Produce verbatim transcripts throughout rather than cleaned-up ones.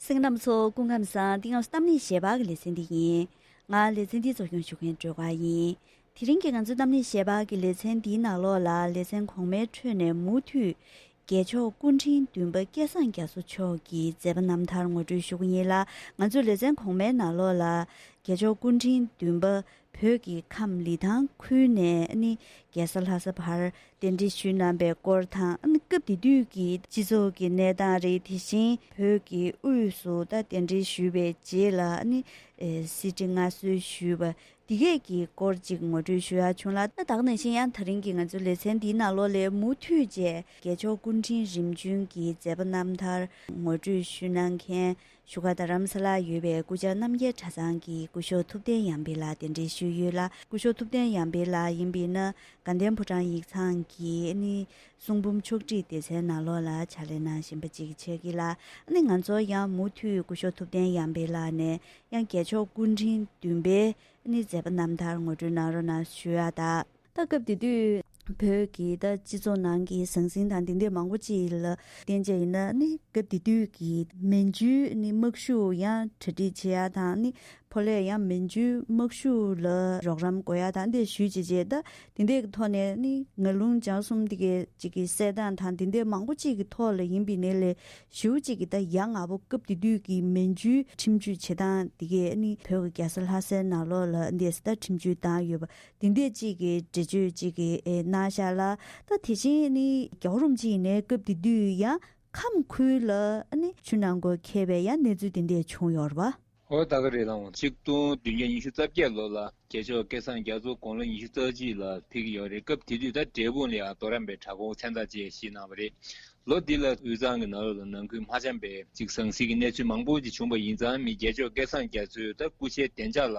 གསན་མཁན་རྣམ་པ་ཚོ་སྐུ་ཁམས་བཟང་། འདི་ང་ཚོ་གཏམ་གླེང་ཞལ་པར་གྱི་ལེ་ཚན་འདི་ཡིན། ང་ལེ་ཚན་འདི་གཙོ་སྐྱོང་ཞུ་མཁན་སྒྲོལ་དཀར་ཡིན། དེ་རིང་གི་ང་ཚོའི་གཏམ་གླེང་ཞལ་པར་གྱི་ལེ་ཚན་འདིའི་ནང་ལོགས་ལ་ལེ་ཚན་གོང་མའི་ཁྲོད་ནས་མུ་མཐུད་རྒྱལ་མཆོག་སྐུ་ཕྲེང་བདུན་པ་སྐལ་བཟང་རྒྱ་མཚོ་མཆོག་གི་མཛད་པ་རྣམ་ཐར་ངོ་སྤྲོད་ཞུ་གི་ཡིན་ལ། ང་ཚོའི་ལེ་ཚན་གོང་མའི་ནང་ལོགས་ལ་རྒྱལ་མཆོག་སྐུ་ཕྲེང་བདུན་པ་བོད་ཀྱི་ཁམས་ལི་ཐང་ཁུལ་ནས་ནི་རྒྱལ་ས་ལྷ་ས་བར་གདན་འདྲེན་ཞུས་གནང་པའི་སྐོར་དང་། ཨ་ནི་སྐབས་དེ་དུས་ཀྱི་སྤྱི་ཚོགས་ཀྱི་གནས་སྟངས་རེད། དེ་བཞིན་བོད་ཀྱི་དབུས་སུ་ད་གདན་འདྲེན་ཞུས་པའི་རྗེས་ལ་ཨ་ནི་ཨེ་གསེར་ཁྲི་མངའ་གསོལ་ཞུས་པ་དེ་གས་ཀྱི་སྐོར་ཅིག་ངོ་སྤྲོད་ཞུ་ཡག་བྱུང་ལ། ད་ད་ག་ནང་བཞིན་ཡང་དེ་རིང་གི་ང་ཚོའི་ལེ་ཚན་འདིའི་ནང་ལོགས་ལ་མུ་མཐུད་བཅས་རྒྱལ་མཆོག་སྐུ་ཕྲེང་རིམ་བྱོན་གྱི་མཛད་པ་རྣམ་ཐར་ངོ་སྤྲོད་ཞུ་གནང་མཁན་བཞུགས་སྒར་རྡ་རམ་ས་ལར་ཡོད་པའི་སྐུ་བཅར་རྣམ་རྒྱལ་གྲྭ་ཚང་གི་སྐུ་ཞབས་ཐུབ་བསྟན་ཡར་འཕེལ་ལགས་གདན་འདྲེན་ཞུས་ཡོད་ལ། སྐུ་ཞབས་ཐུབ་བསྟན་ཡར་འཕེལ་ལགས་ཡིན་པས་ན་དགའ་ལྡན་ཕོ་བྲང་ཡིག་ཚང་གི་ཨ་ནི་གསུང་འབུམ་ཕྱོགས་སྒྲིག་སྡེ་ཚན་ནང་ལོགས་ལ་ཕྱག་ལས་གནང་བཞིན་པ་ཅིག་ཆགས་ཀྱི་ལ། ཨ་ནི་ང་ཚོ་ཡང་མུ་མཐུད་སྐུ་ཞབས་ཐུབ་བསྟན་ཡར་འཕེལ་ལགས་ནས་ཡང་རྒྱལ་མཆོག་སྐུ་ཕྲེང་བདུན་པའི་ཨ་ནི་མཛད་པ་རྣམ་ཐར་ངོ་སྤྲོད་གནང་རོགས་གནང་ཞུ་ཡག་ད། ད་སྐབས་དེ་དུས་བོད་ཀྱི་ད་སྤྱི་ཚོགས་ནང་གི་ཟང་ཟིང་དང་དེ་འདྲས་མང་པོ་ཅིག་ལ་བརྟེན་བྱས་ཡིན་ན་ནི། སྐབས་དེ་དུས་ཀྱི་མན་ཇུའི་ནི་དམག་ཤུགས་ཡང་གྲ་སྒྲིག་བྱེད་ཡག་དང་ནི། ཕོ་ལྷས་ཡང་མན་ཇུའི་དམག་ཤུགས་ལ་རོགས་རམ་དགོས་ཡག་དང་དེ་ཞུས་བྱས་རྗེས། ད་དེ་འདྲས་ཀྱི་ཐོག་ནས་ནི་ངར་རླུང་སྦྱང་གསུམ་དེ་གའི་ཅིག་གི་གསལ་སྟངས་དང་དེ་འདྲས་མང་པོ་ཅིག་གི་ཐོག་ལ་ཡིན་པའི་ནི་ལས་ཞེ་པོ་ཅིག་གི་ད་ཡ་ང་པོ་སྐབས་དེ་དུས་ཀྱི་མན་ཇུའི་ཁྲིམས་གཅོད་བྱེད་སྟངས་དེ་གའི་ནི་བོད་ཀྱི་རྒྱལ་ས་ལྷ་སའི་ནང་ལོགས་ལ་འདི་ད་ཁྲིམས་གཅོད་བཏང་ཡོད་པ། དེ་འདྲས་ཅིག་གི་འགྲེལ་བརྗོད་ཅིག་གི་ཨེ་གནང་ཤག་ལ། ད་དེ་བཞིན་ནི་རྒྱལ་བ་རིན་པོ་ཆེ་ཡིན་ནའི་སྐབས་དེ་དུས་ཡང་ཁམས་ཁུལ་ལ་ཨ་ནི་ཆུ་ནང་སྐོར་ཁེལ་བའི་ཡང་གནས་ཚུལ་དེ་འདྲས་བྱུང་ཡོད་རེད་པ། ཨོ་ད་ག་རེད་ལགས། ཆིག་སྟོང་བདུན་བརྒྱ་ཉི་ཤུ་རྩ་བརྒྱད་ལོ་ལ་རྒྱལ་མཆོག་སྐལ་བཟང་རྒྱ་མཚོ་དགུང་ལོ་ཉི་ཤུ་རྩ་གཅིག་ལ་ཕེབས་ཀྱི་ཡོད་རེད། སྐབས་དེ་དུས་ད་འབྲས་སྤུངས་ལ་ཡང་རྡོ་རམས་པའི་གྲྭ་ཁོང་མཚན་རྟགས་ཅིག་བཞེས་གནང་བ་རེད། ལོ་འདི་ལ་དབུས་གཙང་གི་ནང་ལོགས་ལ་ནང་ཁུལ་དམག་འཆམ་པའི་ཅིག་ཟང་ཟིང་གི་གནས་ཚུལ་མང་པོ་ཅིག་བྱུང་བ་ཡིན་ཙང་། མི་རྒྱལ་མཆོག་སྐལ་བཟང་རྒྱ་མཚོའི་ད་སྐུ་ཕྱྭའི་བདེ་འཇགས་ལ་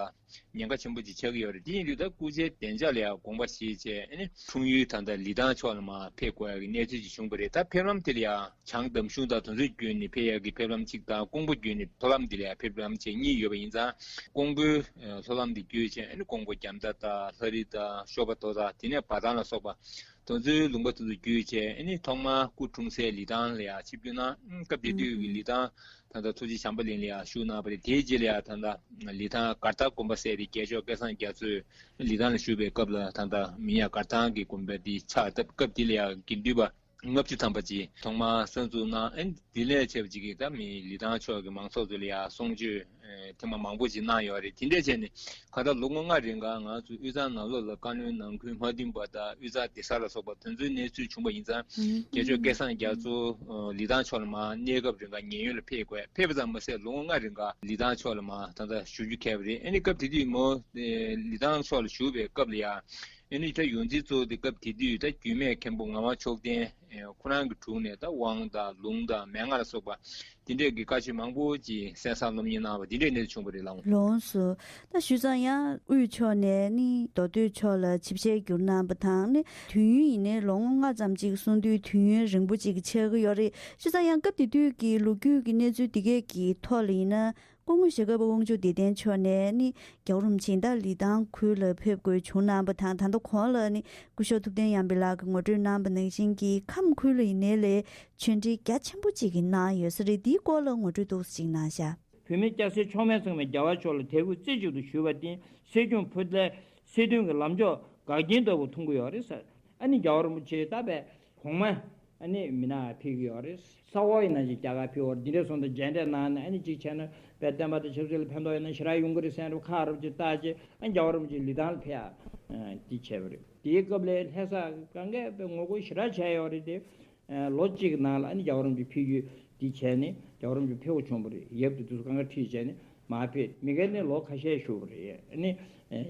ཉེན་ཁ་ཆེན་པོ་ཅིག་ཆགས་ཀྱི་ཡོད་རེད། དེ་ཡིན་དུས་ད་སྐུ་ཕྱྭའི་བདེ་འཇགས་ལ་ཡང་དགོངས་པ་བཞེས་བྱས། ཨ་ནི་འཁྲུངས་ཡུལ་ད་ལྟ་ལི་ཐང་ཕྱོགས་ལ་མར་ཕེབས་དགོས་ཡག་གི་གནས་ཚུལ་ཅིག་བྱུང་བ་རེད། ད་ཕེབས་ལམ་དེ་ལ་ཡང་བྱང་འདམ་གཞུང་དང་དེ་ཚོ་བརྒྱུད་ནས་ཕེབས་ཡག་གི་ཕེབས་ལམ་གཅིག་དང་། ཀོང་པོ་བརྒྱུད་ནས་ལྷོ་ལམ་འདི་ལ་ཡང་ཕེབས་ལམ་བཅས་གཉིས་ཡོད་པ་ཡིན་ཙང་། ཀོང་པོའི་ལྷོ་ལམ་འདི་བརྒྱུད་བྱས་ཨ་ནི་ཀོང་པོ་རྒྱ་མདའ་དང་ལྷ་རི་དང་ཤོ་པ་རྡོ་དང་དེ་ནས་བ་ཐང་ལ་སོགས་པ་དེ་ཚོའི་ལུང་པ་དེ་ཚོ་བརྒྱུད་བྱས། ཨ་ནི་ཐོག་མར་སྐུ་འཁྲུངས་སའི་ལི་ཐང་ལ་ཡང་ཆིབས་བསྒྱུར་གནང་། སྐབས་དེ་དུས་ཀྱི་ལི་ཐང་ད་ལྟ་ཐུགས་རྗེ་བྱམས་པ་གླིང་ལ་ཡང་བཞུགས་གནང་བ་རེད། དེའི་རྗེས་ལ་ཡང་ད་ལྟ་ལི་ཐང་མགར་ཐང་དགོན་པ་ཟེར་དེ་རྒྱལ་མཆོག་སྐལ་བཟང་རྒྱ་མཚོས་ལི་ཐང་ལ་བཞུགས་པའི་སྐབས་ལ་ད་ལྟ་མིང་ཡང་མགར་ཐང་གི་དགོན་པ་འདི་ཆགས་སྟབས། སྐབས་དེ་ལ་ཡང་དགེ་འདུན་པ་ལྔ་བཅུ་ཐམ་པ་ཅིག་ཐོག་མར་གསར་འཛུགས་གནང་། ཨ་ནི་དེ་ལས་བྱས་པ་ཅིག་གིས་ད་མི་ལི་ཐང་ཕྱོགས་ཀྱི་མང་ཚོགས་ཚོ་ལ་ཡང་གསུང་ཆོས་ཨེ་ཐེངས་མ་མང་པོ་ཅིག་གནང་ཡོད་རེད། དེ་འདྲས་བྱས་ནས་གང་ལྟར་ལོ་ངོ་ལྔ་རིང་ག་ང་ཚོ་དབུས་གཙང་ནང་ལོགས་ལ་བཀའ་བློན་ནང་ཁུལ་མ་མཐུན་པ་དང་དབུས་གཙང་སྡེ་གསར་ལ་སོགས་པ་དེ་ཚོའི་གནས་ཚུལ་བྱུང་བ་ཡིན་ཙང་། རྒྱལ་མཆོག་སྐལ་བཟང་རྒྱ་མཚོ་ལི་ཐང་ཕྱོགས་ལ་མར་གནས་སྐབས་རིང་ག་ཉེན་གཡོལ་ལ་ཕེབས་དགོས། ཕེབས་པ་ཙམ་མ་ཟད་ལོ་ངོ་ལྔ་རིང་ག་ལི་ཐང་ཕྱོགས་ལ་མར་ད་ལྟ་བཞུགས་རྒྱུ་ཁེལ་བ་རེད། ཨ་ནི་སྐབས་དེ་དུས་མོ་ལི་ཐང་ཕྱོགས་ལ་བཞུགས་པའི་སྐབས་ལ་ཡང་། ཨ་ནི་ད་ཡོངས་འཛིན་གཙོ་བོ་དེ་སྐབས་དེ་དུས་ད་རྒྱུད་སྨད་མཁན་པོ་ངག་དབང་མཆོག་ལྡན་ཁོ་རང་གི་དྲུང་ནས་ད་དབང་དང་ལུང་དང་མན་ངག་ལ་སོགས་པ་དེ་འདྲས་ཀྱི་བཀའ་ཆོས་མང་པོ་ཅིག་གསན་བསམ་སློབ་གཉེར་གནང་བ་དེ་འདྲས་གནས་ཚུལ་བྱུང་བ་རེད་ལགས། ལོངས་སུ། ད་ཞུས་ཙང་ཡང་དབུས་ཕྱོགས་ནས་ནི་མདོ་སྟོད་ཕྱོགས་ལ་ཆིབས་ཞལ་བསྒྱུར་གནང་བ་དང་ནི། དུས་ཡུན་ཡིན་ནའི་ལོ་ངོ་ལྔ་ཙམ་ཅིག་གསུང་དུས་དུས་ཡུན་རིང་པོ་ཅིག་ཆགས་ཀྱི་ཡོད་རེད། ཞུས་ཙང་ཡང་སྐབས་དེ་དུས་ཀྱི་ལོ་རྒྱུས་ཀྱི་གནས་ཚུལ་དེ་གས་ཀྱི་ཐོག་ལ་ཡིན་ན། སྐུ་ངོ་ཞྭ་སྒབ་པ་དབང་ཕྱུག་བདེ་ལྡན་མཆོག་ནས་ནི་རྒྱལ་བ་རིན་པོ་ཆེ་ད་ལི་ཐང་ཁུལ་ལ་ཕེབས་དགོས་བྱུང་གནང་བ་དང་། ད་ལྟ་གོང་ལ་ནི་སྐུ་ཞབས་ཐུབ་བསྟན་ཡར་འཕེལ་ལགས་ཀྱིས་ངོ་སྤྲོད་གནང་བ་ནང་བཞིན་གྱི་ཁམས་ཁུལ་ལ་ཡིན་ནའི་ལས་ཆོས་འབྲེལ་རྒྱ་ཆེན་པོ་ཅིག་གི་གནང་ཡོད་ས་རེད། འདིའི་སྐོར་ལ་ངོ་སྤྲོད་ཏོག་ཙམ་ཅིག་གནང་ཤག་བོད་མི་སྐྱ་སེར་མཆོག་དམན་ཚང་མས་རྒྱལ་བ་མཆོག་ལ་དད་གུས་རྩེ་གཅིག་ཏུ་ཞུས་པ་དེ་སྲིད་སྐྱོང་ཕུད་ལས་སྲིད་དོན་གྱི་ལམ་ཕྱོགས་འགལ་རྐྱེན་ལྟ་བུ་མཐོང་གི་ཡོད་རེད་ཟེར། ཨ་ནི་རྒྱལ་བ་རིན་པོ་ཆེ་ད་བས་གོང་མ་ཨ་ནི་མི་ནག་ཕེབས་ཀྱི་ཡོད་རེད། ས་འོག་ཡིན་ན་ཅིག་རྒྱ་གར་ཕེབས་ཡོད་རེད། འདི་འདྲ་སོང་ཙང་མཇལ་འཕྲད་གནང་ནས་ཨ་ནི་ཅིག་བྱས་ན་བས་བསྟན་པ་དང་ཆབ་སྲིད་ལ་ཕན་ཐོགས་ཡོད་ན་ཞེ་དྲག་ཡོང་གི་རེད་ཟེར་རུ་ཁག་རབ་ཅིག་བཏགས་རྗེས། ཨ་རྒྱལ་བ་རིན་པོ་ཆེ་ལི་ཐང་ལ་ཕེབས་ཡ་འདི་བྱས་པ་རེད། དེའི་སྐབས་ལ་ལྷ་ས་གང་གས་བས་ངོ་རྒོལ་ཞེ་དྲག་བྱས་ཡོད་རེད་དེ། ལོ་གཅིག་གི་ནང་ལ་ཨ་ནི་རྒྱལ་བ་རིན་པོ་ཆེ་ཕེབས་རྒྱུ་འདི་བྱས་ནས་རྒྱལ་བ་རིན་པོ་ཆེ་ཕེབས་དགོས་བྱུང་བ་རེད། ཡབ་དེ་དུས་སུ་གང་ག་ཁྲིད་བྱས་ནས་མར་ཕེབས། མི་སྒེར་ནས་ལོ་ཁ་ཤས་བཞུགས་པ་རེད། ཨ་ནི་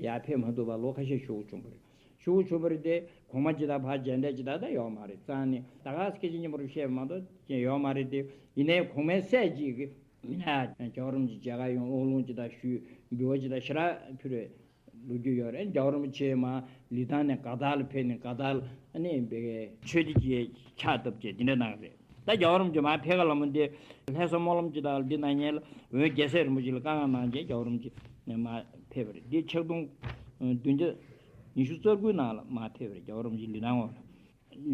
ཡར་ཕེབས་མ་ཐུབ་པར་ལོ་ཁ་ཤས་བཞུགས་དགོས་བྱུང་བ་རེད། བཞུགས་དགོས་བྱུང་བ་རེད་དེ། གོང་མ་ཇི་ལྟར་ཕར་མཇལ་འཕྲད་ཇི་ལྟར་ད་ཡོད་མ་རེད། རྩ་ནས་ད་ག་སེ་སྐད་ཆ་སྙན་པོ་རུ་བཤད་པ་མ་གཏོགས་ཅི་ཡོད་མ་རེད་དེ། ཡིན་ནའི་གོང་མའི་སྲས་གཅིག་གིས་རྒྱལ་བ་རིན་པོ་ཆེ་མཇལ་ཁ་ཡོང་དབུགས་ལུང་ཇི་ལྟར་ཞུས། འབུལ་བ་ཇི་ལྟར་ཞེ་དྲག་ཕུལ་བའི་ལོ་རྒྱུས་ཡོད་རེད། རྒྱལ་བ་རིན་པོ་ཆེ་མར་ལི་ཐང་ནས་དགའ་ལྡག་ལ་ཕེབས་ནས་དགའ་ལྡག་ལ་ཨ་ནི་བའི་ཆོས་སྡེ་གི་ཕྱག་བཏབ་བྱས་འདི་འདྲ་གནང་རེད། ད་རྒྱལ་བ་རིན་པོ་ཆེ་མར་ཕེབས་ཁ་ལ་མོ་འདི་ལྷ་ས་སྨོན་ལམ་ཇི་ལྟར་འདི་གནང་མཁན་ལ་འོན་རྒྱལ་སྲས་རིན་པོ་ཆེ་ལ་བཀའ་མངགས་གནང་བྱས་རྒྱལ་བ་རིན་པོ་ཆེ་མར་ཕེབས་པ་རེད། འདི་ཆིག་སྟོང་བདུན་བརྒྱ་ཉི་ཤུ་རྩ་དགུའི་ནང་ལ་མར་ཕེབས་པ་རེད། རྒྱལ་བ་རིན་པོ་ཆེ་ལི་ཐང་འོག་ལ།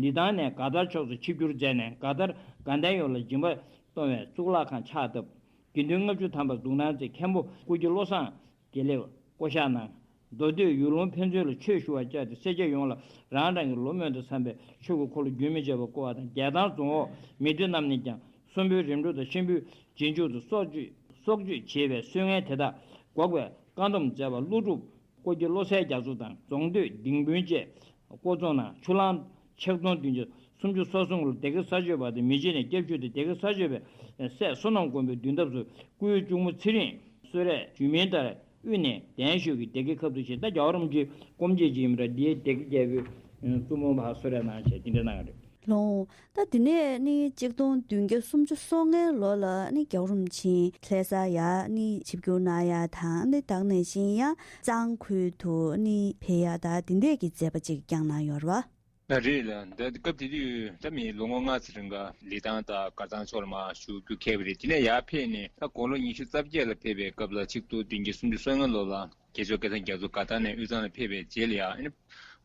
ལི་ཐང་ནས་དགའ་ལྡག་ཕྱོགས་སུ་ཆིབས་བསྒྱུར་མཛད་ནས་དགའ་ལྡག་དགའ་ལྡན་ཡོངས་ལ་སྦྱིན་པ་གཏོང་བའི་གཙུག་ལག་ཁང་ཕྱག་བཏབ། དགེ་འདུན་ལྔ་བཅུ་ཐམ་པ་གདུང་ཐང་རྩེ་མཁན་པོ་སྐུ་སྐྱེ་བློ་བཟང་དགེ་ལེགས་བསྐོ་བཞག་གནང་། མདོ་སྟོད་ཡུལ་ལུང་ཕན་ཚུན་ལ་ཆོས་ཞུ་བར་བཅར་ཏེ། སེར་སྐྱ་ཡོངས་ལ་རང་རང་གི་བློ་མོས་དང་འཚམས་པའི་ཆོས་ཀྱི་འཁོར་ལོ་རྒྱུན་མི་ཆད་པར་བསྐོར་བ་དང་། རྒྱལ་ཐང་རྫོང་འོག་མི་སྡེ་རྣམས་ནས་ཀྱང་གསུམ་པོའི་རིམ་གྲོ་དང་གཤིན་པོའི་རྗེས་འཇུག་ཏུ་སྲོག་གཅོད་སྲོག་གཅོད་བྱེད་པའི་སྲོལ་ངན་དེ་དག་འགོག་པའི་བཀའ་སྡོམ་མཛད་པ། ཀླུ་སྒྲུབ་སྐུ་སྐྱེ་བློ་གསལ་རྒྱ་མཚོ་དང་། རྫོང་སྟོད་ལྡིང་དཔོན་བཅས་བསྐོ་ཚོགས་གནང་། ཆུ་གླང་ཆིག་སྟོང་བདུན་བརྒྱ་སུམ་ཅུ་སོ་གསུམ་ལ་སྡེ་དགེ་ས་སྤྱོད་པ་དང་མི་རྗེ་ནས་སྐྱབས་ཞུས་ཏེ། སྡེ་དགེ་ས་སྤྱོད་པའི་སྲས་བསོད་ནམས་མགོན་པོའི་མདུན་ཐབས་སུ་སྐུའི་གཅུང་མོ་ཚེ་རིང་གསོལ་རས་ཞུས་མིན་ལྟར་དབུས་ནས་གདན་ཞུས་ཀྱིས་སྡེ་དགེ་ཁབ་ཏུ་བཞེས། ད་རྒྱལ་བ་རིན་པོ་ཆེའི་སྐུ་མཆེད་ཅིག་ཡིན་པ་འདྲ། འདིའི་སྡེ་དགེ་རྒྱལ་པོའི་བཙུན་མོ་ཕར་གསོལ་རས་གནང་བྱས་དེ་འདྲ་གནང་བ་རེད། ལོང་། ད་དེ་ནས་ནི་གཅིག་སྟོང་བདུན་བརྒྱ་སུམ་ཅུ་སོ་ལྔའི་ལོ་ལ་ནི་རྒྱལ་བ་རིན་པོ་ཆེ་ལྷ་ས་ཡར་ནི་ཆིབས་བསྒྱུར་གནང་ཡ་དང་། ནི་ད་ག་ནང་བཞིན་ཡང་གཙང་ཁུལ་དུ་ནི་ཕེབས་ཡ་ད་དེ་འདྲས་ཀྱི་མཛད་པ་ཅིག་བསྐྱངས་གནང་ཡོད་རེད་བ། ཨ་རེད་ལ། ད་སྐབས་དེ་དུས་ད་མི་ལོ་ངོ་ལྔ་ཙམ་རིང་ག་ལི་ཐང་དང་དཀར་ཐང་ཕྱོགས་ལ་མར་བཞུགས་རྒྱུ་འཁེལ་བ་རེད། དེ་ནས་ཡར་ཕེབས་ནས་ད་དགུང་ལོ་ཉི་ཤུ་རྩ་བརྒྱད་ལ་ཕེབས་པའི་སྐབས་ལ་ཆིག་སྟོང་བདུན་བརྒྱ་སུམ་ཅུ་སོ་ལྔ་ལོ་ལ་རྒྱལ་མཆོག་སྐལ་བཟང་རྒྱ་མཚོ་དགའ་ཐང་ནས་དབུས་གཙང་ལ་ཕེབས་པའི་རྗེས་ལ་ཡང་ཨ་ནི་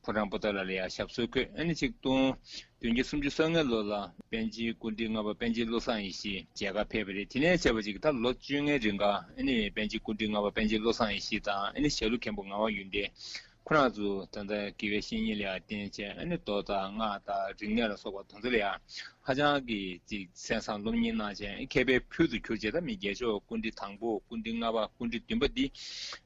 ཕོ་བྲང་པོ་ཏཱ་ལ་ལ་ཡང་ཞབས་སོར་འཁོད། ཨ་ནི་ཆིག་སྟོང་བདུན་བརྒྱ་སུམ་ཅུ་སོ་ལྔ་ལོ་ལ་པཎ་ཆེན་སྐུ་ཕྲེང་ལྔ་པ་པཎ་ཆེན་བློ་བཟང་ཡེ་ཤེས་མཇལ་ཁར་ཕེབས་པ་རེད། དེ་ནས་བྱས་པ་ཅིག་ད་ལོ་བཅོ་ལྔའི་རིང་ག་ཨ་ནི་པཎ་ཆེན་སྐུ་ཕྲེང་ལྔ་པ་པཎ་ཆེན་བློ་བཟང་ཡེ་ཤེས་དང་། ཨ་ནི་ཞྭ་ལུ་མཁན་པོ་ངག་དབང་ཡོན་ཏན་ཁོ་རང་ཚོ་ད་ལྟ་དགེ་བའི་བཤེས་གཉེན་ལ་ཡང་བསྟེན་བྱས། ཨ་ནི་མདོ་དང་སྔགས་དང་རིག་གནས་ལ་སོགས་པ་དེ་ཚོ་ལ་ཡང་ཧ་ཅང་གི་ཅིག་གསན་བསམ་སློབ་གཉེར་གནང་བྱས། མཁས་པའི་ཕུལ་དུ་གྱུར་བྱས། ད་མི་རྒྱལ་མཆོག་སྐུ་ཕྲེང་དང་པོ། སྐུ་ཕྲེང་ལྔ་པ། སྐུ་ཕྲེང་བདུན་པ་འདི་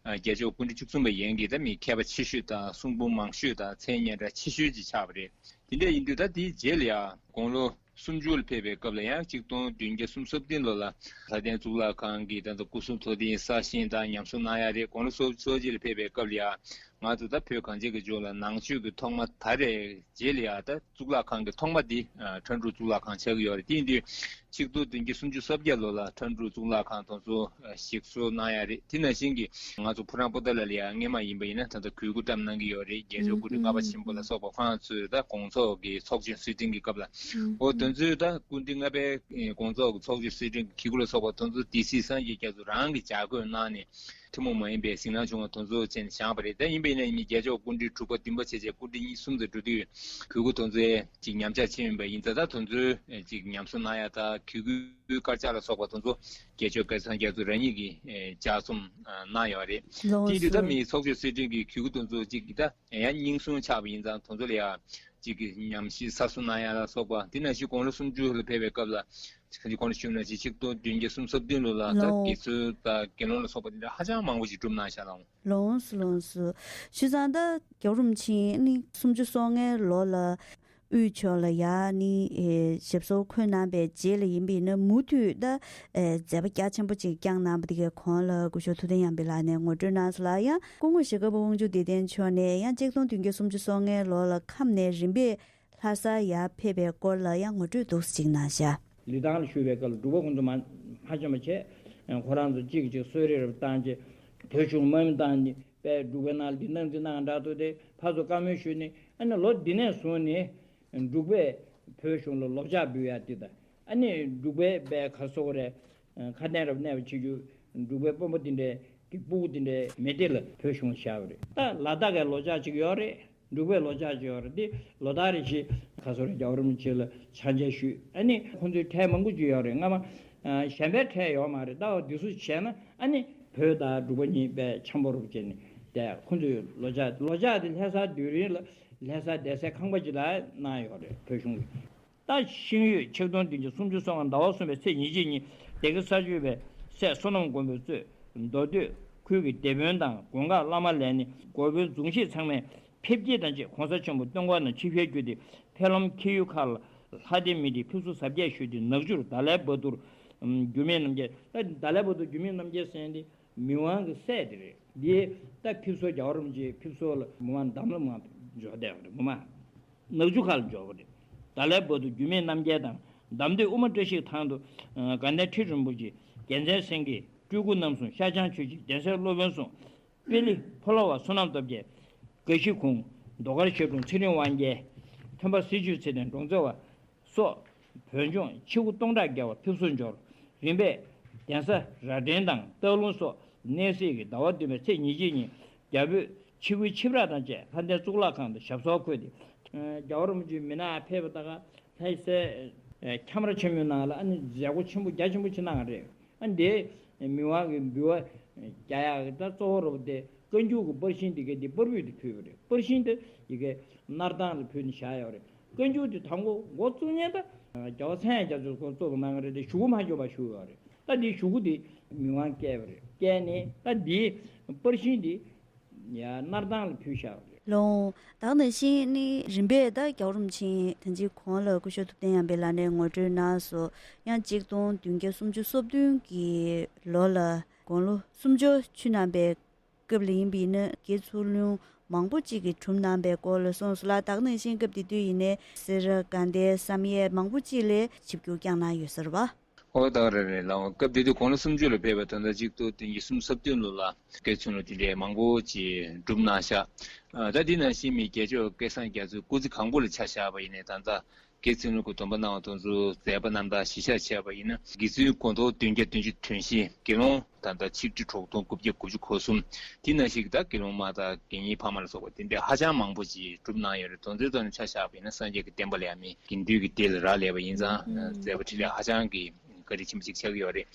ཨ་རྒྱལ་མཆོག་སྐུ་ཕྲེང་བཅུ་གསུམ་པ་ཡན་གྱི་ད་མི་མཁས་པ་ཆེ་ཤོས་དང་གསུང་འབུམ་མང་ཤོས་དང་མཚན་སྙན་གྲགས་ཆེ་ཤོས་ཅིག་ཆགས་པ་རེད། དེ་འདྲ་ཡིན་དུས་ད་དེའི་རྗེས་ལ་ཡང་དགུང་ལོ་སུམ་ཅུ་ལ་ཕེབས་པའི་སྐབས་ལ་ཡང་ཆིག་སྟོང་བདུན་བརྒྱ་སུམ་ཅུ་སོ་བདུན་ལོ་ལ་ལྷ་ལྡན་གཙུག་ལག་ཁང་གི་ད་ལྟ་སྐུ་གསུང་ཐུགས་རྟེན་གསར་བཞེངས་དང་ཉམས་གསོ་གནང་ཡ་རེད། དགུང་ལོ་སོ་བཅུ་སོ་གཅིག་ལ་ཕེབས་པའི་སྐབས་ལ་ཡང་ང་ཚོ་ད་བོད་གངས་ཅན་གྱི་ལྗོངས་ལ་ནང་ཆོས་ཀྱི་ཐོག་མ་དར་བའི་རྗེས་ལ་ཡང་ད་གཙུག་ལག་ཁང་གི་ཐོག་མ་འདི་ཨ་ཁྲ་འབྲུག་གཙུག་ལག་ཁང་ཆགས་ཀྱི་ཡོད་རེད། དེ་ཡིན་དུས་ཆིག་སྟོང་བདུན་བརྒྱ་སུམ་ཅུ་སོ་བརྒྱད་ལོ་ལ་ཁྲ་འབྲུག་གཙུག་ལག་ཁང་དེ་ཚོ་ཨ་ཞིག་གསོ་གནང་ཡ་རེད། དེ་ནང་བཞིན་གྱི་ང་ཚོ་ཕོ་བྲང་པོ་ཏཱ་ལ་ལ་ཡང་སྔས་མ་ཡིན་པ་ཡིན་ན་ད་ལྟ་གུས་བཀུར་བཀྲམ་གནང་གི་ཡོད་རེད། རྒྱལ་མཆོག་སྐུ་ཕྲེང་ལྔ་པ་ཆེན་པོ་ལ་སོགས་པ་ཁོང་ཚོས་ད་དགོངས་རྫོགས་ཀྱི་ཚོགས་ཆེན་གསེར་ཕྲེང་གི་སྐབས་ལ། འོ་དེ་ཚོའི་ད་སྐུ་ཕྲེང་ལྔ་པའི་དགོངས་རྫོགས་ཀྱི་ཚོགས་ཆེན་གསེར་ཕྲེང་གི་གི་གུ་ལ་སོགས་པ་དེ་ཚོ་སྡེ་སྲིད་སངས་རྒྱས་རྒྱ་མཚོ་རང་གིས་ལྗགས་བཀོད་གནང་ནས་ཐུན་མོང་མ་ཡིན་པའི་གཟིགས་སྣང་བྱུང་བ་དེ་ཚོ་བྱས་ནས་བཞེངས་པ་རེད། ད་ཡིན་པ་ཡིན་ན་ཡིན་ནའི་རྒྱལ་མཆོག་སྐུ་ཕྲེང་དྲུག་པ་བདུན་པ་བྱས་བྱས་སྐུ་ཕྲེང་གཉིས་གསུམ་དུ་འགྲོ་དུས་གུས་བཀུར་དེ་ཚོའི་ཅིག་ཉམས་ཆག་ཕྱིན་ཡོད་པ་ཡིན་ཙང་། ད་དེ་ཚོའི་ཅིག་ཉམས་གསོ་གནང་ཡ་དང་གུས་བཀུར་དཀར་ཆག་ལ་སོགས་པ་དེ་ཚོ་རྒྱལ་མཆོག་སྐལ་བཟང་རྒྱ་མཚོ་རང་ཉིད་ཀྱིས་ལྗགས་རྩོམ་གནང་ཡོད་རེད། ལགས་དེ་ཡིན་དུས་ད་སོ། མི་ཚོགས་ཆེན་གསེར་ཕྲེང་གི་གུས་བཀུར་དེ་ཚོ་ཅིག་ད་ཡང་སྙིང་སྲུང་ཆགས་པ་ཡིན་ཙང་། དེ་ཚོ་ལ་ཡ་ཅིག་གི་ཉམས་ཞིབ་གསར་བཟོ་གནང་ཡ་ལ་སོགས་པ། དེ་ནང་བཞིན་དགུང་ལོ་སུམ་ཅུ་ལ་ཕེབས་པའི་སྐབས་ལ་གང་ཅི་གོང་ལ་ཞུས་ནང་བཞིན་ཆིག་སྟོང་བདུན་བརྒྱ་སུམ་ཅུ་སོ་བདུན་ལོ་ལ་ད་ལོ། དགེ་ཚུལ་དང་དགེ་སློང་ལ་སོགས་པ་དེ་འདྲ་ཧ་ཅང་མང་པོ་ཞིག་བསྒྲུབས་གནང་ཤག་ལགས། ལོངས་སུ་ལོངས་སུ། བྱས་ཙང་ད་རྒྱལ་བ་རིན་པོ་ཆེ་ནི་སུམ་ཅུ་སོ་ལྔའི་ལོ་ལ་དབུས་ཕྱོགས་ལ་ཡར་ནི་ཨེ་ཞབས་སོར་འཁོད་གནང་པའི་རྗེས་ལ་ཡིན་པ་ཡིན་ན། མུ་མཐུད་ད་ཨེ་མཛད་པ་རྒྱ་ཆེན་པོ་ཅིག་བསྐྱངས་གནང་བ་དེ་གའི་གོང་ལ་སྐུ་ཞབས་ཐུབ་བསྟན་དབྱངས་པའི་ལགས་ནས་ངོ་སྤྲོད་གནང་སོང་ལགས། ཡང་སྐུ་ངོ་ཞྭ་སྒབ་པ་དབང་ཕྱུག་བདེ་ལྡན་མཆོག་ནས་ཡང་གཅིག་སྟོང་བདུན་བརྒྱ་སུམ་ཅུ་སོ་ལྔའི་ལོ་ལ་ཁམས་ནས་རིམ་པས་ལྷ་སར་ཡར་ཕེབས་པའི་སྐོར་ལ་ཡང་ངོ་སྤྲོད་འདུག་སེ་ཅིག་གནང་ཤག། ལི་ཐང་ལ་བཞུགས་པའི་སྐབས་ལ་འབྲུག་པ་ཁོང་ཚོ་མ་ཧ་ཅང་མ་བྱས། ཁོ་རང་ཚོ་གཅིག་གིས་གཅིག་གསོལ་རས་རེ་བཏང་བྱས། བོད་གཞུང་དམག་མི་བཏང་ནས་པས་འབྲུག་པའི་ནང་ལ་འདི་གནང་འདི་གནང་འདྲ་འདུག་སྟེ་ཕར་ཚུར་བཀའ་མོལ་ཞུས་ནས། ཨ་ནི་ལོ་འདི་ནས་བཟུང་ནས་འབྲུག་པས་བོད་གཞུང་ལ་ལོ་ལྕགས་འབུལ་ཡ་འདི་དང་། ཨ་ནི་འབྲུག་པའི་པས་ག་རེ་ཟེར་དགོས་རེད། ཁ་གཏད་རབ་གནས་པ་བྱེད་རྒྱུ། འབྲུག་པའི་དཔོན་པོ་འདི་འདྲའི་གི་སྤུ་གུ་འདི་འདྲའི་མི་སྡེ་ལ་བོད་གཞུང་བཞག་པ་རེད། ད་ལ་དྭགས་ཀྱི་ལོ་ལྕགས་ཅིག་ཡོད་རེད། འབྲུག་པའི་ལོ་ལྕགས་ཅིག་ཡོད་རེད། འདི་ལོ་ལྟར་རེ་བཞིན་ག་རེ་ཟེར་དགོས་རེད། རྒྱལ་བ་རིན་པོ་ཆེ་ལ་ཕྱག་མཇལ་ཞུས། ཨ་ནི་ཁོང་ཚོའི་གྲས་མང་པོ་ཅིག་ཡོད་རེད། སྔ་མ་ཨ་གཞན་པའི་གྲས་ཡོད་མ་རེད། ད་འོ་འདི་ཚོ་བྱས་ན་ཨ་ནི་བོད་དང་འབྲུག་པ་གཉིས་པས་འཆམ་པོ་རུ་བྱས་ནས་བསྡད། ཁོང་ཚོའི་ལོ་ལྕགས་ལོ་ལྕགས་དེ་ལྷ་སར་སྡོད་རིང་ལ་ལྷ་སར་བསྡད་སའི་ཁང་པ་ཅིག་ལ་གནང་ཡོད་རེད། བོད་གཞུང་གིས། ད་ཤིང་ཡོས་ཆིག་སྟོང་བདུན་བརྒྱ་སུམ་ཅུ་སོ་ལྔ་ཟླ་བ་གསུམ་པའི་ཚེས་ཉེར་གཅིག་ཉིན་སྡེ་དགེ་ས་སྤྱོད་པའི་སྲས་བསོད་ནམས་མགོན་པོས་གཙོས་མདོ་སྟོད་ཁུལ་གྱི་སྡེ་དཔོན་དང་དགོན་ཁག་བླ་མ་ལས་སྣེ་སྒོ་དཔོན་འཛུམ་ཞིག་ཚང་མས་ཕེབས་སྐྱེལ་དང་བཅས་༸གོང་ས་ཆེན་པོ་སྟོན་ཁ་ནང་ཆིབས་ཞལ་བསྒྱུར་ཏེ། ཕེབས་ལམ་འཁྱིལ་ཡུལ་ཁག་ལ་ལྷ་སྡེ་མི་སྡེའི་ཕེབས་བསུ་གཟབ་རྒྱས་ཞུས་ཏེ། ནག་ཆུར་ད་ལའི་བ་ཐུར་འགྱུར་མེད་རྣམ་རྒྱལ། ད་ད་ལའི་བ་ཐུར་འགྱུར་མེད་རྣམ་རྒྱལ་ཟེར་མཁན་དེ་མི་དབང་གི་སྲས་དེ་རེད། འདིའི་ད་ཕེབས་བསུ་རྒྱལ་བ་རིན་པོ་ཆེའི་ཕེབས་བསུ་ལ་མི་དབང་འདམ་ལ་མར་འབྱོར་བསྡད་པ་རེད། མི་དབང་ནག་ཆུ་ཁ་ལ་འབྱོར་བ་རེད། ད་ལའི་བ་ཐུར་འགྱུར་མེད་རྣམ་རྒྱལ་དང་། འདམ་སྟོད་དབུ་མ་བཀྲ་ཤིས་ཐང་དུ་དགའ་ལྡན་ཁྲི་རིན་པོ་ཆེ། རྒྱལ་མཚན་སེང་གེ། སྤྲུལ་སྐུ་རྣམ་གསུམ། ཤར་བྱང་ཆོས་རྗེ། གདན་སའི་སློབ་དཔོན་གསུམ། པི་ལི་ཕོ་ལོ་བ་བསོད་ནམས་སྟོབས་རྒྱས། དགའ་བཞི་ཁོང་། ཟློས་གར་ཞབས་དྲུང་ཚེ་རིང་དབང་རྒྱལ། ཐོན་པ་སྲིད་བྱུས་ཚེ་བརྟན་འབྲོང་རྩེ་བ་སོགས་བོད་ལྗོངས་ཆེ་དགུ་སྟོང་ཕྲག་བརྒལ་བ་ཕེབས་བསུར་འབྱོར། རིམ་པས་གདན་ས་རྭ་སྒྲེང་དང་སྟག་ལུང་སོགས་གནས་གཟིགས་ཀྱིས་ཟླ་བ་བདུན་པའི་ཚེས་ཉེར་གཅིག་ཉིན་རྒྱ་བོད་ཆེ་དགུའི་ཆིབས་རགས་དང་བཅས་ལྷ་ལྡན་གཙུག་ལག་ཁང་དུ་ཞབས་སོར་འཁོད་དེ། རྒྱལ་བ་རིན་པོ་ཆེ་མི་ནག་ཕེབས་པ་ད་ག་ལྷ་སའི་ཁྱམས་ར་ཆེན་མོའི་ནང་ལ་ཨ་ནི་མཛད་སྒོ་ཆེན་པོ་རྒྱ་ཆེན་པོ་ཅིག་གནང་བ་རེད། ཨ་འདི་མི་དབང་གི་འབུལ་བ་རྒྱག་ཡག་གི་ད་གཙོ་བོ་རུ་དེ་བཀའ་འགྱུར་གྱི་པར་ཤིང་དེ་ག་དེ་པར་བུས་དེ་ཕུལ་བ་རེད། པར་ཤིང་དེ་ཡི་གེ་སྣར་ཐང་ལ་ཕུལ་ནས་བཞག་ཡོད་རེད། བཀའ་འགྱུར་དེ་དང་པོ་འགོ་བཙུགས་ཉིན་ད་རྒྱལ་བ་ཚངས་དབྱངས་རྒྱ་མཚོས་འགོ་བཙུགས་པ་གནང་གི་རེད་དེ། གཞུག་གུ་མ་འཇོག་པ་བཞུགས་ཡོད་རེད། ད་འདི་གཞུག་གུ་དེ་མི་དབང་བསྐྱལ་བ་རེད། བསྐྱལ་ནས་ད་འདི་པར་ཤིང་དེ་ཡ་སྣར་ཐང་ལ་ཕུལ་བཞག་པ་རེད། ལོང་། ད་ག་ནང་བཞིན་ནི་རིམ་པས་ད་རྒྱལ་བ་རིན་པོ་ཆེ་ད་ཅི་གོང་ལ་སྐུ་ཞབས་ཐུབ་བསྟན་ཡར་འཕེལ་ལགས་ནས་ངོ་སྤྲོད་གནང་སོང་། ཡང་གཅིག་སྟོང་བདུན་བརྒྱ་སུམ་ཅུ་སོ་བདུན་གྱི་ལོ་ལ་དགུང་ལོ་སུམ་ཅུ་ཆུད་གནང་པའི་སྐབས་ལ་ཡིན་པས་ན་དགེ་ཚུལ་སློང་མང་པོ་ཅིག་གིས་གྲུབ་གནང་པའི་སྐོར་ལ་གསུངས་སོང་ལ། ད་ག་ནང་བཞིན་སྐབས་དེ་དུས་ཡིན་ནའི་སེ་ར་དགའ་ལྡན་བསམ་ཡས་མང་པོ་ཅིག་ལ་ཆིབས་བསྒྱུར་བསྐྱངས་གནང་ཡོད་ཟེར་བ། ཨོ་ད་རེད་རེད་ལགས། སྐབས་དེ་དུས་དགུང་ལོ་སུམ་ཅུ་ལ་ཕེབས་པའི་དོན་དག་གཅིག་སྟོང་བདུན་བརྒྱ་སུམ་ཅུ་སོ་བདུན་ལོ་ལ་དགེ་ཚུལ་སློང་དེ་འདྲའི་མང་པོ་ཅིག་གྲུབ་གནང་ཤག་ཨ་ད་དེ་ནང་བཞིན་མི་རྒྱལ་མཆོག་སྐལ་བཟང་རྒྱ་མཚོའི་སྐུ་ཚེ་གང་པོ་ལ་ཆ་བཞག་པ་ཡིན་ནའི་ད་ལྟ་དགེ་ཚུལ་སློང་གི་སྡོམ་པ་གནང་བ་དེ་ཚོ་མཛད་པ་རྣམ་ཐར་གཞི་བཞག་བྱས་པ་ཡིན་ན་དགེ་ཚུལ་དགུང་ཐོག་བདུན་བརྒྱ་བདུན་ཅུ་དོན་བཞི། དགེ་སློང་ད་ལྟ་ཆིག་ཁྲི་དྲུག་སྟོང་དགུ་བརྒྱ་དགུ་བཅུ་གོ་གསུམ། དེ་ནང་བཞིན་ད་དགེ་སློང་མ་དང་དགེ་བསྙེན་ཕ་མ་ལ་སོགས་པ་དེ་འདྲའི་ཧ་ཅང་མང་པོ་ཅིག་གྲུབ་གནང་ཡོད་རེད། དེ་ཚོའི་ཐོག་ནས་ཆ་བཞག་པ་ཡིན་ན་སངས་རྒྱས་ཀྱི་བསྟན་པ་ལ་ཡང་མི་དགེ་འདུན་གྱི་སྡེ་ལ་རག་ལས་པ་ཡིན་ཙང་། ཨ་མཛད་པ་འཕྲིན་ལས་ཧ་ཅང་གི་བཀའ་དྲིན་ཆེན་པོ་ཅིག་ཆགས་ཀྱི་ཡོད་རེད།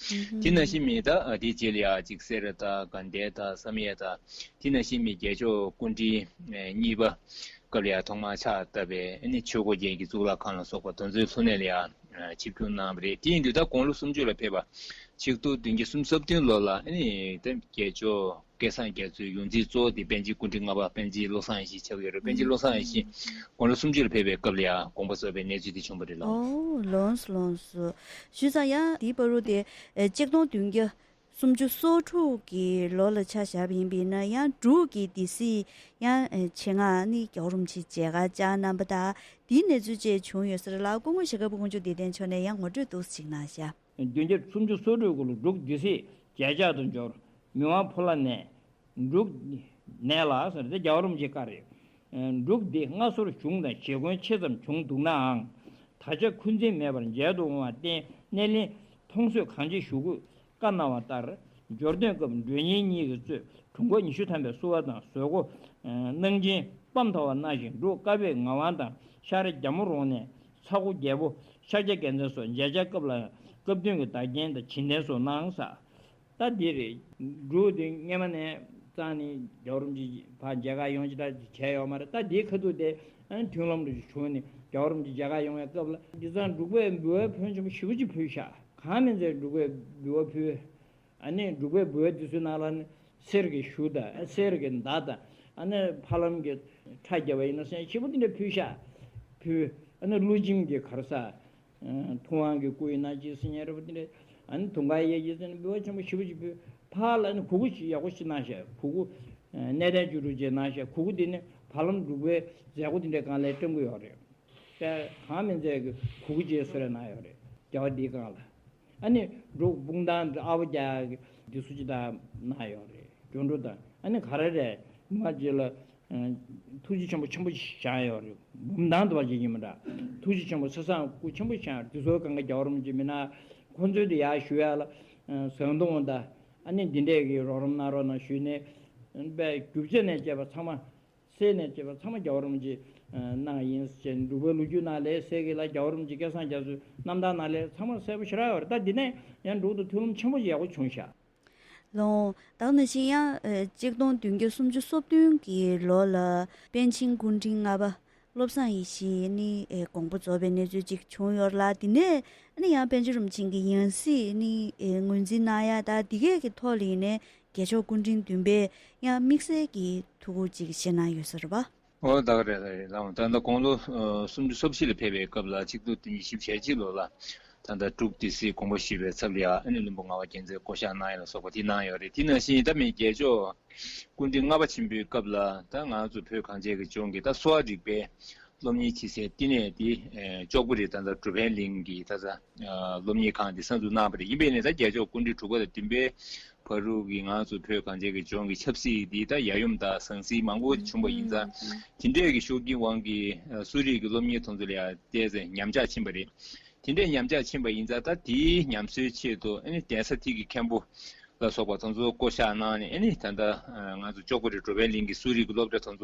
དེ་ནང་བཞིན་མི་ད་ཨ་དེའི་རྗེས་ལ་ཡང་ཅིག་སེ་ར་དང་དགའ་ལྡན་དང་བསམ་ཡས་དང་། དེ་ནང་བཞིན་མི་རྒྱལ་མཆོག་སྐུ་ཕྲེང་གཉིས་པ་སྐབས་ལ་ཡང་ཐོག་མར་ཕྱག་བཏབ་པའི་ཨ་ནི་ཆོས་འཁོར་རྒྱལ་གྱི་གཙུག་ལག་ཁང་ལ་སོགས་པ་དེ་ཚོའི་ལྷོ་ནས་ལ་ཡང་ཆིབས་བསྒྱུར་གནང་བ་རེད། དེ་ཡིན་དུས་ད་དགུང་ལོ་སུམ་ཅུ་ལ་ཕེབས་པ་ཆིག་སྟོང་བདུན་བརྒྱ་སུམ་ཅུ་སོ་བདུན་ལོ་ལ་ཨ་ནི་ད་རྒྱལ་མཆོག་སྐལ་བཟང་རྒྱ་མཚོའི་ཡོངས་འཛིན་གཙོ་བོ་དེ་པཎ་ཆེན་སྐུ་ཕྲེང་ལྔ་པ་པཎ་ཆེན་བློ་བཟང་ཡེ་ཤེས་ཆགས་ཡོད་རེད། པཎ་ཆེན་བློ་བཟང་ཡེ་ཤེས་དགུང་ལོ་སུམ་ཅུ་ལ་ཕེབས་པའི་སྐབས་ལ་ཡང་དགོངས་པ་རྫོགས་པའི་གནས་ཚུལ་དེ་བྱུང་བ་རེད་ལགས། ཨོ་ལོངས་སོ་ལོངས་སོ། བྱས་ཙང་ཡང་དེའི་བར་དུ་དེ་ཨེ་གཅིག་སྟོང་བདུན་བརྒྱ་སུམ་ཅུ་སོ་དྲུག་གི་ལོ་ལ་ཆ་བཞག་པ་ཡིན་པས་ན་ཡང་འབྲུག་གི་སྡེ་སྲིད་ཡང་ཨེ་ཆེད་མངགས་ནི་རྒྱལ་བ་རིན་པོ་ཆེ་མཇལ་ཁ་བཅར་གནང་པ་དང་དེའི་གནས་ཚུལ་བཅས་བྱུང་ཡོད་ཟེར་ལ། སྐུ་ངོ་ཞྭ་སྒབ་པ་དཀོན་མཆོག་བདེ་ལྡན་མཆོག་ནས་ཡང་ངོ་སྤྲོད་འདུག་སེ་ཅིག་གནང་ཤག་བདུན་བརྒྱ་སུམ་ཅུ་སོ་དྲུག་གི་ལོ་འབྲུག་སྡེ་སྲིད་མཇལ་ཕྱག་ཏུ་འབྱོར། མི་དབང་ཕོ་ལྷ་ནས། འབྲུག་ནས་ལ་ཟེར་ཏེ་རྒྱལ་བ་རིན་པོ་ཆེའི་བཀའ་རེད། འབྲུག་འདི་སྔ་སོར་གཞུང་དང་ཞེ་འཁོན་ཆེ་ཙམ་བྱུང་འདུག་ནའང་། ད་ཆ་འཁོན་འཛིན་མེད་པར་མཇལ་དུ་འོང་བར་བརྟེན་སྣེ་ལེན་མཐོང་གཟོས་གང་ཆེ་ཞུ་དགོས་བཀའ་གནང་བ་ལྟར། འབྱོར་ལྡན་སྐབས་མགྲོན་གཉེར་གཉིས་ཀྱིས་གཙོས་དྲུང་འཁོར་ཉི་ཤུ་ཐམ་པས་བསུ་བ་དང་བཟོད་སྒོ་གནང་སྦྱིན་སྤམ་མཐོ་བ་གནང་ཞིང་འབྲུག་དཀར་པོའི་ངག་དབང་དང་ཤར་རྒྱ་མོ་རོང་ནས་ཚ་སྒོ་རྒྱལ་པོ་ཤཱཀྱ་རྒྱལ་མཚན་སོགས་མཇལ་བཅར་སྐབས་ལ་སྐབས་བསྟུན་གྱི་བདག་རྐྱེན་དང་བྱིན་རླབས་སོགས་གནང་ས། ད་འདི་རེད། འབྲུག་འདི་སྔས་མ་ནས་རྩ་ནས་རྒྱལ་བ་རིན་པོ་ཆེ་ཕར་མཇལ་ཁ་ཡོང་ཅི་ད་བྱས་ཡོད་མ་རེད། ད་འདིའི་ཁ་ཐུག་དེ་ཨ་ནི་མཐུན་ལམ་རུ་ཞིག་བྱུང་ནས་རྒྱལ་བ་རིན་པོ་ཆེ་མཇལ་ཁ་ཡོང་བའི་སྐབས་ལ་དེང་སང་འབྲུག་པས་འབུལ་བ་ཕོན་ཆེན་པོ་ཞེ་པོ་ཅིག་ཕུལ་ཤག་གང་མིན་ཚད་འབྲུག་པས་འབུལ་བ་ཕུལ། ཨ་ནི་འབྲུག་པའི་འབུལ་བ་འདི་ཚོའི་ནང་ལ་ནི་གསེར་གྱི་གཞུ་དང་གསེར་གྱི་མདའ་དང་ཨ་ནི་ཕ་ལམ་གྱི་ཁྲ་བརྒྱབ་པ་ཡིན་ན་སེམས་ཞེ་པོ་དེ་འདྲ་ཕུལ་ཤག་ཕུལ། ཨ་ནི་ཀླུ་བྱིན་གྱི་གར་ས། ཐུབ་དབང་གི་སྐུ་ཡི་ནང་ཅིག་སེ་ཉེ་རུ་དེ་འདྲ། ཨ་ནི་དུང་དཀར་གཡས་འཁྱིལ་ཟེར་ནས་འབུལ་བ་ཆེན་པོ་ཞེ་པོ་ཅིག་ཕུལ། ཕར་ལ་ཨ་ནི་གུར་གུ་ཞིག་ཡག་པོ་ཞིག་གནང་ཤག་གུར་གུ་གནས་བརྟན་བཅུ་དྲུག་ཅན་གནང་ཤག་གུར་གུ་དེ་ནི་བར་ལམ་འབྲུག་པའི་མཛད་སྒོ་དེ་འདྲའི་སྒང་ལ་སྤྲད་ཀྱི་ཡོད་རེད། དཔེ་གང་མིན་ཚད་ཀྱི་གུར་གུ་ཅིག་གསོལ་རས་གནང་ཡོད་རེད། རྒྱལ་བ་འདིའི་སྒང་ལ། ཨ་ནི་འབྲུག་སྤུངས་ཐང་ཨ་བོ་རྒྱལ་གྱི་འདི་ཚོ་ཅིག་དང་གནང་ཡོད་རེད། སྒྱུ་འཕྲུལ་དང་ཨ་ནི་ག་རེ་རེད། མ་ཅིག་ལ་ཐུགས་རྗེ་ཆེན་པོ་ཆེན་པོ་ཞིག་བཞེངས་ཡོད་རེད། འབུམ་ཐང་དུ་བ་ཅིག་ཡིན་མི་འདྲ། ཐུགས་རྗེ་ཆེན་པོ་ས་བཟང་སྐུ་ཆེན་པོ་བཞེངས་ཡོད་རེད། འདི་ཚོ་གང་ག་རྒྱལ་བ་རིན་པོ་ཆེ་མི་ན་ཁོང་ཚོའི་དུ་ཡར་ཞུ་ཡ་ལ་ཟངས་མདོང་དང་ཨ་ནི་འདི་འདྲས་ཀྱི་རོགས་རམ་གནང་རོགས་གནང་ཞུས་ནས་དཔེ་རྒྱུ་ཆ་ནས་བཅས་པ་ཚང་མ། གསེར་ནས་བཅས་པ་ཚང་མ་རྒྱལ་བ་རིན་པོ་ཆེས་གནང་ཡིན་ཟེར། འབྲུག་པའི་ལོ་རྒྱུས་ནང་ལས་གསལ་གི་ལ། རྒྱལ་བ་རིན་པོ་ཆེ་སྐལ་བཟང་རྒྱ་མཚོའི་རྣམ་ཐར་ནང་ལས་ཚང་མ་གསལ་པོ་ཞེ་དྲག་ཡོད་རེད། ད་འདི་ནས་ཡང་འབྲུག་དང་མཐུན་ལམ་ཆེན་པོ་ཡག་པོ་བྱུང་ཤག་ལོང་། ད་ག་ནང་བཞིན་ཡང་གཅིག་སྟོང་བདུན་བརྒྱ་སུམ་ཅུ་སོ་བདུན་གྱི་ལོ་ལ་པཎ་ཆེན་སྐུ་ཕྲེང་ལྔ་པ་བློ་བཟང་ཡེ་ཤེས་ནི་དགོངས་པ་རྫོགས་པའི་གནས་ཚུལ་ཅིག་བྱུང་ཡོད་ལ། དེ་ནས་ནི་ཡང་པཎ་ཆེན་རིན་པོ་ཆེ་གི་ཡང་སྲིད་ནི་ངོས་འཛིན་གནང་ཡ་ད་འདི་གས་ཀྱི་ཐོག་ལ་ཡིན་ནའི། རྒྱལ་མཆོག་སྐུ་ཕྲེང་བདུན་པས་ཡང་དམིགས་བསལ་གྱི་ཐུགས་ཁུར་ཅིག་བཞེས་གནང་ཡོད་ས་རེད་པ། ཨོ་ད་ག་རེད་རེད་ལགས། ད་ལྟ་དགུང་ལོ་ཨ་སུམ་ཅུ་སོ་བཞི་ལ་ཕེབས་པའི་སྐབས་ལ་ཆིག་སྟོང་བདུན་བརྒྱ་བཞི་བཅུ་ཞེ་གཅིག་ལོ་ལ་ད་ལྟ་འབྲུག་སྡེ་སྲིད་དགོངས་པ་ཞུས་པའི་ཚབ་ལ་ཡ་ཨ་ནི་བློན་པོ་ངག་དབང་རྒྱལ་མཚན་བསྐོ་བཞག་གནང་ཡ་ལ་སོགས་པ་དེ་གནང་ཡོད་རེད། དེ་ནང་བཞིན་ད་མི་རྒྱལ་མཆོག་སྐུ་ཕྲེང་ལྔ་པ་ཆེན་པོའི་སྐབས་ལ་ད་ང་ཚོ་བོད་གངས་ཅན་གྱི་ལྗོངས་ཀྱི་ད་གསོ་བ་རིག་པའི་སློབ་གཉེར་བྱེད་སའི་བསྟི་གནས་དེ་ཨེ་ལྕོག་པོ་རི་ད་ལྟ་གྲུབ་པའི་གླིང་གི་ད་ལྟ་ཨ་སློབ་གཉེར་ཁང་དེ་གསར་འཛུགས་གནང་བ་རེད། ཡིན་པས་ནས་ད་རྒྱལ་མཆོག་སྐུ་ཕྲེང་དྲུག་པ་དང་བདུན་པའི་བར་དུ་གི་ང་ཚོ་བོད་གངས་ཅན་གྱི་ལྗོངས་ཀྱི་ཆབ་སྲིད་འདི་ད་ཡ་ཡོམ་དང་ཟང་ཟིང་མང་པོ་བྱུང་བ་ཡིན་ཙང་། དེ་འདྲས་ཀྱི་ཤུགས་རྐྱེན་དབང་གིས་ཨ་གསོ་རིག་གི་སློབ་གཉེར་དེ་ཚོ་ལ་ཡང་ཏོག་ཙམ་ཉམས་ཆག་ཕྱིན་པ་རེད། དེ་འདྲས་ཉམས་ཆག་ཕྱིན་པ་ཡིན་ཙང་ད་དེའི་ཉམས་གསོའི་ཆེད་དུ་ཨ་ནི་གདན་ས་དེ་གི་མཁན་པོ་ ལ་སོགས་པ་དེ་ཚོ་བསྐོ་བཞག་གནང་ནས། ཨ་ནི་ད་ལྟ་ང་ཚོ་ལྕོག་པོ་རི་བྲོ་བའི་གླིང་གི་གསོ་རིག་གི་སློབ་གྲྭ་དེ་ཚོ་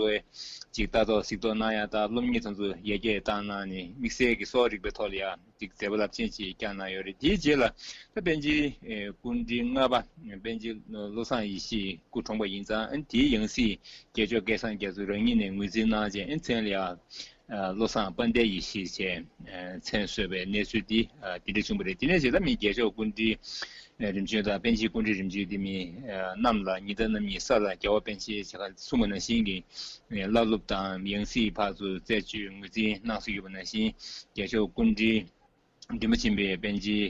ཅིག་ལྟ་རྟོག་གཟིགས་རྟོག་གནང་ཡ་དང་། སློབ་གཉེར་དེ་ཚོ་ཡར་རྒྱས་བཏང་གནང་ནས། དམིགས་བསལ་གྱི་གསོ་བ་རིག་པའི་ཐོག་ལ་ཡང་ཅིག་མཛད་པ་རླབས་ཆེན་ཅིག་བསྐྱངས་གནང་ཡོད་རེད། དེའི་རྗེས་ལ་ད་པཎ་ཆེན་སྐུ་ཕྲེང་ལྔ་པ་པཎ་ཆེན་བློ་བཟང་ཡེ་ཤེས་སྐུ་གྲོངས་པ་ཡིན་ཙང་། ཨ་ནི་དེའི་ཡང་སྲིད་རྒྱལ་མཆོག་སྐལ་བཟང་རྒྱ་མཚོ་རང་ཉིད་ནས་ངོས་འཛིན་གནང་བྱས། ཨ་ནི་མཚན་ལ་ཡང་བློ་བཟང་དཔལ་ལྡན་ཡེ་ཤེས་ཞེས་མཚན་གསོལ་བའི་གནས་ཚུལ་འདི་དེ་འདྲ་བྱུང་བ་རེད། དེ་ནས་བྱས་ད་མི་རྒྱལ་མཆོག་སྐུ་ཕྲེང་རིམ་བྱོན་དང་པཎ་ཆེན་སྐུ་ཕྲེང་རིམ་བྱོན་འདི་མི་གནམ་ལ་ཉི་ཟླ་གནམ་གཉིས། ས་ལ་རྒྱལ་བ་པཎ་ཆེན་ཞེས་གསུངས་པ་ནང་བཞིན་གྱི་བླ་སློབ་དང་ཡང་སྲིད་ཕར་ཚུར་རྩད་གཅོད་ངོས་འཛིན་གནང་སྲོལ་ཡོད་པ་ནང་བཞིན། རྒྱལ་མཆོག་སྐུ་ཕྲེང་འདུས་མ་བྱས་པའི་པཎ་ཆེན་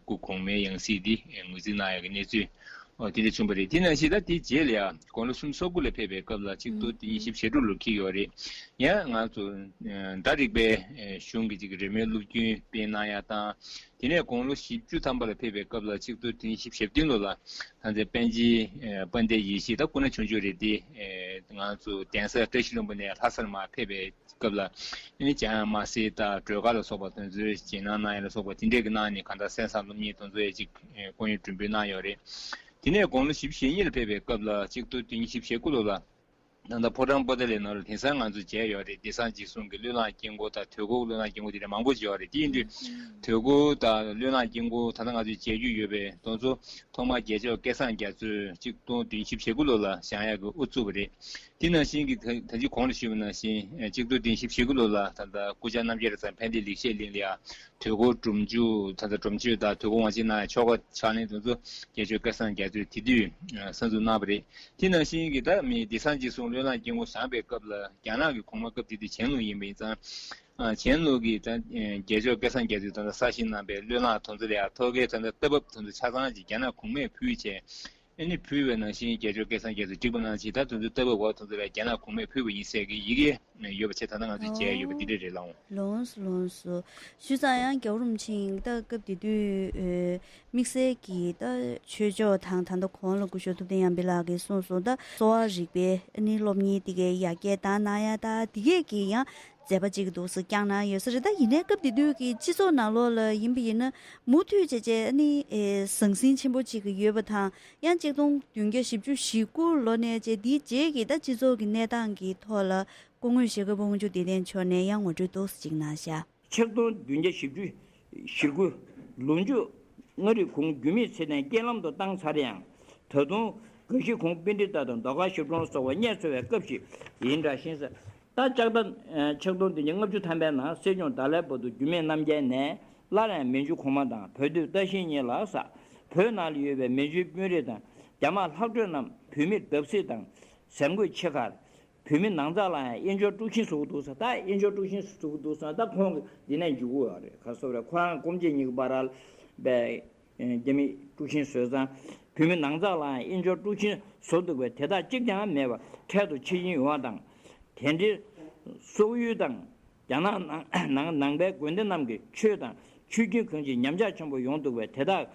སྐུ་གོང་མའི་ཡང་སྲིད་འདི་ངོས་འཛིན་གནང་ཡག་གི་གནས་ཚུལ། ཨོ། དེ་འདྲ་བྱུང་བ་རེད། དེ་ནང་བཞིན་ད་དེའི་རྗེས་ལ་ཡང་དགུང་ལོ་སུམ་ཅུ་སོ་དགུ་ལ་ཕེབས་པའི་སྐབས་ལ་ཆིག་སྟོང་བདུན་བརྒྱ་བཞི་བཅུ་ཞེ་དྲུག་ལོར་འཁེལ་ཡོད་རེད། ཡང་ང་ཚོ་ཨ་རྒྱ་རིག་པའི་ཨ་གཞུང་གི་ཅིག་རེས་མོས་སློབ་རྒྱུན་སྤེལ་གནང་ཡ་དང་། དེ་ནས་དགུང་ལོ་བཞི་བཅུ་ཐམ་པ་ལ་ཕེབས་པའི་སྐབས་ལ་ཆིག་སྟོང་བདུན་བརྒྱ་བཞི་བཅུ་ཞེ་བདུན་ལོ་ལ་ད་ལྟའི་པཎ་ཆེན་ཨ་དཔལ་ལྡན་ཡེ་ཤེས་ད་སྐུ་ན་ཆུང་ཆུང་རེད་དེ། ཨ་ང་ཚོ་གདན་ས་བཀྲ་ཤིས་ལྷུན་པོ་ནས་ལྷ་སར་མར་ཕེབས་པའི་སྐབས་ལ། ཨ་ནི་འཇམ་དབྱངས་དམར་སེར་དང་སྒྲོལ་དཀར་ལ་སོགས་པ་དེ་ཚོའི་རྗེས་གནང་གནང་ཡ་ལ་སོགས་པ་དེ་འདྲས་ཀྱི་གནང་ནས། གང་ལྟར་གསན་བསམ་སློབ་གཉེར་དེ་ཚོ་ཡ་ཅིག་ཨེ་སྐུ་ཡོན་མགྲོན་འབོད་གནང་ཡོད་རེད། དེ་ནས་དགུང་ལོ་བཞི་བཅུ་ཞེ་གཉིས་ལ་ཕེབས་པའི་སྐབས་ལ་ཆིག་སྟོང་བདུན་བརྒྱ་བཞི་བཅུ་ཞེ་དགུ་ལོ་ལ་ད་ལྟ་ཕོ་བྲང་པོ་ཏཱ་ལའི་ནང་ལ་དེང་སང་ང་ཚོ་མཇལ་ཡོད་རེད། བདེ་གསང་འཇིགས་གསུམ་གྱི་བློས་བསླངས་དཀྱིལ་འཁོར་དང་། དོལ་འཁོར་བློས་བསླངས་དཀྱིལ་འཁོར་དེ་འདྲ་མང་པོ་ཅིག་ཡོད་རེད། དེ་ཡིན་དུས་དོལ་འཁོར་དང་བློས་བསླངས་དཀྱིལ་འཁོར་ད་ལྟ་ང་ཚོས་མཇལ་རྒྱུ་ཡོད་པའི་དེ་ཚོ་ཐོག་མར་རྒྱལ་མཆོག་སྐལ་བཟང་རྒྱ་མཚོས་ཆིག་སྟོང་བདུན་བརྒྱ་བཞི་བཅུ་ཞེ་དགུ་ལོ་ལ་བཞེངས་ཡག་གི་དབུ་བཙུགས་པ་རེད། དེ་ནང་བཞིན་གྱི་ད་ད་ཅི་གོང་ལ་ཞུས་པ་ནང་བཞིན་ཆིག་སྟོང་བདུན་བརྒྱ་བཞི་བཅུ་ཞེ་དགུ་ལོ་ལ་ད་ལྟ་སྐུ་བཅར་རྣམ་རྒྱལ་གྲྭ་ཚང་ཕན་བདེ་ལེགས་བཤད་གླིང་ལ་ཡང་དོལ་འཁོར་སྒྲུབ་མཆོད། ད་ལྟ་སྒྲུབ་མཆོད་དང་དོལ་འཁོར་དབང་ཆེན་གནང་ཡ་ཆོ་ག་ཕྱག་ལེན་དེ་ཚོ་རྒྱལ་མཆོག་སྐལ་བཟང་རྒྱ་མཚོས་དེ་དུས་གསར་འཛུགས་གནང་བ་རེད། དེ་ནང་བཞིན་གྱི་ད་མི་བདེ་གསང་འཇིགས་གསུམ་བློས་བསླངས་དཀྱིལ་འཁོར་བཞེངས་པའི་སྐབས་ལ་རྒྱ་ནག་གི་གོང་མ་སྐབས་དེ་དུས་ཆན་ལུང་ཡིན་པ་ཡིན་ཙང་། ཨ་ཆན་ལུང་གིས་ད་ཨེ་རྒྱལ་མཆོག་སྐལ་བཟང་རྒྱ་མཚོས་ད་ལྟ་གསར་བཞེངས་གནང་པའི་བློས་བསླངས་དེ་ཚོ་ལ་ཡང་ཐོག་ཁའི་ད་ལྟ་རྟ་བབས་དེ་ཚོ་ཆ་ཚང་ཅིག་རྒྱ་ནག་གོང་མས་ཕུལ་བྱས། ཨ་ནི་ཕུལ་བའི་ནང་བཞིན་རྒྱལ་མཆོག་སྐལ་བཟང་རྒྱ་མཚོས་བསྒྲིགས་པ་ནང་བཞིན་ད་དེ་ཚོའི་རྟ་བབས་འོག་དེ་ཚོ་ལ་རྒྱ་ནག་གོང་མས་ཕུལ་བ་ཡིན་ཟེར་གྱི་ཡི་གེ་ཡོད་པ་བྱས། ད་ལྟ་ང་ཚོས་མཇལ་ཡོད་པ་འདི་འདྲ་རེད་ལགས། ལོངས་སུ་ལོངས་སུ། བྱས་ཙང་ཡང་རྒྱལ་བ་རིན་པོ་ཆེ་ད་སྐབས་དེ་དུས་ཨེ་དམིགས་བསལ་གྱི་ད་ཆོས་ཕྱོགས་དང་། ད་ལྟ་གོང་ལ་སྐུ་ཞབས་ཐུབ་བསྟན་ཡར་འཕེལ་ལགས་ཀྱིས་གསུངས་སོང་། ད་གསོ་བ་རིག་པའི་ཨ་ནི་སློབ་གཉེར་དེ་གའི་ཡར་རྒྱས་བཏང་གནང་ཡ་ད་དེ་གས་ཀྱི་ཡང་མཛད་པ་ཅིག་འདུག་སེ་བསྐྱངས་གནང་ཡོད་ས་རེད། ད་ཡིན་ནའི་སྐབས་དེ་དུས་ཀྱི་སྤྱི་ཚོགས་ནང་ལོགས་ལ་ཡིན་པ་ཡིན་ན་མུ་མཐུད་བྱས་བྱས་ཨ་ནི་ཨེ་ཟང་ཟིང་ཆེན་པོ་ཅིག་ཡོད་པ་དང་། ཡང་ཆིག་སྟོང་བདུན་བརྒྱ་བཞི་བཅུ་ཞེ་དགུ་ལོ་ནས་བྱས་དེའི་རྗེས་ཀྱི་ད་སྤྱི་ཚོགས་ཀྱི་གནས་སྟངས་ཀྱི་ཐོག་ལ་སྐུ་ངོ་ཞྭ་སྒབ་དབང་ཕྱུག་བདེ་ལྡན་མཆོག་ནས་ཡང་ངོ་སྤྲོད་ཏོག་ཙམ་ཅིག་གནང་ཤག་ཆིག་སྟོང་བདུན་བརྒྱ་བཞི་བཅུ་ཞེ་དགུ། ལོ་མཇུག་མངའ་རིས་གུང་རྒྱུད་སྨད་ཚེ་བརྟན་རྐྱེན་ལམ་དུ་བཏང་ཚར་ཡང་། ད་དུང་དགའ་བཞི་གུང་པཎྜི་ཏ་དང་ཟློས་གར་ཞབས་དྲུང་སོགས་པ་རྙེད་ཚོར་བའི་སྐབས་ཤིག་ཡིན་འདྲ་ཞིང་ཟེར། ད་ལྕགས་རྟ་ཆིག་སྟོང་བདུན་བརྒྱ་ལྔ་བཅུ་ཐམ་པའི་ནང་སྲིད་སྐྱོང་ད་ལའི་བར་དུ་རྒྱུད་སྨད་རྣམ་རྒྱལ་ནས་སླར་ཡང་མན་ཇུ་གོང་མ་དང་བོད་སྡོད་ཏཱ་ཤིང་གཉིས་ལ་ས་བོད་ནང་ལ་ཡོད་པའི་མན་ཇུའི་དཔོན་རིགས་དང་རྒྱ་དམག་ལྷག་འཕྲོས་རྣམས་བོད་མིར་བརྡབ་གསིག་དང་ཟས་གོས་ཕྱེད་ཀར། བོད་མི་ནང་ཚགས་ལ་ཡང་དབྱེན་སྦྱོར་དཀྲུག་ཤིང་བཟོ་གི་འདུག་ཟེར། ད་དབྱེན་སྦྱོར་དཀྲུག་ཤིང་བཟོ་གི་འདུག་ཟེར། ད་ཁོང་གིས་འདི་ནས་འཇུག་གི་ཡོད་རེད། ག་རེ་ཟེར་རེད། ཁོ་རང་སྐུ་མཆེད་གཉིས་ཀྱི་བར་ལ་པའི་རྒྱ་མི་དཀྲུག་ཤིང་བཟོས་ཙང་། བོད་མི་ནང་ཚགས་ལ་ཡང་དབྱེན་སྦྱོར་དཀྲུག་ཤིང་བཟོ་འདུག་པས། དེ་དག་གཅིག་ཀྱང་མེད་པར་འཕྲལ་དུ་ཕྱིར་འབྱོན་ཡོང་བ་དང་། དེ་འདྲའི་སོག་ཡུལ་དང་རྒྱ་ནག་ནང་ནང་ནང་པའི་དགོན་སྡེ་རྣམས་ཀྱི་ཆོས་དང་ཆོས་བརྒྱུད་གང་ཅིའི་ཉམས་ཆག་ཆེན་པོ་ཡོང་འདུག་པས། དེ་དག་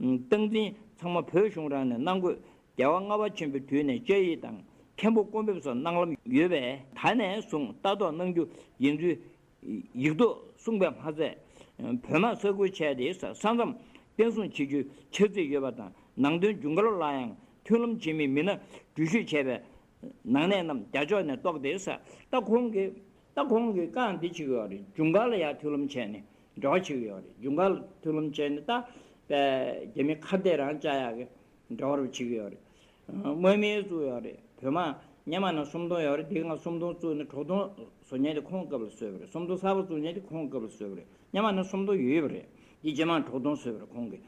སྟངས་འཛིན་ཚང་མ་བོད་གཞུང་རང་ནས་གནང་དགོས། རྒྱལ་བ་ལྔ་པ་ཆེན་པོའི་དུས་ནས་བཅའ་ཡིག་དང་མཁན་པོ་སྐུ་འབེབས་སོགས་གནང་ལམ་ཡོད་པས། ད་ནས་བཟུང་ལྟ་རྟོག་གནང་རྒྱུ་ཡིན་ཚུལ་ཡིག་ཐོག་གསུངས་པས་མ་ཚད། བོད་དམག་ས་ཁུལ་བྱས་ཏེ་ས་མཚམས་བཙན་བཟུང་བྱེད་རྒྱུའི་འཆར་རྩིས་ཡོད་པ་དང་། ནང་དོན་ཇུན་གར་ལ་ཡང་མཐུན་ལམ་བྱེད་མིན་མི་སྣ་འགྲུལ་བཞུད་བྱས་པའི་ནང་གནས་རྣམས་རྒྱ་ཕྱོགས་ནས་གཏོགས་ཏེ་ས། ད་ཁོང་གིས་ད་ཁོང་གིས་རྐང་འདི་བྱེད་ཀྱི་ཡོད་རེད། ཇུན་གར་ལ་ཡང་མཐུན་ལམ་བྱས་ནས་འབྲེལ་བ་བྱེད་ཀྱི་ཡོད་རེད། ཇུན་གར་ལ་མཐུན་ལམ་བྱས་ནས་ད་རྒྱ་མི་ཁ་གཏད་རང་བཅག་ཡག་གི་འབྲེལ་བ་རུ་བྱེད་ཀྱི་ཡོད་རེད། དམག་མི་བཙུགས་ཡོད་རེད། བོད་དམག་སྔོན་མ་ནས་སུམ་སྟོང་ཡོད་རེད། དེ་སྔ་སུམ་སྟོང་བཙུགས་ནས་དྲུག་སྟོང་བཟོ་མཁན་དེ་ཁོང་སྐབས་ལ་བཟོས་པ་རེད། སུམ་སྟོང་གསར་པ་བཙུགས་མཁན་དེ་ཁོང་སྐབས་ལ་བཟོས་པ་རེད། སྔོན་མ་ནས་སུམ་སྟོང་ཡོད་པ་རེད། དེ་རྗེས་མ་དྲུག་སྟོང་བཟོས་པ་རེད་ཁོང་གིས།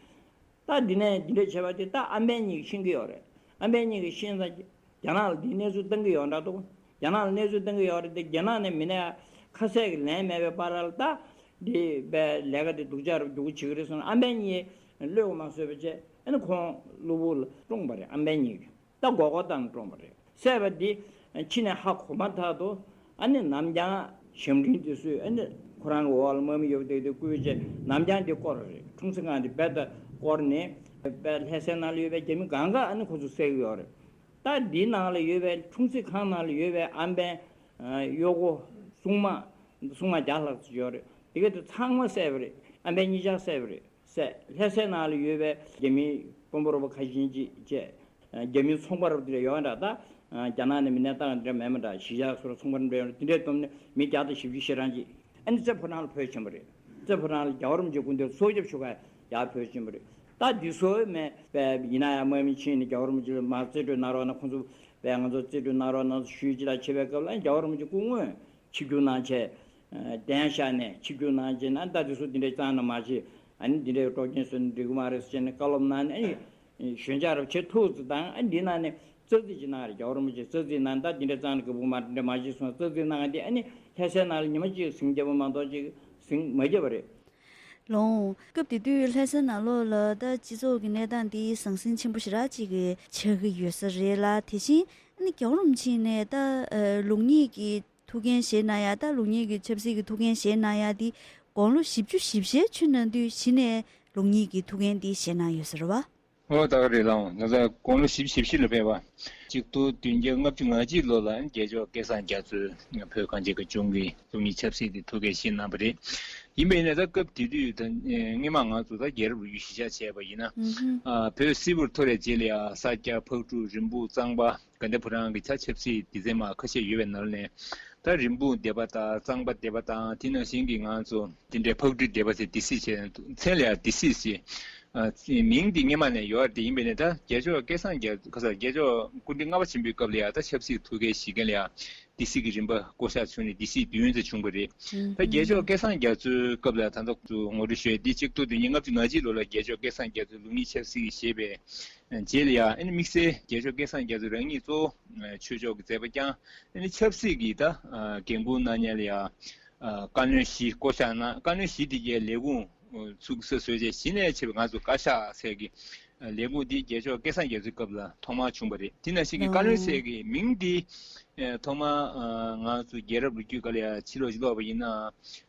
ད་འདི་ནས་འདི་འདྲ་བྱས་པ་དེ་ད་ཨམ་བན་གཉིས་ཀྱིས་ཤེས་ཀྱི་ཡོད་རེད། ཨམ་བན་གཉིས་ཀྱིས་ཤེས་ཙང་རྒྱ་ནག་ལ་འདིའི་གནས་ཚུལ་བཏང་གི་ཡོད་འདྲ་འདུག་རྒྱ་ནག་ལ་གནས་ཚུལ་བཏང་གི་ཡོད་རེད་དེ། རྒྱ་ནག་ནས་མི་སྣ་ཁ་གསལ་གྱི་ལན་མེད་པའི་བར་ལ་ད་འདི་པའི་ལས་ཀ་དེ་སྡུག་ཅག་རུ་འགྱུར་གྱི་བྱེད་ཀྱི་རེད་གསུངས་ནས། ཨམ་བན་གཉིས་གློད་གོ་མ་བཟོད་པ་བྱས། ཨ་ནི་ཁོང་གློ་བུར་ལ་བཀྲོངས་པ་རེད། ཨམ་བན་གཉིས་ཀྱིས་ད་མགོ་སྐོར་བཏང་ནས་བཀྲོངས་པ་རེད། བསད་པ་འདི་ཕྱི་ནས་ཧ་གོ་མ་ཐག་ཏུ་ཨ་ནི་ནམ་རྒྱང་ཞབས་འདྲེན་དེ་ཚོས་ཨ་ནི་ཁོ་རང་གི་འོག་ལ་དམག་མི་ཡོད་པ་དེ་དེ་བསྐུལ་བྱས་ནམ་རྒྱང་དེ་སྐོར་རེད། འཁྲུངས་ས་ཁང་དེ་རྦད་དེ་སྐོར་ནས་རྦད་ལྷ་སའི་ནང་ལ་ཡོད་པའི་རྒྱ་མི་གང་ག་ཨ་ནི་ཁོ་ཚོ་བསད་ཀྱི་ཡོད་རེད། ད་འདིའི་ནང་ལ་ཡོད་པའི་འཁྲུངས་ས་ཁང་ནང་ལ་ཡོད་པའི་ཨམ་བན་གཡོག་པོ་སྲུང་མ་སྲུང་མ་བརྒྱ་ལྷག་ཙམ་ཡོད་རེད། དེ་ག་དེ་ཚང་མ་བསད་པ་རེད། ཨམ་བན་གཉིས་ཆ་བསད་པ་རེད། བསད། ལྷ་སའི་ནང་ལ་ཡོད་པའི་རྒྱ་མི་ དཔོན་པོ་རོགས་པ་ཁ་ཤས་ཅིག་བཅས། རྒྱ་མིའི་ཚོང་པ་རབ་དེ་འདྲ་ཡོད་འདྲ་ད། རྒྱ་ནག་ནས་མི་སྣ་བཏང་འདྲ་མེད་མ་འདྲ་གཞིས་ཆགས་སོ་ར་ཚོང་པ་འདྲ་ཡོད་འདྲ་དེ་འདྲའི་བསྡོམས་ནས་མི་བརྒྱ་དང་བཞི་བཅུ་ཞེ་གྲངས་ཅིག་ཨ་ནི་རྩེ་ཕོ་བྲང་ལ་བོད་ཕྱིན་པ་རེད། རྩེ་ཕོ་བྲང་ལ་རྒྱལ་བ་རིན་པོ་ཆེའི་སྐུ་མདུན་གསོལ་རྒྱབ་ཞུ་ག་ཡར་བོད་ཕྱིན་པ་རེད། ད་འདི་ཚོ་མེད་པས་ཡིན་ན་ཡང་དམག་མི་ཕྱིན་ནས་རྒྱལ་བ་རིན་པོ་ཆེ་ལ་མར་རྩིས་སྤྲོད་གནང་རོགས་གནང་། ཁོང་ཚོ་པས་ང་ཚོ་རྩིས་སྤྲོད་གནང་རོགས་གནང་ཞུས་ཅི་ལ་བྱེད་པའི་སྐབས་ལ་རྒྱལ་བ་རིན་པོ་ཆེ་སྐུ་དངོས་ཆིབས་བསྒྱུར་གནང་བྱས། གདན་ཤག་ནས་ཆིབས་བསྒྱུར་གནང་བྱས་ན་ད་འདི་ཚོ་འདི་འདྲའི་གཙང་ན་མ་བྱེད། ཨ་ནི་འདི་འདྲའི་སྲོག་རྒྱུན་སོན་འགྲིག་གི་མ་རེད་ཟེར་ནས་བཀའ་སློབ་གནང་ནས་ཨ་ནི་ཞོད་འཇགས་རབ་བྱེད་ཐུགས་ཚོད་དང་ཨ་འདི་གནང་ནས། རྩ་རྩིས་ཅིག་གནང་རེད། རྒྱལ་བ་རིན་པོ་ཆེ་རྩ་རྩིས་གནང་ད་འདི་འདྲ་གཙང་ལ་དགའ་པོ་མ་འདྲ་མ་ཤེས་སོང་། རྩ་རྩིས་གནང་འདི་ཨ་ནི་ལྷ་སའི་ནང་ལ་ཉི་མ་གཅིག་ཟིང་རྒྱབ་པ་མ་གཏོགས་ཅིག་ཟིང་མ་རྒྱབ་པ་རེད། ལོང་། སྐབས་དེ་དུས་ལྷ་སའི་ནང་ལོགས་ལ་ད་སྤྱི་ཚོགས་ཀྱི་གནས་སྟངས་འདི་ཟང་ཟིང་ཆེན་པོ་ཞེ་དྲག་ཅིག་གི་ཆགས་ཀྱི་ཡོད་ས་རེད་ལ། དེ་བཞིན་ཨ་ནི་རྒྱལ་བ་རིན་པོ་ཆེ་ནས་ད་ལུགས་གཉིས་ཀྱི་ཐུགས་འགན་བཞེས་གནང་ཡ། ད་ལུགས་གཉིས་ཀྱི་ཆབ་སྲིད་ཀྱི་ཐུགས་འགན་བཞེས་གནང་ཡ་འདི་དགུང་ལོ་བཞི་བཅུ་ཞེ་བཞི་ཆགས་ནས་དུས་གཞི་ནས་ལུགས་གཉིས་ཀྱི་ཐུགས་འགན་འདི་བཞེས་གནང་ཡོད་ས་རེད་བ། ཨོ་ད་ག་རེད་ལགས། ང་ཚོ་དགུང་ལོ་བཞི་བཅུ་ཞེ་བཞི་ལ་ཕེབས་པ། གཅིག་སྟོང་བདུན་བརྒྱ་ལྔ་བཅུ་ང་གཅིག་ལོ་ལ་རྒྱལ་མཆོག་སྐལ་བཟང་རྒྱ་མཚོས་བོད་གངས་ཅན་གྱི་ལྗོངས་ཀྱི་ལུགས་གཉིས་ཆབ་སྲིད་དེ་ཐུགས་འགན་བཞེས་གནང་བ་རེད། ཡིན་པས་ན་ད་སྐབས་དེ་དུས་ད་སྔོན་མ་ང་ཚོ་ད་རྒྱལ་རབས་ལོ་རྒྱུས་གཞི་བཞག་བྱས་པ་ཡིན་ན། ཨ་བོད་སིལ་བུར་ཐོར་བའི་རྗེས་ལ་ཡང་ས་སྐྱ་ཕག་གྲུ་རིན་སྤུངས་གཙང་པ་དགའ་ལྡན་ཕོ་བྲང་གི་ཆ་ཆབ་སྲིད་སྡེ་ཚན་མ་ཁ་ཤས་ཡོད་པའི་ནང་ནས། ད་རིན་སྤུངས་སྡེ་པ་དང་གཙང་པ་སྡེ་པ་དང་དེ་ནང་བཞིན་གྱི་ང་ཚོ་དེ་འདྲའི་ཕག་གྲུའི་སྡེ་པ་ཟེར་སྡེ་སྲིད་བྱས་མཚན་ལ་ཡང་སྡེ་སྲིད་ཟེར། ཨ་མིང་འདི་སྔོན་མ་ནས་ཡོད་རེད། ཡིན་པས་ནས་ད་རྒྱལ་མཆོག་སྐལ་བཟང་རྒྱ་ཁ་ས་རྒྱལ་མཆོག་སྐུ་ཕྲེང་ལྔ་པ་ཆེན་པོའི་སྐབས་ལ་ཡང་ད་ཆབ་སྲིད་ཐུགས་འགན་བཞེས་མཁན་ལ་ཡང་སྡེ་སྲིད་ཀྱི་རིམ་པ་བསྐོ་གཞག་བྱུང་ནས་སྡེ་སྲིད་བདུན་ཙམ་བྱུང་བ་རེད། ད་རྒྱལ་མཆོག་སྐལ་བཟང་རྒྱ་མཚོའི་སྐབས་ལ་ད་ལྟ་ཚོ་ངོ་སྤྲོད་ཞུས་ཏེ་གཅིག་སྟོང་བདུན་བརྒྱ་ལྔ་བཅུ་ང་གཅིག་ལོ་ལ་རྒྱལ་མཆོག་སྐལ་བཟང་རྒྱ་མཚོའི་ལུགས་གཉིས་ཆབ་སྲིད་བཞེས་པའི་རྗེས་ལ་ཡང་ཨ་ནི་དམིགས་བསལ་རྒྱལ་མཆོག་སྐལ་བཟང་རྒྱ་མཚོ་རང་ཉིད་གཙོ་བོ་ཆོས་ཕྱོགས་ཀྱི་མཛད་པ་བསྐྱངས། ཨ་ནི་ཆབ་སྲིད་ཀྱི་ད་འགན་འཁུར་གནང་མཁན་ལ་ཡང་བཀའ་བློན་བཞི་བསྐོ་གཞག་གནང་། བཀའ་བློན་བཞི་དེ་གའི་ལས་ཁུངས་ཚུགས་ས་བཟོས་རྗེས་གཞི་ནས་བྱས་པའི་ང་ཚོ་བཀའ་ཤག་ཟེར་གྱི་ལས་ཁུངས་དེ་རྒྱལ་མཆོག་སྐལ་བཟང་རྒྱ་མཚོའི་སྐབས་ལ་ཐོག་མར་བྱུང་བ་རེད། དེ་ནང་བཞིན་གྱི་བཀའ་བློན་ཟེར་གྱི་མིང་འདི་ཐོག་མར་ང་ཚོ་རྒྱལ་རབས་ལོ་རྒྱུས་སྐབས་ལ་ཡང་ཕྱི་ལོགས་ཕྱི་ལོགས་པ་ཡིན་ན་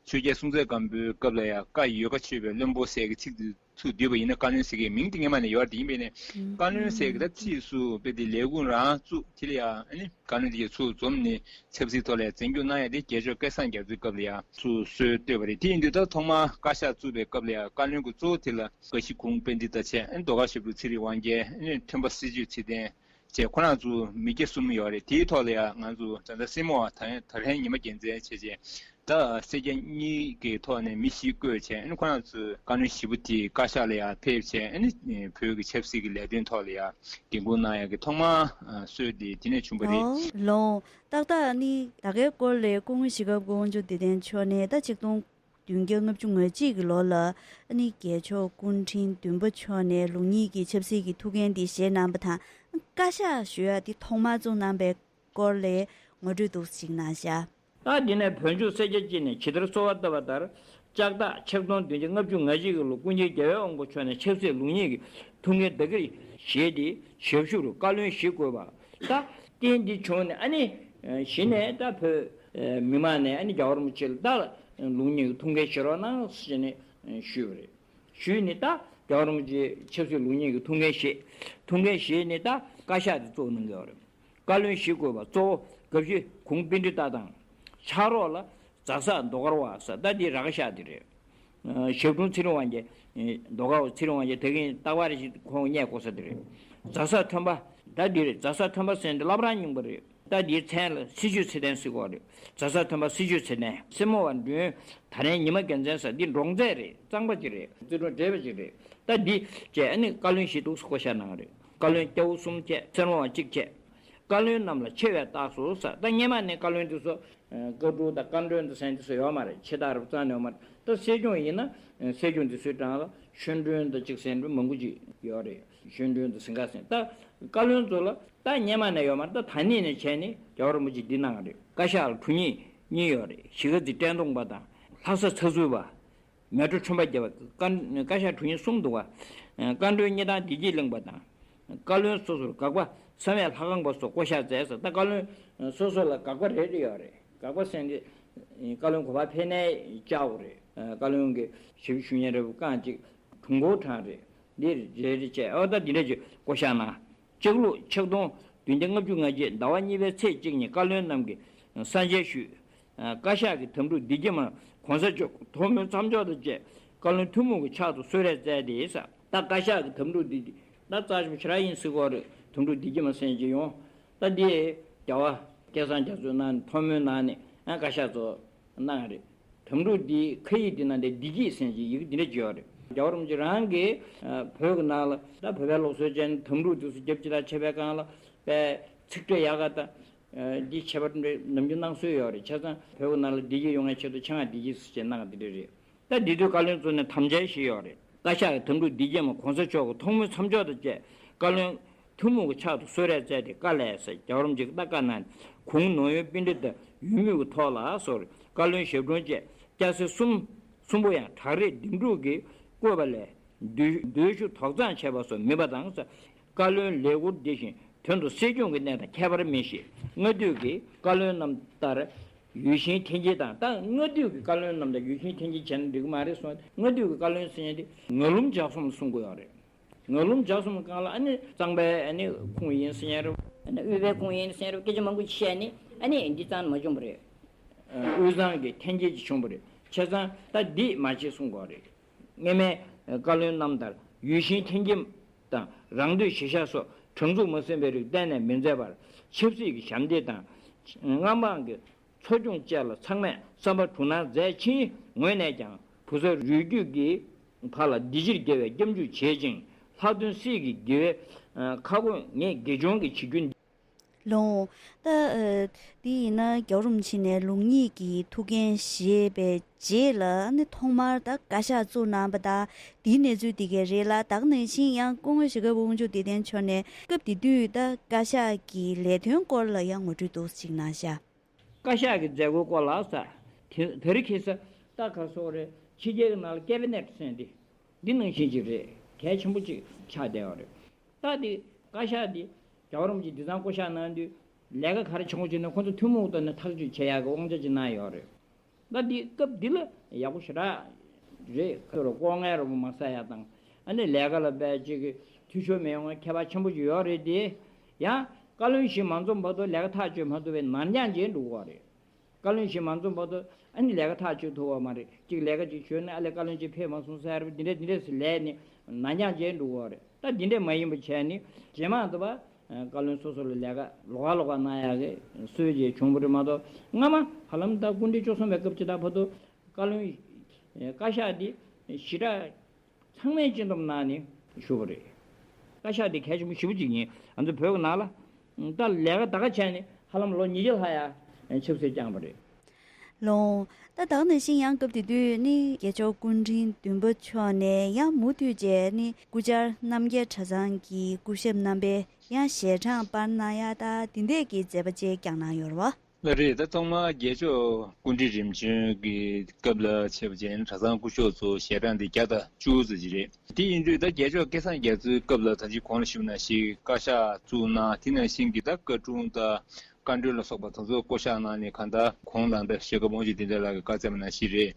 ཆོས་རྒྱལ་སྲོང་བཙན་སྒམ་པོའི་སྐབས་ལ་ཡང་བཀའ་ཡོད་བཀའ་ཆོས་པའི་བློན་པོ་ཟེར་གྱི་ཚིག་འདི་ཚུར་བསྡུས་པ་ཡིན་ན་བཀའ་བློན་ཟེར་གྱི་མིང་དེ་སྔོན་མ་ནས་ཡོད་རེད། ཡིན་པས་ནས་བཀའ་བློན་ཟེར་གྱི་ད་ཕྱིས་སུ་དཔེ་དེ་ལས་ཁུངས་རང་བཙུགས། དེ་ལ་ཡང་ཨ་ནི་བཀའ་བློན་དེ་གའི་ཚུར་འཛོམས་ནས་ཆབ་སྲིད་ཐོག་ལ་ཡང་འཛིན་སྐྱོང་གནང་ཡ་དེ་རྒྱལ་མཆོག་སྐལ་བཟང་རྒྱ་མཚོའི་སྐབས་ལ་ཡང་ཚུར་སྲོལ་བཏོད་པ་རེད། དེ་ཡིན་དུས་ད་ཐོག་མར་བཀའ་ཤག་བཙུགས་པའི་སྐབས་ལ་ཡང་བཀའ་བློན་གྱི་གཙོ་བོ་དེ་ལ་བཀའ་བཞི་ཁུངས་པཎྜི་ཏ་བྱས། ཨ་ནི་ཟློས་གར་ཞབས་དྲུང་ཚེ་རིང་དབང་རྒྱལ། ཨ་ནི་ཐོན་པ་སྲི་ཇུས་ཚེ་བརྟན་བཅས་ཁོ་རང་ཚོ་མི་སྐྱ་གསུམ་ཡོད་རེད། དེའི་ཐོག་ལ་ཡང་ང་ཚོ་ད་ལྟ་སྲས་མོ་བ་ད་ད་རིང་ཉི་མ་རྒྱལ་མཚན་བྱས་རྗེས་ད་སེར་སྐྱ་གཉིས་ཀྱི་ཐོག་ནས་མི་བཞི་བསྐོས་བྱས། ཨ་ནི་ཁོ་རང་ཚོས་བཀའ་བློན་བཞི་པོ་དེ་བཀའ་ཤག་ལ་ཡང་ཕེབས་བྱས། ཨ་ནི་བོད་ཀྱི་ཆབ་སྲིད་ཀྱི་ལས་དོན་ཐོག་ལ་ཡང་འགན་འཁུར་གནང་ཡག་གི་ཐོག་མར་སྲོལ་དེ་དེ་ནས་བྱུང་བ་རེད། ཨོ་ལོང་། ཏག་ཏག་ནི་ད་གའི་སྐོར་ལས་སྐུ་ངོ་ཞི་ཁབ་དབང་ཕྱུག་བདེ་ལྡན་མཆོག་ནས་ད་ཆིག་སྟོང་བདུན་བརྒྱ་ལྔ་བཅུ་ང་གཅིག་གི་ལོ་ལ་ཨ་ནི་རྒྱལ་མཆོག་སྐུ་ཕྲེང་བདུན་པ་མཆོག་ནས་ལུགས་གཉིས་ཀྱི་ཆབ་སྲིད་ཀྱི་ཐུགས་འགན་དེ་བཞེས་གནང་བ་དང་། བཀའ་ཤག་ཞུ་ཡ་དེ་ཐོག་མར་བཙུགས་གནང་བའི་སྐོར་ལས་ངོ་སྤྲོད་འདུག་ཅིག་གནང་ཤག་ད་འདི་ནས་བོད་ལྗོངས་སེར་སྐྱ་སྤྱི་ནས་ཇི་ལྟར་གསོལ་བ་བཏབ་པ་ལྟར། ལྕགས་སྟག་ཆིག་སྟོང་བདུན་བརྒྱ་ལྔ་བཅུ་ང་གཅིག་གི་ལོ་སྐུ་མཁྱེན་རྒྱལ་བའི་དབང་པོ་མཆོག་ནས་ཆབ་སྲིད་ལུགས་གཉིས་ཀྱི་ཐུགས་འགན་བདག་གིར་བཞེས་ཏེ་ཞབས་ཞུར་བཀའ་བློན་བཞི་བསྐོས་པ། ད་རྟེན་འདི་བྱུང་ནས་ཨ་ནི་གཞི་ནས་ད་བོད་མི་མང་ནས་ཨ་ནི་རྒྱལ་བ་རིན་པོ་ཆེ་ལ་ད་ལུགས་གཉིས་ཀྱི་ཐུགས་འགན་བཞེས་རོགས་གནང་ཟེར་ནས་ཞུས་པ་རེད། ཞུས་ནས་ད་རྒྱལ་བ་རིན་པོ་ཆེ་ཆབ་སྲིད་ལུགས་གཉིས་ཀྱི་ཐུགས་འགན་བཞེས། ཐུགས་འགན་བཞེས་ནས་ད་བཀའ་ཤག་དེ་བཙུགས་གནང་གི་ཡོད་རེད། བཀའ་བློན་བཞི་བསྐོས་པ་གཙོ་བོ་དགའ་བཞི་གུང་པཎྜི་ཏ་དང་། ཕྱག་རོགས་ལ་ཛ་སག་ཟློས་གར་བ་ཟེར་ད་འདི་ར་ཁ་ཤག་དེ་རེད། ཞབས་དྲུང་ཚེ་རིང་དབང་རྒྱལ། ཟློས་གར་བ་ཚེ་རིང་དབང་རྒྱལ་དེ་གིན་རྟག་པར་ཞིག་ཁོང་བརྙས་དགོས་ས་དེ་རེད། ཛ་སག་ཐོན་པ་ད་འདི་རེད། ཛ་སག་ཐོན་པ་ཟེར་འདི་བླ་བྲང་རྙིང་པ་རེད། ད་འདིའི་མཚན་ལ་སྲི་ཇུས་ཚེ་བརྟན་ཟེར་གོ་རེད། ཛ་སག་ཐོན་པ་སྲི་ཇུས་ཚེ་བརྟན། སྲས་མོ་བ་འབྲོང་། ད་རིང་ཉི་མ་རྒྱལ་མཚན་ཟེར་འདི་འབྲོང་རྩེད་རེད། གཙང་པ་ཅིག་རེད། རྩེ་དྲུང་བགྲེས་པ་ཅིག་རེད། ད་འདི་བཅས་ཨ་ནི་བཀའ་བློན་བཞི་འདུག་སེ་བསྐོ་བཞག་གནང་རེད། བཀའ་བློན་སྐྱ་བོ་གསུམ་བཅས་སྲས་མོ་བ་གཅིག་བཅས། བཀའ་བློན་རྣམས་ལ་ཆེ་བའི་རྟགས་སུ་ཟེར། ད་སྔོན་མ་ནས་བཀའ་བློན་དེ་ཚོ་བཀའ་དྲུང་དང་བཀའ་མགྲོན་དང་ཟེར་དེ་ཚོ་ཡོད་མ་རེད། ཆེ་རྟགས་རབ་གཙང་ནས་ཡོད་མ་རེད། ད་སྲིད་སྐྱོང་ཡིན་ན་སྲིད་སྐྱོང་དེ་ཚོའི་གྲངས་ལ་གཞོན་དྲུང་དང་གཅིག་ཟེར་འདྲ་མང་པོ་ཅིག་ཡོད་རེད། གཞོན་དྲུང་དང་ཟིང་ག་ཟེར། ད་བཀའ་བློན་ཚོ་ལ་ད་སྔོན་མ་ནས་ཡོད་མ་རེད། ད་ད་ནི་ནས་བྱས་ནས་རྒྱལ་བ་རིན་པོ་ཆེ་འདི་གནང་བ་རེད། བཀའ་ཤག་ལ་དྲུང་ཡིག་གཉིས་ཡོད་རེད། གཞིས་ཀ་རྩེ་བཀྲས་མཐོང་པ་དང་ལྷ་ས་ཚ་ཚུད་པ། མལ་གྲོ་ཁྲོན་པ་བརྒྱབ་པ། བཀའ་བཀའ་ཤག་དྲུང་ཡིག་གསུམ་འདུག་པ། བཀའ་མགྲོན་གཉིས་དང་བདེ་སྐྱིད་གླིང་པ་དང་། བཀའ་བློན་སོ་སོར་དགག་པ་བསམ་ཡས་ལྷ་ཁང་པ་སོགས་བསྐོ་གཞག་མཛད་ཟེར། ད་བཀའ་བློན་སོ་སོ་ལ་དགག་པ་རེ་རེ་ཡོད་རེད། དགག་པ་ཟེར་འདི་བཀའ་བློན་གོ་པ་ཕེབས་ནས་བཅར་དགོས་རེད། བཀའ་བློན་གྱི་ཞབས་ཞུ་མཁན་རེ་བ་རྐང་གཅིག་དྲུང་འཁོར་གྲངས་རེད། འདི་རེ་རེ་བཅས། ཨོ་ད་འདི་འདྲ་ཅིག་བསྐོ་གཞག་གནང་། ལྕགས་ལུག་ཆིག་སྟོང་བདུན་བརྒྱ་ལྔ་བཅུ་ང་བརྒྱད་ཟླ་བ་གཉིས་པའི་ཚེས་གཅིག་ཉིན་བཀའ་བློན་རྣམས་ཀྱིས་གསན་མཇལ་ཞུས། བཀའ་ཤག་གི་དམ་ཕྲུག་བདེ་སྐྱིད་མ་གོང་ས་མཆོག་ཐོག་མའི་མཚམས་འཇོག་དང་བཅས་བཀའ་བློན་ཐུན་མོང་གི་ཕྱག་ཏུ་གསོལ་རས་སྩལ་ཏེ་ཟེར། ད་བཀའ་ཤག་གི་དམ་ཕྲུག་བདེ་ ད་རྩ་ཆེན་པོ་ཞེ་དྲག་ཡིན་སྲིད་ཀྱི་ཡོད་རེད། དམ་ཕྲུག་བདེ་སྐྱིད་མ་ཟེར་གྱི་ཡོང་། ད་འདི་རྒྱལ་བ་སྐལ་བཟང་རྒྱ་མཚོས་གནང་ནས་ཐོག་མའི་ནང་ནས་ཨ་བཀའ་ཤག་ཚོ་གནང་རེད། དམ་ཕྲུག་འདིའི་ཁ་ཡིག་འདི་ནང་དེ་བདེ་སྐྱིད་ཟེར་གྱི་ཡི་གེ་འདི་འདྲ་བརྗོད་ཡོད་རེད། རྒྱལ་བ་རིན་པོ་ཆེ་རང་གིས་ཨ་བོད་ཀྱི་ནང་ལ་ད་བོད་པའི་སློབ་གསོ་ཅན་དམ་ཕྲུག་འདི་ཚོ་རྒྱབ་ཅི་ལ་ཆེ་བའི་སྒང་ལ་པའི་ཚིག་ཕྲད་ཡག་ག་ད་འདི་ཁྱད་པར་འདྲ་ནམ་རྒྱུན་གནང་སྲོལ་ཡོད་རེད། བྱས་ཙང་བོད་ཀྱི་ནང་ལ་བདེ་སྐྱིད་ཡོང་བའི་ཆེད་དུ་ཆེད་མངགས་བདེ་སྐྱིད་ཟེར་བྱས་གནང་གི་འདི་འདྲ་རེད། ད་འདི་དུས་བཀའ་བློན་གཙོ་ནས་དམ་བཅའ་ཞིག་ཡོད་རེད། བཀའ་ཤག་གི་དམ་ཕྲུག་བདེ་སྐྱིད་མ་གོང་ས་མཆོག་གི་ཐོག་མའི་མཚམས་འཇོག་དང་བཅས་བཀའ་བློན་ཐུན་མོང་གི་ཕྱག་ཏུ་གསོལ་རས་སྩལ་ཏེ་བཀའ་ལས་ཟེར་རྒྱལ་བ་རིན་པོ་ཆེས་ད་བཀའ་གནང་ནས་གུང་ནོར་གཡོག་པཎྜི་ཏ་ཡོད་མུས་ཀྱི་ཐོག་ལ་སོགས་བཀའ་བློན་ཞབས་དྲུང་བཅས་སྐྱ་སེར་གསུམ་གསུམ་པོ་ཡང་བྲག་རི་ལྡེམ་འབྲུག་གིས་བསྐོས་པ་ལས་མདོས་མདོས་ཆུ་དོག་གཙང་བྱས་པ་སོགས་མིན་པ་དང་། བཀའ་བློན་ལས་འཁུར་འདི་བཞིན་དོན་དུ་སྲིད་སྐྱོང་གི་གནས་དང་ཁྱད་པར་མེད་ཞེས་སྔ་དུས་ཀྱི་བཀའ་བློན་རྣམས་ལྟར་ཡིད་བཞིན་འཐེན་འཁྱེར་དང་། ད་སྔ་དུས་ཀྱི་བཀའ་བློན་རྣམས་ལྟར་ཡིད་བཞིན་འཐེན་འཁྱེར་བྱས་ན་འགྲིག་གི་མ་རེད་གསུངས། སྔ་དུས་ཀྱི་བཀའ་བློན་ཟེར་མཁན་དེ་ངར་ལུམ་ལྗགས་གསུམ་གསུང་གི་ཡོད་རེད། ངར་ལུམ་ལྗགས་གསུམ་སྒང་ལ་ཨ་ནི་གཙང་པའི་ཨ་ནི་ཁུངས་ཡིན་ཟེར་མཁན་རེད། ཨ་ནི་དབུས་པའི་ཁུངས་ཡིན་ཟེར་མཁན་རེད། སྐད་ཆ་མང་པོ་བཤད་ནས་ཨ་ནི་འདི་གཙང་མ་བྱུང་བ་རེད། དབུས་གཙང་གི་འཐེན་འཁྱེར་ཅིག་བྱུང་བ་རེད། བྱས་ཙང་ད་འདི་མ་བྱེད་གསུང་དགོས་རེད། སྔ་མའི་བཀའ་བློན་རྣམས་ལྟར་ཡིད་བཞིན་འཐེན་འཁྱེར་དང་རང་འདོད་གཞིར་བཞག་སོགས་དྲང་ཚུགས་མ་ཟིན་པའི་རིགས་གཏན་ནས་མི་མཛད་པར་ཆབ་སྲིད་ཀྱི་ཞབས་འདེགས་དང་སྔ་མ་གི་འཚོ་སྐྱོང་བཅས་ལ་ཚང་མས་བསམ་པ་དྲུག་སྣང་མཛད་ཕྱིན་ངོས་ནས་ཀྱང་བུ་ཚ་རུས་རྒྱུད་ཀྱི་བར་ལ་བདེ་སྐྱིད་དགེ་བའི་སྐྱབས་འཇུག་བྱེད་ཅིང་ལྷག་དོན་སྲིད་ཀྱི་དགེ་བའི་ཁ་སྐོང་ངས་དགེ་སྦྱོང་གི་བྱེད་རྒྱུ། ལོང་། ད། ཨ། འདི་ཡིན་ན་རྒྱལ་བ་རིན་པོ་ཆེ་ནས་ལུང་གཉིས་ཀྱི་ཐུགས་འགན་བཞེས་པའི་རྗེས་ལ་ནི་ཐོག་མར་ད་བཀའ་ཤག་བཙུགས་གནང་བ་དང་དེའི་གནས་ཚུལ་འདི་གས་རེད་ལ། ད་ག་ནང་བཞིན་ཡང་སྐུ་ངོ་ཞྭ་སྒབ་དབང་ཕྱུག་བདེ་ལྡན་མཆོག་ནས་སྐབས་དེ་དུས་ད་བཀའ་ཤག་གི་ལས་དོན་སྐོར་ལ་ཡང་ངོ་སྤྲོད་འདུག་ཅིག་གནང་ཤག་བཀའ་ཤག་གི་མཛད་སྒོའི་སྐོར་ལ་ས། དེ་དེ་རིང་ཁ་སང་ད་ག་སོགས་རེད། ཕྱི་རྒྱལ་གྱི་ནང་ལ་ཀེ་བི་ནེ་ཊི་ཟེར་འདི། འདི་ནང་བཞིན་ཅིག་རེད། གལ་ཆེན་པོ་ཅིག་ཆགས་བསྡད་ཡོད་རེད། ད་འདི་བཀའ་ཤག་འདི་རྒྱལ་བ་རིན་པོ་ཆེ་འདི་ཚང་བསྐོ་བཞག་གནང་དུས་ལས་ཀ་ག་རེ་བྱེད་དགོས་ཅེ་ན་ཁོང་ཚོ་ཐུན་མོང་ཐོག་ནས་ཐག་གཅོད་བྱེད་ཡག་གི་དབང་ཆ་ཅིག་གནང་ཡོད་རེད། ད་འདི་སྐབས་འདི་ལ་ཡག་པོ་ཞེ་དྲག་རེད། ཁ་རུ་ལྐོག་རྔན་རུ་མ་ཟ་ཡག་དང་ཨ་ནི་ལས་ཀ་ལ་བས་ཅིག་གི་འཐུས་ཤོར་མི་ཡོང་བའི་ཁྱད་པར་ཆེན་པོ་ཅིག་ཡོད་རེད་དེ། ཡང་བཀའ་བློན་ཞིག་མ་འཛོམས་བར་དུ་ལས་ཀ་ཐག་གཅོད་མ་ཐུབ་པའི་ནར་འགྱངས་བྱས་འགྲོ་གི་ཡོད་རེད། བཀའ་བློན་ཞིག་མ་འཛོམས་བར་དུ་ཨ་ནི་ལས་ཀ་ཐག་གཅོད་ཐུབ་པ་མ་རེད། གཅིག་ལས་ཀ་ཅིག་ཞུས་ན་ཨ་ལས་བཀའ་བློན་ཅིག་ཕེབས་མ་སོང་ཟེར་བ་འདི་འདྲ་འདི་འདྲ་ཟེར་ལས་ནས་ནར་འགྱངས་བྱས་འགྲོ་གི་ཡོད་རེད། ད་འདི་འདྲ་མ་ཡིན་པ་བྱས་ནས་རྗེས་མ་དུ་བ་བཀའ་བློན་སོ་སོ་ལ་ལས་ཀ་ལོགས་ཀ་ལོགས་ཀ་གནང་ཡག་གི་སྲོལ་ཅིག་བྱུང་བ་རེད་མ་གཏོགས། སྔ་མ་ཧ་ལམ་ད་སྐུ་ཕྲེང་བཅུ་གསུམ་པའི་སྐབས་ཅིག་ད་བར་དུ་བཀའ་བློན་བཀའ་ཤག་འདི་ཞེ་དྲག་ཚང་མས་སྤྱི་འདོམས་གནང་ནས་བཞུགས་པ་རེད། བཀའ་ཤག་འདི་གལ་ཆེན་པོ་ཞེ་པོ་ཅིག་ཡིན། ང་ཚོ་བོད་ཀྱི་ནང་ལ་ད་ལས་ཀ་ད་ག་བྱས་ནས་ཧ་ལམ་ལོ་ཉིས་བརྒྱ་ལྷག་ཡ་ཆབ་སྲིད་བསྐྱངས་པ་རེད། ལོང་། ད་ད་ག་ནང་བཞིན་ཡང་སྐབས་དེ་དུས་ནི་རྒྱལ་མཆོག་སྐུ་ཕྲེང་བདུན་པ་མཆོག་ནས་ཡང་མུ་མཐུད་བྱས་ནི་སྐུ་བཅར་རྣམ་རྒྱལ་གྲྭ་ཚང་གི་སྐུ་ཞབས་རྣམ་པས་ཡང་ཞལ་གྲངས་པར་གནང་ཡ་ད་དེ་འདྲས་ཀྱི་མཛད་པ་ཅིག་བསྐྱངས་གནང་ཡོད་རེད་བ། ལགས་རེད། ད་ཐོག་མར་རྒྱལ་མཆོག་སྐུ་ཕྲེང་རིམ་བྱོན་གྱི་སྐབས་ལ་བྱས་པ་ཅིག་ཡིན་ན་གྲྭ་ཚང་སྐུ་ཞབས་ཚོ་ཞལ་གྲངས་དེ་བརྒྱ་དང་བཅུ་ཙམ་ཅིག་རེད། དེ་ཡིན་དུས་ད་རྒྱལ་མཆོག་སྐལ་བཟང་རྒྱ་མཚོའི་སྐབས་ལ་ད་ཅི་གོང་ལ་ཞུས་པ་ནང་བཞིན་བཀའ་ཤག་བཙུགས་གནང་། དེ་ནང་བཞིན་གྱི་ད་བཀའ་དྲུང་དང་བཀའ་མགྲོན་ལ་སོགས་པ་དེ་ཚོ་བསྐོ་བཞག་གནང་ནས་གང་ལྟར་གོང་ལ་ད་ཞྭ་སྒབ་དབང་ཕྱུག་བདེ་ལྡན་ལགས་ཀྱིས་བཀའ་སྩལ་བ་ནང་བཞིན་རེད།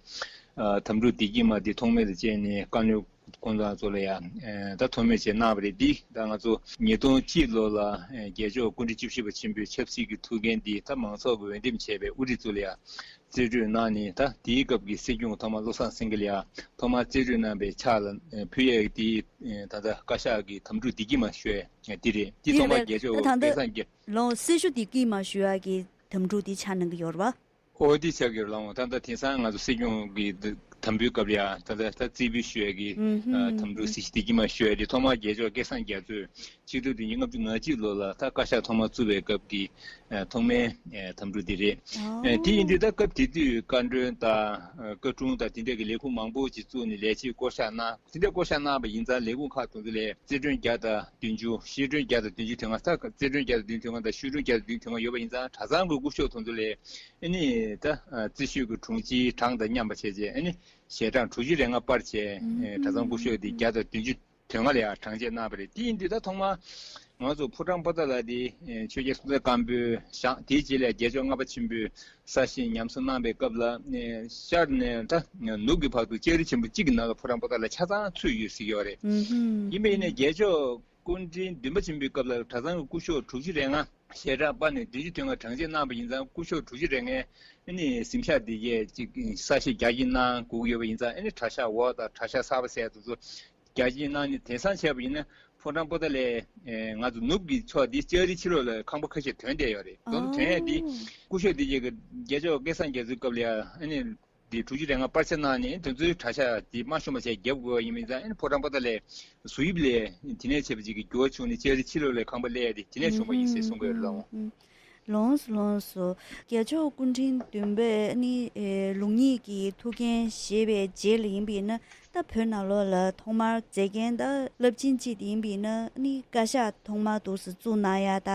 ཨ། དམ་ཕྲུག་བདེ་སྐྱིད་མ་དེ་ཐོག་མེད་དུ་བཅད་ནས་བཀའ་བློན་ཁོང་ཚོ་ཚོ་ལ་ཡང་ད་ཐོག་མེད་བྱས་གནང་བ་རེད། འདི་ད་ང་ཚོ་ཉིས་སྟོང་གཅིག་ལོ་ལ་རྒྱལ་མཆོག་སྐུ་ཕྲེང་བཅུ་བཞི་པ་ཆེན་པོའི་ཆབ་སྲིད་ཀྱི་ཐུགས་འགན་འདི་ད་མང་ཚོགས་ཀྱིས་འོས་འདེམས་བྱས་པའི་དབུ་ཁྲིད་ཚོ་ལ་ཡང་རྩིས་སྤྲོད་གནང་ནས། ད་དེའི་སྐབས་ཀྱི་སྲིད་སྐྱོང་ཐོག་མར་བློ་བཟང་སེང་གེ་ལ་ཡང་ཐོག་མར་རྩིས་སྤྲོད་གནང་བའི་ཕྱག་ལ་ཕུལ་ཡས་འདི་ད་ལྟ་བཀའ་ཤག་གི་དམ་ཕྲུག་བདེ་སྐྱིད་མ་ཞུ་ཡས་འདི་རེད། འདི་ཐོག་མར་རྒྱལ་མཆོག་སྐལ་བཟང་རྒྱ། ལོ་སྲི་ཞུ་བདེ་སྐྱིད་མ་ཞུ་ཡས་ཀྱི་དམ་ཕྲུག་འདི་ཆགས་གནང་གི་ཡོད་རེད་བ། ཨོ་དེ་ཆགས་ཀྱི་རེད་ལགས། ད་ལྟ་དེང་སང་ང་ཚོ་སྲིད་སྐྱོང་གི་དམ་འབུལ་སྐབས་ལ་ཡང་ད་ལྟ་ད་རྩིས་འབུལ་ཞུ་ཡས་ཀྱི་ཨུ་ཧུམ། དམ་ཕྲུག་སྲི་ཞུ་བདེ་སྐྱིད་མ་ཞུ་ཡས་དེ་ཐོག་མར་རྒྱལ་མཆོག་སྐལ་བཟང་རྒྱ་མཚོས་ཆིག་སྟོང་དགུ་བརྒྱ་ལྔ་བཅུ་ང་གཅིག་ལོ་ལ་ད་བཀའ་ཤག་ཐོག་མར་བཙུགས་པའི་སྐབས་ཀྱི་ཐོག་མའི་དམ་ཕྲུག་དེ་རེད། ཨོ། དེ་ཡིན་དུས་ད་སྐབས་དེ་དུས་བཀའ་མགྲོན་དང་བཀའ་དྲུང་དང་དེ་འདྲ་གི་ལས་ཁུངས་མང་པོ་ཅིག་བཙུགས་ནས་ལས་བྱེད་བསྐོ་བཞག་གནང་། དེ་འདྲ་བསྐོ་བཞག་གནང་བ་ཡིན་ཙང་ལས་ཁུངས་ཁག་དེ་ཚོ་ལ་རྩིས་དྲུང་བརྒྱ་དང་བདུན་ཅུ། ཞིབ་དྲུང་བརྒྱ་དང་བདུན་ཅུ་དོན་ལྔ། ད་རྩིས་དྲུང་བརྒྱ་དང་བདུན་དོན་ལྔ་དང་ཞིབ་དྲུང་བརྒྱ་དང་བདུན་དོན་ལྔ་ཡོད་པ་ཡིན་ཙང་གྲྭ་ཚང་གི་སྐུ་ཞབས་དེ་ཚོ་ལ་ཨ་ནི་ད་རྩིས་ཞུ་གི་དྲུང་ཆེའི་གྲངས་དང་མཉམ་པ་བྱས་རྗེས་ཨ་ནི་ཞལ་གྲངས་དྲུག་ཅུ་རེ་ལྔ་སྤར་བྱས། ཨ་གྲྭ་ཚང་སྐུ་ཞབས་དེ་བརྒྱ་དང་བདུན་ཅུ་དོན་ལྔ་ལ་ཡང་གྲངས་བཅད་གནང་བ་རེད། དེ་ཡིན་དུས་ད་ཐོག་མར་ང་ཚོ་ཕོ་བྲང་པོ་ཏཱ་ལ་དེ་ཆོས་རྒྱལ་སྲོང་བཙན་སྒམ་པོས་བཞེངས། དེའི་རྗེས་ལ་རྒྱལ་མཆོག་ལྔ་པ་ཆེན་པོས་གསར་བཞེངས་ཉམས་གསོ་གནང་བའི་སྐབས་ལ་ཤར་ནས་ད་ནུབ་ཀྱི་བར་དུ་ལྕགས་རི་ཆེན་པོ་གཅིག་གི་ནང་ལ་ཕོ་བྲང་པོ་ཏཱ་ལ་ཆ་ཚང་ཚུད་ཡོད་ཟེར་གྱི་ཡོད་རེད། ཨུ་ཧུམ། ཡིན་པ་ཡིན་ནའི་རྒྱལ་མཆོག་སྐུ་ཕྲེང་བདུན་པ་ཆེན་པོའི་སྐབས་ལ་གྲྭ་ཚང་གི་སྐུ་ཞབས་དྲུག་ཅུ་རེ་ལྔ་ཞལ་གྲངས་སྤར་ནས་བདུན་ཅུ་དོན་ལྔ་གྲངས་བཅད་གནང་བ་ཡིན་ཙང་སྐུ་ཞབས་དྲུག་ཅུ་རེ་ལྔའི་ཨ་ནི་གཟིམ་ཤག་འདི་གས་ཅིག་གསར་བཞེངས་རྒྱ་ཆེ་གནང་དགོས་ཀྱི་ཡོད་པ་ཡིན་ཙང་ཨ་ནི་གྲྭ་ཤག་འོག་དང་གྲྭ་ཤག་གསར་པ་ཟེར་དེ་ཚོ་རྒྱ་ཆེ་གནང་ནས་དེང་སང་བྱས་པ་ཡིན་ན་ ཕོ་བྲང་པོ་ཏཱ་ལའི་ཨེ་ང་ཚོ་ནུབ་ཀྱི་ཕྱོགས་འདི་ལྕགས་རི་ཕྱི་ལོགས་ལ་ཁང་པ་ཁ་ཤས་ཐོན་བསྡད་ཡོད་རེད། དོན་དུ་ཐོན་ཡས་འདི་སྐུ་ཞབས་འདི་གཅིག་གི་རྒྱལ་མཆོག་སྐལ་བཟང་རྒྱ་མཚོའི་སྐབས་ལ་ཡ་ཨ་ནི་འདི་དྲུག་ཅུ་རེ་ལྔ་པར་ཆས་གནང་ནས་དེ་ཚོའི་གྲྭ་ཤག་འདི་དམའ་ཤོས་མ་བྱས་རྒྱབ་དགོས་པ་ཡིན་མིན་ཙང་ཨ་ནི་ཕོ་བྲང་པོ་ཏཱ་ལའི་བཟོ་དབྱིབས་ལས་དེ་ནས་བྱས་པ་ཅིག་གི་འགྱུར་བ་བྱུང་ནས་ལྕགས་རི་ཕྱི་ལོགས་ལ་ཁང་པ་སླེབས་ཡས་དེ་དེ་ནས་བྱུང་བ་ཡིན་ཟེར་གསུང་གི་ཡོད་རེད་ལགས། ལོངས་སུ་ལོངས་སུ། རྒྱལ་མཆོག་སྐུ་ཕྲེང་བདུན་པས་ནི་ཨེ་ལུགས་གཉིས་ཀྱི་ཐུགས་འགན་བཞེས་པའི་རྗེས་ལ་ཡིན་པས་ན། ད་བོད་ནང་ལོགས་ལ་ཐོག་མར་མཛད་མཁན་ད་རླབས་ཆེན་གཅིག་དེ་ཡིན་པས་ན་ནི་བཀའ་ཤག་ཐོག་མར་འདུག་སེ་བཙུགས་གནང་ཡ་ད་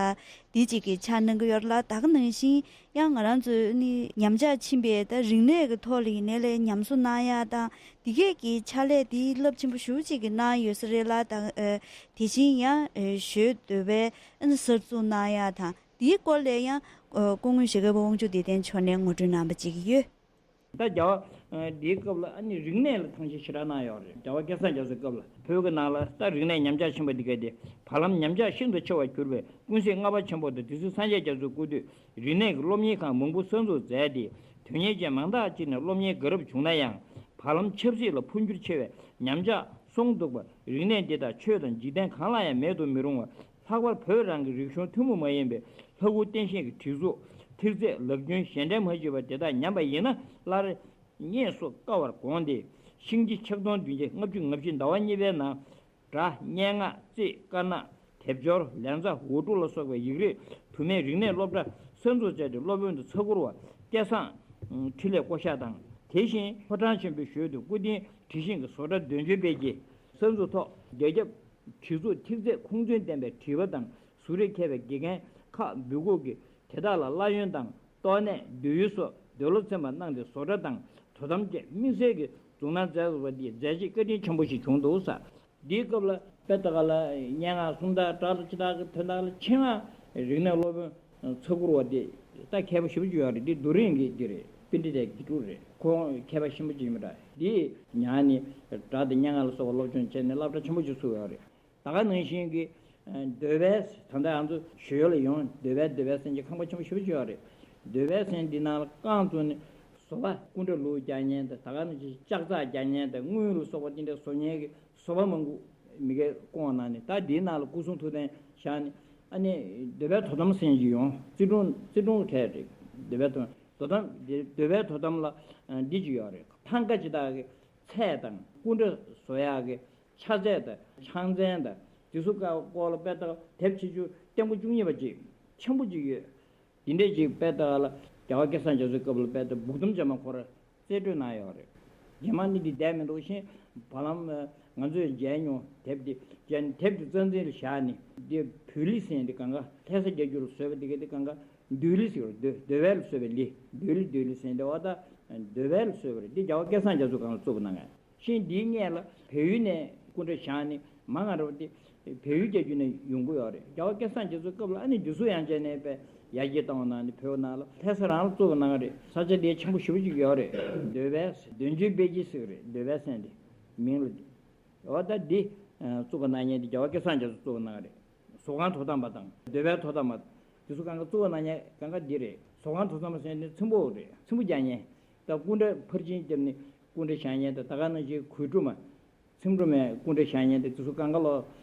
འདི་གཅིག་གི་ཆ་གནང་གི་ཡོད་རེད་ལ། ད་ག་ནང་བཞིན་ཡང་ང་རང་ཚོའི་ནི་ཉམས་ཆག་ཕྱིན་པའི་ད་རིག་གནས་ཀྱི་ཐོག་ལ་ཡིན་ནའི་ལས་ཉམས་གསོ་གནང་ཡ་དང་འདི་གས་ཀྱི་ཕྱག་ལས་འདི་རླབས་ཆེན་པོ་ཞེ་པོ་ཅིག་གི་གནང་ཡོད་ས་རེད་ལ། ད་ཨ་དེ་བཞིན་ཡང་ཨ་ཞོལ་འདོད་པའི་ཨ་ནི་གསར་འཛུགས་གནང་ཡ་དང་། འདིའི་སྐོར་ལ་ཡང་ཨ་སྐུ་ངོ་ཞྭ་སྒབ་པ་དབང་ཕྱུག་བདེ་ལྡན་མཆོག་ནས་ངོ་སྤྲོད་གནང་བ་བཅས་ཀྱི་ཡོད། ད་རྒྱལ་བ་ཨ་འདིའི་སྐབས་ལ་ཨ་ནི་རིག་གནས་ལ་ཐང་ཤིང་ཞེ་དྲག་གནང་ཡོད་རེད། རྒྱལ་བ་སྐལ་བཟང་རྒྱ་མཚོའི་སྐབས་ལ་བོད་ཀྱི་ནང་ལ་ད་རིག་གནས་ཉམས་ཆག་ཕྱིན་པ་འདི་ག་དེ་བར་ལམ་ཉམས་ཆག་ཤིན་ཏུ་ཆེ་བར་གྱུར་པའི་ཀུན་གཟིགས་ལྔ་པ་ཆེན་པོ་དང་དེ་ཚེ་སངས་རྒྱས་རྒྱ་མཚོའི་སྐུ་དུས་རིག་གནས་ཀྱི་སློབ་གཉེར་ཁང་མང་པོ་གསར་འཛུགས་མཛད་དེ། དོན་གཉེར་ཅན་མང་དག་ཅིག་ནས་སློབ་གཉེར་དགའ་རབ་བྱུང་ན་ཡང་། བར་ལམ་ཆབ་སྲིད་ལ་འཕོ་འགྱུར་ཆེ་བའི་ཉམས་ཆག་སོང་འདུག་པ། རིག་གནས་འདི་དག་ཆོས་དང་འཇིག་རྟེན་གང་ལ་ཡང་མེད་དུ་མི་རུང་བ། ལྷག་པར་བོད་རང་གི་རིག་གཞུང་ཐུན་མོང་མ་ཡིན་པའི་ལྷ་སྐུ་རྟེན་བཞེངས་ཀྱི་བྲིས་གཟུགས། ཐིག་ཚད། ལག་རྒྱུན་གཞན་འདྲ་མ་བརྗེད་པ་དེ་དག་ཉམས་པ་ཡིན་ན་སླར་རྙེད་སུ་དཀའ་བར་དགོངས་ཏེ། ཤིང་བྱི་ཆིག་སྟོང་བདུན་བརྒྱ་ལྔ་བཅུ་ང་བཞི་ཟླ་བ་གཉིས་པའི་ནང་། སྒྲ། སྙན་ངག་རྩིས། དཀར་ནག་དེབ་སྦྱོར། ལན་ཚྭ། འུར་འབྲུ་ལ་སོགས་པའི་ཡིག་རིགས་དུ་མའི་རིག་གནས་སློབ་གྲྭ་གསར་འཛུགས་བྱས་ཏེ་སློབ་དཔོན་དུ་ཚ་གུར་བ་སྐལ་བཟང་འཕྲིན་ལས་བསྐོ་གཞག་དང་། དེ་བཞིན་ཕོ་བྲང་ཆེན་པོའི་ཞོལ་དུ་སྐུ་རྟེན་བྲིས་ཤིང་གི་བཟོ་གྲྭ་འདོན་ཆུང་སྤེལ་རྒྱས་གསར་འཛུགས་ཐོག་རྒྱ་ཁྱབ་བྲིས་གཟུགས་ཐིག་ཚད་ཁུངས་བཙུན་ལྡན་པའི་བྲིས་པ་དང་གཟུགས་རིས་མཁས་པའི་དགེ་རྒན་ཁག་འབོད་འགུག་གིས་དེ་དག་ལ་གླ་ཡོན་དང་ཏོག་ནད་སྡོད་ཡུལ་སོགས་འདོད་བློ་ཚིམ་པ་གནང་སྟེ་བཟོ་གྲྭ་དང་དོ་དམ་བཅས་དམིགས་བསལ་གྱི་འཛུགས་གནང་མཛད་དགོས་པ་འདི་མཛད་རྗེས་བཀའ་དྲིན་ཆེན་པོ་ཞིག་བྱུང་འདུག་ཟེར། འདིའི་སྐབས་ལ་དཔེ་ལྟ་ག་ལ་སྙན་ངག་སུམ་རྟགས་སྒྲ་ལ་ཅི་ལྟར་གྱི་དོན་དག་ལ་ཆེད་མངགས་རིག་གནས་སློབ་དཔོན་ཚ་གུར་བ་འདི་ད་མཁས་པ་ཞེ་པོ་ཅིག་ཡོད་རེད། འདི་རྡོ་རིང་གི་འདི་རེད། པཎྜི་ཏའི་དགེ་ཕྲུག་རེད། ཁོང་མཁས་པ་ཞེ་པོ་ཅིག་ཡིན་པ་འདྲ། འདི་ཉག་ནི་སྒྲ་དང་སྙན་ངག་ལ་སོགས་པ་སློབ་སྦྱོང་བྱས་ནས་སློབ་གྲྭ་ཆེན་པོ་ཅིག་ཚུགས་ཡོད་རེད། ད་ག་ནང་བཞིན་གྱི་འདོད་པའི་ད་ལྟ་ང་ཚོ་ཞོལ་ལ་ཡོང་འདོད་པའི་འདོད་པའི་སེམས་ཀྱི་ཁང་པ་ཆེན་པོ་ཞེ་པོ་ཅིག་ཡོད་རེད། འདོད་པའི་སེམས་འདི་ནང་ལ་རྐང་བཙུགས་ནས་བཟོ་པ་སྐུ་འདྲ་ལུག་རྒྱག་མཁན་དང་ད་ག་ནང་བཞིན་ལྕགས་ཚག་རྒྱག་མཁན་དང་དངུལ་ལ་སོགས་པ་འདི་འདྲ་བཟོ་མཁན་གྱི་བཟོ་པ་མང་པོ་མི་སྒེར་བསྐོང་གནང་ནས་ད་འདིའི་ནང་ལ་སྐུ་གསུང་ཐུགས་རྟེན་བཞག་ནས་ཨ་ནི་འདོད་པའི་དོ་དམ་སེམས་ཀྱི་ཡོང་བརྩི་སྲུང་བརྩི་སྲུང་གལ་རེད། འདོད་པའི་དོ་དོ་དམ་འདོད་པའི་དོ་དམ་ལ་འདི་ཅིག་ཡོད་རེད། ཐང་ཀ་ཇི་ལྟར་གྱི་ཚད་དང་སྐུ་འདྲ་བཟོ་ཡག་གི་ཆ་ཚད་དང་ཕྱག་མཚན་དང་དེ་ཚོ་ཀ་སྐོར་ལ་དཔེ་ལྟ་དེབ་ཆེ་ཆུང་ལྟད་མོ་བཅུ་གཉིས་པ་ཅིག་ཆེན་པོ་ཅིག་ཡོད། དེ་འདྲས་ཅིག་དཔེ་ལྟ་ལ་རྒྱལ་བ་སྐལ་བཟང་རྒྱ་མཚོའི་སྐབས་ལ་དཔེ་ལྟ་སྦུག་དོམ་རྗེས་མ་ཁོ་ར་རྩིས་སྤྲོད་གནང་ཡོད་རེད། རྗེས་མ་ནི་འདི་བསྡད་མི་འདུག་ཤིང་བ་ལམ་ང་ཚོས་མཇལ་མྱོང་དེབ་འདི་མཇལ་དེབ་འདི་རྩ་འཛིན་ལ་བཞག་ནས་འདི་བོད་ལི་ཟེར་འདི་གང་ག་ལྷ་ས་བརྒྱད་འགྱུར་ལ་བཟོས་པ་འདི་ག་འདི་གང་ག་འདོད་ལི་ཟེར་བ་འདོད་འདོད་པས་ལ་བཟོས་པའི་ལི་འདོད་ལི་འདོད་ལི་ཟེར་འདི་བ་ད་འདོད་པས་ལ་བཟོས་པ་རེད། འདི་རྒྱལ་བ་སྐལ་བཟང་རྒྱ་མཚོ་གང་ལ་བཙུགས་པ་གནང་ངས། ཤིང་འདིའི་སྔས་ལ་བལ་ཡུལ་ནས་སྐུ་འདྲ་བཞེངས་ནས་མ་ང་རེད་པ། དེ་བལ་ཡུལ་རྒྱལ་རྒྱུད་ནས་ཡོང་གི་ཡོད་རེད། རྒྱལ་བ་སྐལ་བཟང་རྒྱ་མཚོའི་སྐབས་ལ་ཨ་ནི་འདི་ཚོ་ཡང་བྱས་ནས་པས་ཡར་རྒྱས་བཏང་བ་གནང་ནས་བོད་ནང་ལ་ལྷ་ས་རང་ལ་བཙུགས་པ་གནང་གི་རེད། ས་ཆ་དེ་ཆེན་པོ་ཞེ་པོ་ཅིག་ཡོད་རེད། འདོད་པས་འདོད་འཇོའི་དཔལ་གྱིས་ཟེར་གི་རེད། འདོད་པའི་སེམས་དེ་མིང་ལ་འོ་ད་འདི་བཙུགས་པ་གནང་མཁན་དེ་རྒྱལ་བ་སྐལ་བཟང་རྒྱ་མཚོས་བཙུགས་པ་གནང་གི་རེད། བཟོ་ཁང་དོ་དམ་པ་དང་འདོད་པའི་དོ་དམ་པ་དེ་ཚོ་གང་ག་བཙུགས་པ་གནང་མཁན་གང་ག་འདི་རེད། བཟོ་ཁང་དོ་དམ་པ་ཟེར་ནས་ཚིམ་པོ་རེད། ཚིམ་པོ་རྒྱག་མཁན་ད་སྐུ་འདྲ་ཕར་ཕྱིན་བརྒྱབ་ནས་སྐུ་འདྲ་བཞེངས་མཁན་དང་ད་ག་ནང་བཞིན་གོས་དྲུབ་མ། ཚིམ་དྲུབ་མའི་སྐུ་འདྲ་བཞེངས་མཁན་དེ་ཚོ་གང་ག་ལོ།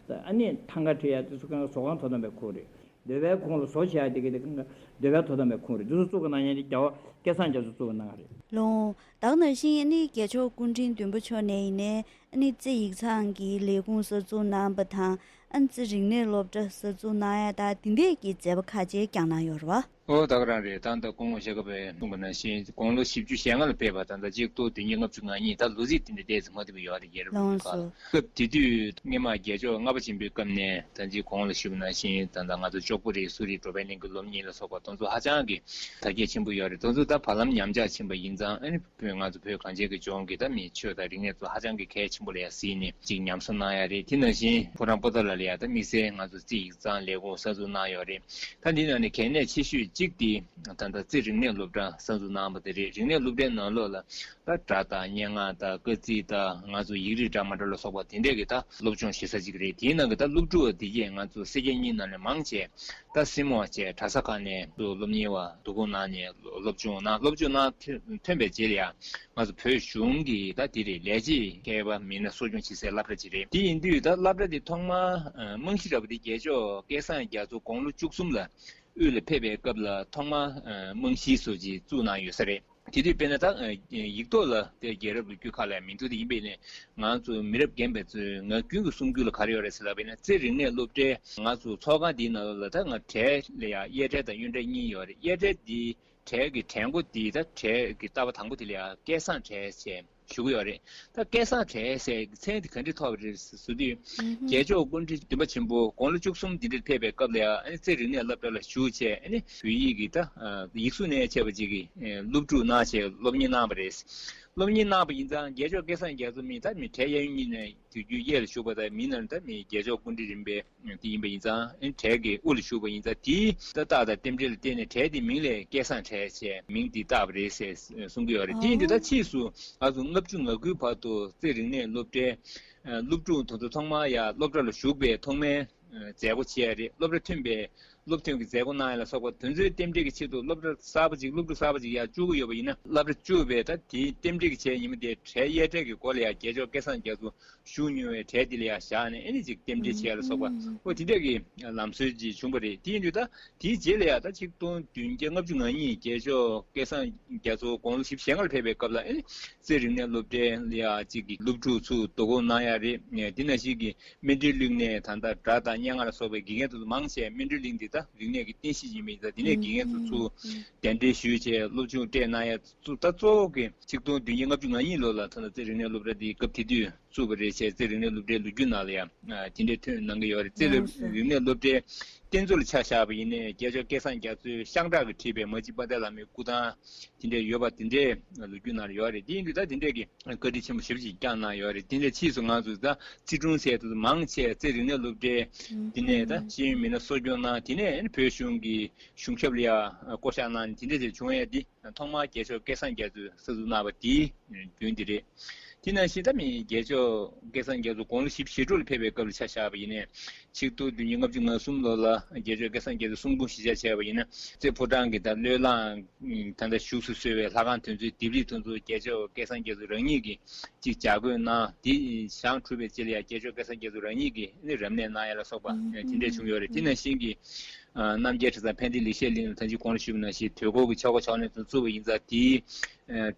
ཨ་ནི་ཐང་ག་ཁྲིད་ཡ་དེ་ཚོ་གང་ག་བཟོ་ཁང་དོ་དམ་པའི་ཁོངས་རེད། འདོད་པའི་ཁོངས་ལ་བཟོ་བྱེད་ཡ་དེ་ག་དེ་གང་ག་འདོད་པའི་དོ་དམ་པའི་ཁོངས་རེད། དེ་ཚོ་བཙུགས་པ་གནང་མཁན་དེ་རྒྱལ་བ་སྐལ་བཟང་རྒྱ་མཚོས་བཙུགས་པ་གནང་བ་རེད། ལོ། ད་ག་ནང་བཞིན་ཨ་ནི་རྒྱལ་མཆོག་སྐུ་ཕྲེང་བདུན་པ་མཆོག་ནས་ཡིན་ནའི་ཨ་ནི་རྩེ་ཡིག་ཚང་གི་ལས་ཁུངས་གསར་འཛུགས་གནང་པ་དང་ཨ་ནི་རྩེ་རིག་གནས་སློབ་གྲྭ་གསར་འཛུགས་གནང་ཡ་ད་དེ་འདྲས་ཀྱི་མཛད་པ་ཁག་ཅིག་བསྐྱངས་གནང་ཡོད་རེད་བ། ཨོ་ད་ག་རང་རེད། ད་ལྟ་སྐུ་ངོ་ཞྭ་སྒབ་པས་གསུངས་པ་ནང་བཞིན་དགུང་ལོ་བཞི་བཅུ་ཞེ་ལྔ་ལ་ཕེབས་པ་ད་ལྟ་གཅིག་སྟོང་བདུན་བརྒྱ་ལྔ་བཅུ་ང་གཉིས། ད་ལོ་ཚིགས་དེ་འདྲ་ཏོག་ཙམ་མ་བསྡད་པ་ཡོད་རེད། རྒྱལ་རབས་ལོ་རྒྱུས་ལོངས་སུ། སྐབས་དེ་དུས་སྔོན་མ་རྒྱལ་མཆོག་ལྔ་པ་ཆེན་པོའི་སྐབས་ནས་ད་ཅིག་གོང་ལ་ཞུས་པ་ནང་བཞིན་ད་ལྟ་ང་ཚོ་ཅོག་པོ་རི་སུ་རི་འགྲོ་བའི་གླིང་གི་ལོ་གཉིས་ལ་སོགས་པ་དེ་ཚོ་ཧ་ཅང་གི་དར་རྒྱས་ཆེན་པོ་ཡོད་རེད། དེ་ཚོ་ད་བར་ལམ་ཉམས་ཆག་ཕྱིན་པ་ཡིན་ཙང་ཨ་ནི་བོད་ང་ཚོ་བོད་གངས་ཅན་གྱི་ལྗོངས་ཀྱི་ད་མི་ཆོས་དང་རིག་གནས་ཚོ་ཧ་ཅང་གི་གལ་ཆེན་པོ་ལ་ཡ་གཟིགས་ནས་ཅིག་ཉམས་གསོ་གནང་ཡ་རེད། དེ་ནང་བཞིན་ཕོ་བྲང་པོ་ཏཱ་ལ་ལ་ཡ་ད་དམིགས་བསལ་ང་ཚོ་རྩེ་ཡིག་ཚང་ལས་ཁུངས་གསར་འཛུགས་གནང་ཡོད་རེད། ད་འདི་ནང་ནས་གལ་གནད་ཆེ་ཤོས་ གཅིག་དེ་ད་ལྟ་རྩེ་རིག་གནས་སློབ་གྲྭ་གསར་འཛུགས་གནང་བ་དེ་རེད། རིག་གནས་སློབ་གྲྭའི་ནང་ལོགས་ལ་ད་སྒྲ་དང་སྙན་ངག་དང་སྐར་རྩིས་དང་ང་ཚོ་ཡིག་རིགས་འདྲ་མ་འདྲ་ལ་སོགས་པ་དེ་འདྲས་ཀྱི་ད་སློབ་སྦྱོང་བྱེད་ས་ཅིག་རེད། དེའི་ནང་གི་ད་སློབ་ཕྲུག་དེ་གས་ང་ཚོ་སེར་སྐྱ་གཉིས་ནང་ནས་མང་ཆེ་ད་སྲིན་མོ་བ་བཅས་གྲྭ་ས་ཁག་ནས་སློབ་གཉེར་བ་དོ་དགོང་གནང་ནས་སློབ་སྦྱོང་གནང་། སློབ་སྦྱོང་གནང་ཐོན་པའི་རྗེས་ལ་ཡང་ང་ཚོ་བོད་གཞུང་གི་ད་དེ་རེད་ལས་བྱེད་མཁས་པ་མི་སྣ་གསོ་སྐྱོང་བྱེད་སའི་སློབ་གྲྭ་ཅིག་རེད། དེ་ཡིན་དུས་ད་སློབ་གྲྭ་དེ་ཐོག་མར་རྨང་གཞི་འདྲ་པོ་དེ་རྒྱལ་མཆོག་སྐལ་བཟང་རྒྱ་མཚོ་དགུང་ལོ་བཅུ་གསུམ་ལ་དབུས་ལ་ཕེབས་པའི་སྐབས་ལ་ཐོག་མར་རྨང་གཞི་བཟོ་ཅིག་བཙུགས་གནང་ཡོད་ས་རེད། དེ་དུས་དཔེར་ན་ད་ཡིག་ཐོག་ལ་དེ་རྒྱལ་རབས་ལོ་རྒྱུས་ཁག་ལ་མིང་ཐོ་དེ་ཡིན་པས་ནས་ང་ཚོ་མི་རབས་རྒན་པའི་ཚོས་ངག་རྒྱུན་གྱི་གསུང་རྒྱུན་ལ་ག་རེ་ཡོད་རེད་ཟེར་ལབ་པས་ན་རྩེ་རིག་གནས་སློབ་གྲྭའི་ང་ཚོ་ཚོགས་ཁང་དེའི་ནང་ལོགས་ལ་ད་ང་གྲལ་ལ་ཡ་གཡས་གྲལ་དང་གཡོན་གྲལ་གཉིས་ཡོད་རེད། གཡས་གྲལ་དེའི་གྲལ་གྱི་གྲལ་མགོ་དེ་ད་གྲལ་གྱི་ལྟ་བ་དང་པོ་དེ་ལ་ཡ་སྐལ་བཟང་གྲལ་ཟེར་ཞུ་གི་ཡོད་རེད། ད་སྐལ་བཟང་གྲལ་ཟེར་གྱི་མཚན་དེ་ག་འདྲས་ཐོབ་པ་རེད་ཟེར་དུས། རྒྱལ་མཆོག་སྐུ་ཕྲེང་བདུན་པ་ཆེན་པོ་དགུང་ལོ་བཅུ་གསུམ་དེ་འདྲར་ཕེབས་པའི་སྐབས་ལ་ཡང་ཨ་ནི་རྩེ་རིག་གནས་སློབ་གྲྭ་ལ་ཞུགས་བྱས། ཨ་ནི་བོད་ཡིག་གི་ད་ཡིག་གཟུགས་ནས་ཆད་པ་ཅིག་གི་སློབ་ཕྲུག་གནང་བྱས་སློབ་གཉེར་གནང་བ་རེད། སློབ་གཉེར་གནང་བ་ཡིན་ཙང་རྒྱལ་མཆོག་སྐལ་བཟང་རྒྱ་མཚོ་མི་ད་མི་གྲལ་གཡས་གཡོན་གཉིས་ནས་དུས་རྒྱུན་གཡས་ལ་བཞུགས་པ་དང་མི་ནང་ད་མི་རྒྱལ་མཆོག་སྐུ་ཕྲེང་རིམ་པའི་དེ་ཡིན་པ་ཡིན་ཙང་ཨ་ནི་གྲལ་གྱི་དབུ་ལ་བཞུགས་པ་ཡིན་ཙང་དེའི་ད་རྟགས་དང་རྟེན་འབྲེལ་ལ་བརྟེན་ནས་གྲལ་དེའི་མིང་ལ་སྐལ་བཟང་གྲལ་ཟེར་མིང་དེ་བཏགས་པ་རེད་ཟེར་གསུང་གི་ཡོད་རེད། དེ་ཡིན་དུས་ད་ཕྱིས་སུ་ང་ཚོ་ལྔ་བཅུ་ང་དགུའི་བར་དུ་རྩེ་རིག་གནས་སློབ་གྲྭའི་སློབ་ཕྲུག་དེ་ཚོ་ཚང་མ་ཡ་སློབ་གྲྭ་ལ་ཞུགས་པའི་ཐོག་མའི་མཛད་སྒོ་བྱས་རེད། སློབ་གྲྭ་ཐོན་པའི་སློབ་ཐོན་གྱི་མཛད་སྒོ་གནང་ཡ་ལ་སོགས་པ་དེ་ཚོའི་རྟེན་འབྲེལ་གྱི་ཆེད་དུ་སློབ་གྲྭ་གསར་པ་ཅིག་སློབ་ཕྲུག་གསར་པ་ཅིག་ཡར་བཅུག་གི་ཡོད་པ་ཡིན་ན། སློབ་གྲྭ་བཅུག་པའི་ད་དེའི་རྟེན་འབྲེལ་གྱི་བྱས་ཉིན་མོ་དེ་གྲལ་གཡས་གྲལ་གྱི་སྒོ་ལ་ཡར་རྒྱལ་མཆོག་སྐལ་བཟང་རྒྱ་མཚོ་བཞུགས་མྱོང་བའི་གྲལ་དེ་ལ་ཡར་བཞག་ནས་ཨ་ནི་ཅིག་རྟེན་འབྲེལ་བྱས་ལ་སོགས་པ་ཨོ་དེ་འདྲ་གི་ལམ་སྲོལ་ཅིག་བྱུང་བ་རེད། དེ་ཡིན་དུས་ད་དེའི་རྗེས་ལ་ཡང་ད་ཆིག་སྟོང་བདུན་བརྒྱ་ལྔ་བཅུ་ང་གཉིས་རྒྱལ་མཆོག་སྐལ་བཟང་རྒྱ་མཚོ་དགུང་ལོ་བཞི་བཅུ་ཞེ་ལྔ་ལ་ཕེབས་པའི་སྐབས་ལ་ཨེ་རྩེ་རིག་གནས་སློབ་གྲྭའི་ལ་ཡ་གཅིག་གི་སློབ་ཕྲུག་ཚོ་དོ་དགོང་གནང་ཡ་རེད། དེ་ནང་བཞིན་གྱི་སྨིན་གྲོལ་གླིང་ནས་ད་ལྟ་སྒྲ་དང་སྙན་ངག་ལ་སོགས་པའི་དགེ་རྒན་ཚོ་མང་ཆེ་སྨིན་གྲོལ་གླིང་འདི་ད་རིག་གནས་ཀྱི་རྟེན་གཞི་ཡིན་པ་ཡིན་ཙང་དེ་ནས་དགེ་རྒན་ཚོ་ཚུར་གདན་འདྲེན་ཞུས་བྱས་སློབ་སྦྱོང་སྤྲད་གནང་ཡ་ཚོ་ད་གཙོ་བོ་གི་ཆིག་སྟོང་བདུན་བརྒྱ་ལྔ་བཅུ་ང་གཉིས་ལོ་ལ་ད་ལྟ་རྩེ་རིག་གནས་སློབ་གྲྭ་འདི་སྐབས་དེ་དུས་བཙུགས་པ་རེད་བྱས་རྩེ་རིག་གནས་སློབ་གྲྭའི་ལོ་རྒྱུས་ནང་ལ་ཡང་དེ་འདྲའི་ཐོན་གནང་གི་ཡོད་རེད། རྩེ་རིག་གནས་སློབ་གྲྭའི་རྟེན་གཙོ་ལ་ཆ་བཞག་པ་ཡིན་ནའི་རྒྱལ་མཆོག་སྐལ་བཟང་རྒྱ་མཚོའི་ཤངས་སྐྲག་གིས་བྲིས་པའི་མ་གཅིག་དཔལ་ལྡན་བླ་མའི་སྐུ་ཐང་དེ་འདྲའི་ཡོད་པ་དེ་འདྲའི་ལོ་རྒྱུས་ནང་ལ་ཡོད་རེད། དེ་ཡིན་དུས་ད་དེ་འདྲའི་གི་བཀའ་དྲིན་ཆེན་པོ་ཞེ་པོ་ཅིག་བསྐྱངས་གནང་ཡོད་རེད། དེ་འདྲའི་ཕྱིས་སུ་ང་ཚོ་ད་རྩིས་དྲུང་ཟེར་དུ་མང་ཆེ་རྩེ་རིག་གནས་སློབ་གྲྭའི་དེ་ནས་ད་ཤེས་ཡོན་མི་སྣ་གསོ་སྐྱོང་གནང་། དེ་ནས་བོད་གཞུང་གི་གཞུང་ཞབས་ལ་ཡ་བསྐོ་བཞག་གནང་དེ་འདྲ་ཞིག་བྱུང་ཡ་དེ། ཐོག་མར་རྒྱལ་མཆོག་སྐལ་བཟང་རྒྱ་མཚོས་གསར་འཛུགས་གནང་བ་དེའི་རྒྱུན་དེ་རེད། དེ་ནང་བཞིན་ད་མི་རྒྱལ་མཆོག་སྐལ་བཟང་རྒྱ་མཚོ་དགུང་ལོ་བཞི་བཅུ་ཞེ་དྲུག་ལ་ཕེབས་པའི་སྐབས་ལ་ཆ་བཞག་པ་ཡིན་ན། ཆིག་སྟོང་བདུན་བརྒྱ་ལྔ་བཅུ་ང་གསུམ་ལོ་ལ་རྒྱལ་མཆོག་སྐལ་བཟང་རྒྱ་མཚོས་གསུང་འབུམ་གཞིར་བཞག་བྱས་པ་ཡིན་ན། རྩེ་ཕོ་བྲང་གི་ད་བློས་བསླངས་ད་ལྟ་བཞུགས་སུ་གསོལ་བའི་ལྷ་ཁང་དེ་ཚོའི་ལྡེབས་རིས་དེ་ཚོ་རྒྱལ་མཆོག་སྐལ་བཟང་རྒྱ་མཚོ་རང་ཉིད་ཀྱིས་ཅིག་ལྗགས་བཀོད་གནང་། དེ་བཞེངས་གྲུབ་པའི་རྗེས་ལ་ཡང་རྒྱལ་མཆོག་སྐལ་བཟང་རྒྱ་མཚོ་རང་ཉིད་ཀྱིས་ནི་རབ་གནས་གནང་ཡ་ལ་སོགས་པ་དེ་འདྲས་བྱུང་ཡོད་རེད། དེ་ནང་བཞིན་གྱི་རྣམ་རྒྱལ་ཁྲི་སང་ཕན་བདེ་ལེགས་བཤད་གླིང་ལ་ད་ཅི་གོང་ཞུས་པ་ནང་བཞིན་དུས་འཁོར་གྱི་ཆོ་ག་ཕྱག་ལེན་དུ་བཙུགས་པ་ཡིན་ཙང་དེའི་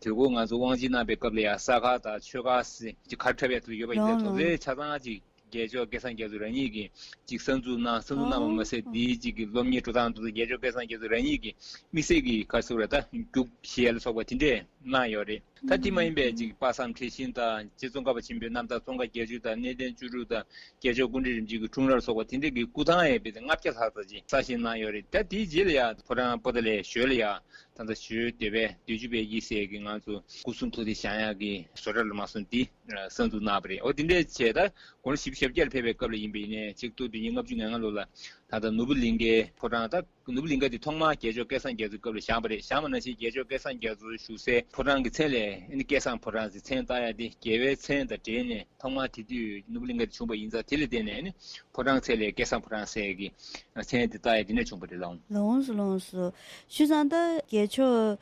དུས་འཁོར་ང་ཚོ་དབང་ཆེན་གནང་པའི་སྐབས་ལ་ཡང་ས་ཁ་དང་ཆོས་ཁ་ཟེར་གྱི་གར་འཁྲབ་ཡ་དུ་ཡོད་པ་ཡིན་ཙང་དོགས་སེལ་ཆ་ཚང་ཅིག་རྒྱལ་མཆོག་སྐལ་བཟང་རྒྱ་མཚོ་རང་ཉིད་ཀྱིས་ཅིག་གསར་འཛུགས་གནང་། གསར་འཛུགས་གནང་བ་མ་ཟད་དེའི་ཅིག་གི་སློབ་གཉེར་འགྲོ་སྟངས་དེ་ཚོ་རྒྱལ་མཆོག་སྐལ་བཟང་རྒྱ་མཚོ་རང་ཉིད་ཀྱིས་དམིགས་བསལ་གྱི་ག་རེ་ཟེར་དགོས་རེད་ད་རྒྱུགས་བཞེས་ཡ་ལ་སོགས་པ་དེ་འདྲས་གནང་ཡོད་རེད། ད་དེ་མ་ཡིན་པའི་ཅིག་དཔག་བསམ་འཁྲི་ཤིང་དང་རྗེ་ཙོང་ཁ་པ་ཆེན་པོའི་རྣམ་ཐར་ཙོང་ཁ་བརྒྱད་ཅུ་དང་གནས་བརྟན་བཅུ་དྲུག་དང་རྒྱལ་མཆོག་སྐུ་ཕྲེང་རིམ་བྱོན་གྱི་འཁྲུངས་རབས་ལ་སོགས་པ་དེ་འདྲས་ཀྱི་སྐུ་ཐང་ཡང་དཔེ་ལྔ་བརྒྱ་ལྷག་ཙམ་ཅིག་གསར་བཞེངས་གནང་ཡོད་རེད། ད་དེའི་རྗེས་ལ་ཡང་ཕོ་བྲང་པོ་ཏཱ་ལའི་ཞོལ་ལ་ཡང་ད་ལྟ་ཞོལ་སྡེ་པའི་བདུན་ཅུ་པའི་ཡིག་ཟེར་གྱི་ང་ཚོ་སྐུ་གསུང་ཐུགས་རྟེན་བཞེངས་ཡག་གི་བཟོ་གྲྭ་ལ་མ་སོང་དེ་གསར་འཛུགས་གནང་བ་རེད། འོ་དེ་འདྲས་བྱས་ད་དགུང་ལོ་བཞི་བཅུ་ཞེ་བརྒྱད་ལ་ཕེབས་པའི་སྐབས་ལ་ཡིན་པ་ཡིན་ནའི་ཆིག་སྟོང་བདུན་བརྒྱ་ལྔ་བཅུ་ང་ལྔ་ལོ་ལ་ད་ལྟ་ནོར་བུ་གླིང་གའི་ཕོ་བྲང་ད་ནོར་བུ་གླིང་ག་དེ་ཐོག་མར་རྒྱལ་མཆོག་སྐལ་བཟང་རྒྱ་མཚོའི་སྐབས་ལ་བཞེངས་པ་རེད། བཞེངས་པ་ནང་བཞིན་རྒྱལ་མཆོག་སྐལ་བཟང་རྒྱ་མཚོ་བཞུགས་སའི་ཕོ་བྲང་གི་མཚན་ལ་ཨ་ནི་སྐལ་བཟང་ཕོ་བྲང་ཟེར་མཚན་བཏགས་ཡ་དེ་རྒྱལ་བའི་མཚན་དང་འབྲེལ་ནས་ཐོག་མར་དེ་དུས་ནོར་བུ་གླིང་ག་དེ་བྱུང་བ་ཡིན་ཙང་དེ་ལ་བརྟེན་ནས་ཨ་ནི་ཕོ་བྲང་མཚན་ལ་སྐལ་བཟང་ཕོ་བྲང་ཟེར་གྱི་མཚན་དེ་བཏགས་ཡ་དེ་ནས་བྱུང་བ་རེད་ལགས། ལོངས་སུ་ལོངས་སུ། བྱས་ཙང་ད་རྒྱལ་མཆོག་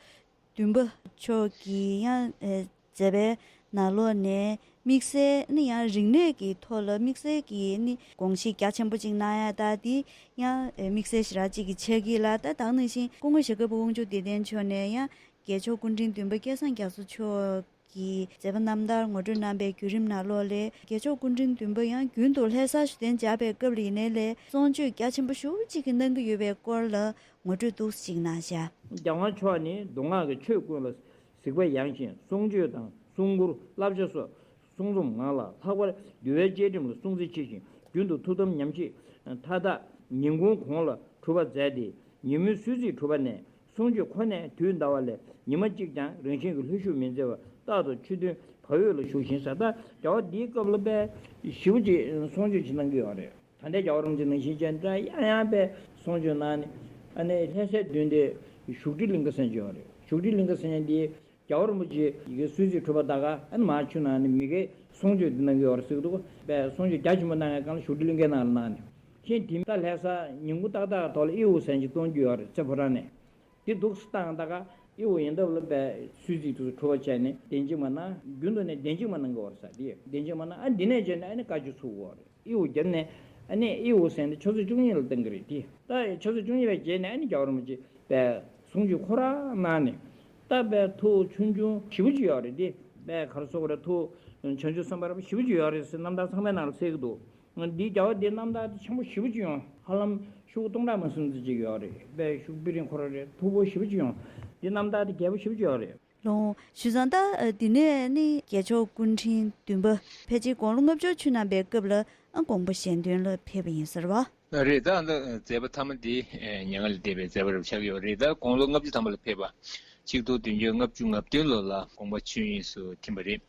བདུན་པ་མཆོག་གི་ཡང་མཛད་པའི་ནང་ལོགས་ནས་དམིགས་བསལ་ནི་ཡང་རིག་གནས་ཀྱི་ཐོག་ལ་དམིགས་བསལ་གྱི་ནི་དགོངས་གཞི་རྒྱ་ཆེན་པོ་ཅིག་གནང་ཡ་ད་འདི་ཡང་དམིགས་བསལ་ཞེ་དྲག་ཅིག་གི་ཆགས་ཀྱི་ལ། ད་དེ་ནང་བཞིན་སྐུ་ངོ་ཞྭ་སྒབ་པ་དབང་ཕྱུག་བདེ་ལྡན་མཆོག་ནས་ཡང་རྒྱལ་མཆོག་སྐུ་ཕྲེང་བདུན་པ་སྐལ་བཟང་རྒྱ་མཚོ་མཆོག་གི་མཛད་པ་རྣམ་ཐར་ངོ་སྤྲོད་གནང་པའི་བརྒྱུད་རིམ་ནང་ལོགས་ལས་རྒྱལ་མཆོག་སྐུ་ཕྲེང་བདུན་པ་ཡང་རྒྱུན་དུ་ལྷ་ས་གཞི་རྟེན་མཇལ་བའི་སྐབས་ལ་ཡིན་ནའི་ལས་གསུང་ཆོས་རྒྱ་ཆེན་པོ་ཞེ་པོ་ཅིག་གི་གནང་གི་ཡོད་པའི་སྐོར་ལ་ངོ་སྤྲོད་ཏོག་ཙམ་ཅིག་གནང་བཞག་རྒྱལ་དབང་མཆོག་ནི་མདོ་སྔགས་ཀྱི་ཆོས་ཀུན་ལ་གཟིགས་པ་ཡངས་ཤིང་གསུང་ཆོས་དང་གསུང་མགུར་བསླབ་བྱ་སོགས་གསུང་རྩོམ་ངག་ལ་ལྷག་པར་འདུལ་བའི་བཅས་ཁྲིམས་ལ་སྲུང་བརྩི་ཆེ་ཞིང་རྒྱུན་དུ་ཐུགས་དམ་ཉམས་བཞེས་མཐའ་དག་ཉིན་གུང་གོང་ལ་གྲུབ་པ་མཛད་དེ་ཉིན་མོའི་གསོལ་ཚིགས་གྲུབ་པ་ནས་གསུང་ཆོས་ཁོ་ནས་དུས་འདའ་བ་ལས་ཉི་མ་གཅིག་ཀྱང་རང་བཞིན་གྱིས་ལྷོད་ཞུགས་མི་མཛད་པར་རྟག་ཏུ་མཆོད་རྟེན་བར་འོས་ལ་བཞུགས་ཤིང་ཟེར། ད་རྒྱལ་བ་འདིའི་སྐབས་ལ་དཔེ་ཞེ་པོ་ཅིག་གསུང་ཆོས་ཅིག་གནང་གི་ཡོད་རེད། ད་ལྟའི་རྒྱལ་བ་རིན་པོ་ཆེ་ནང་བཞིན་བྱས་འདྲ་ཡང་ཡང་དཔེ་གསུང་ཆོས་གནང་ནས་ ཨ་ནི་ལྷ་སའི་མདུན་དེ་བཞུགས་ཁྲི་གླིང་ག་ཟེར་གྱི་ཡོད་རེད། བཞུགས་ཁྲི་གླིང་ག་ཟེར་མཁན་དེ་རྒྱལ་བ་རིན་པོ་ཆེ་ཡི་གེ་གསོལ་ཚིགས་གྲུབ་པ་ད་ག་ཨ་ནི་མར་ཆུ་ནང་ནས་མི་གེ་གསུང་ཆོས་འདི་གནང་གི་ཡོད་རེད་ཟེར་གི་འདུག་པས་གསུང་ཆོས་རྒྱ་ཆེན་པོ་གནང་བའི་སྒང་ལ་བཞུགས་ཁྲི་གླིང་གའི་ནང་ལ་གནང་ནས། ཁྱེད་དེ་ད་ལྷ་ས་ཉིན་གུང་ཏག་ཏག་ཐོག་ལ་ཨི་འོ་ཟེར་གྱི་གཏོང་རྒྱུ་ཡོད་རེད། རྩེ་ཕོ་བྲང་ནས་དེ་འདུག་སེ་བཏང་ད་ག་ཨི་འོ་ཡིན་སྟབས་ལ་པས་གསོལ་ཚིགས་དུ་གྲུབ་པ་བྱས་ནས་བདེན་གཅིག་མ་གནང་། རྒྱུན་དུ་ནས་བདེན་གཅིག་མ་གནང་གི་ཡོད་རེད་ཟེར། དེ་བདེན་གཅིག་མ་གནང་། ཨ་འདི་ནས་བྱས་ནས་ཨ་ནི་བཀའ་བརྒྱུད་ཚུགས་ཡོད་རེད། ཨི་འོ་བརྒྱབ་ནས་ཨ་ནི་ཨི་འོ་ཟེར་ནས་ཆུ་ཚོད་བཅུ་གཉིས་ལ་བཏང་གི་རེད། དེ་ད་ཆུ་ཚོད་བཅུ་གཉིས་པའི་རྗེས་ནས་ཨ་ནི་རྒྱལ་བ་རིན་པོ་ཆེ་པས་གསུང་ཆོས་ཁོ་རང་གནང་ནས། ད་པས་ཐུགས་ཆུང་ཆུང་ཞེ་པོ་ཅིག་ཡོད་རེད། དེ་པས་ག་རེ་ཟེར་དགོས་རེད། ཐུགས་བྱང་ཆུབ་སེམས་དཔའ་རབ་ཞེ་པོ་ཅིག་ཡོད་རེད་ཟེར་རྣམ་ཐར་ཚང་མའི་ནང་ལ་གསལ་གྱི་འདུག་འདིའི་རྒྱལ་བ་འདིའི་རྣམ་ཐར་དེ་ཆེན་པོ་ཞེ་པོ་ཅིག་ཡོང་། ཧ་ལམ་ཤོག་བུ་སྟོང་ཕྲག་མ་ཟིན་ཙམ་ཅིག་ཡོད་རེད། པས་ཤོག་བུ་དཔེ་རིང་ཁོ་རང་རེད། མཐུག་པོ་ཞེ་པོ་ཅིག་ཡོང་། འདིའི་རྣམ་ཐར་དེ་རྒྱས་པོ་ཞེ་པོ་ཅིག་ཡོད་རེད། ལོ། ཞུ་ཙང་ད་འདི་ནས་ནི་རྒྱལ་མཆོག་སྐུ་ཕྲེང་བདུན་པ་ཕལ་ཆེར་དགུང་ལོ་ལྔ་བཅུ་ཆུ་ནང་པའི་སྐབས་ལ་ཨ་དགོངས་པ་གཞན་དོན་ལ་ཕེབས་པ་ཡིན་ཟེར་བ། རེད། ད་ལྟ་མཛད་པ་ཐ་མ་འདི་མྱ་ངན་ལས་འདས་པའི་མཛད་པ་རབ་ཆགས་ཡོད་རེད། ད་དགུང་ལོ་ལྔ་བཅུ་ཐམ་པ་ལ་ཕེབས་པ། ཆིག་སྟོང་བདུན་བརྒྱ་ལྔ་བཅུ་ང་བདུན་ལོ་ལ་དགོངས་པ་ཆོས་དབྱིངས་སུ་ཐིམ་པ་རེད།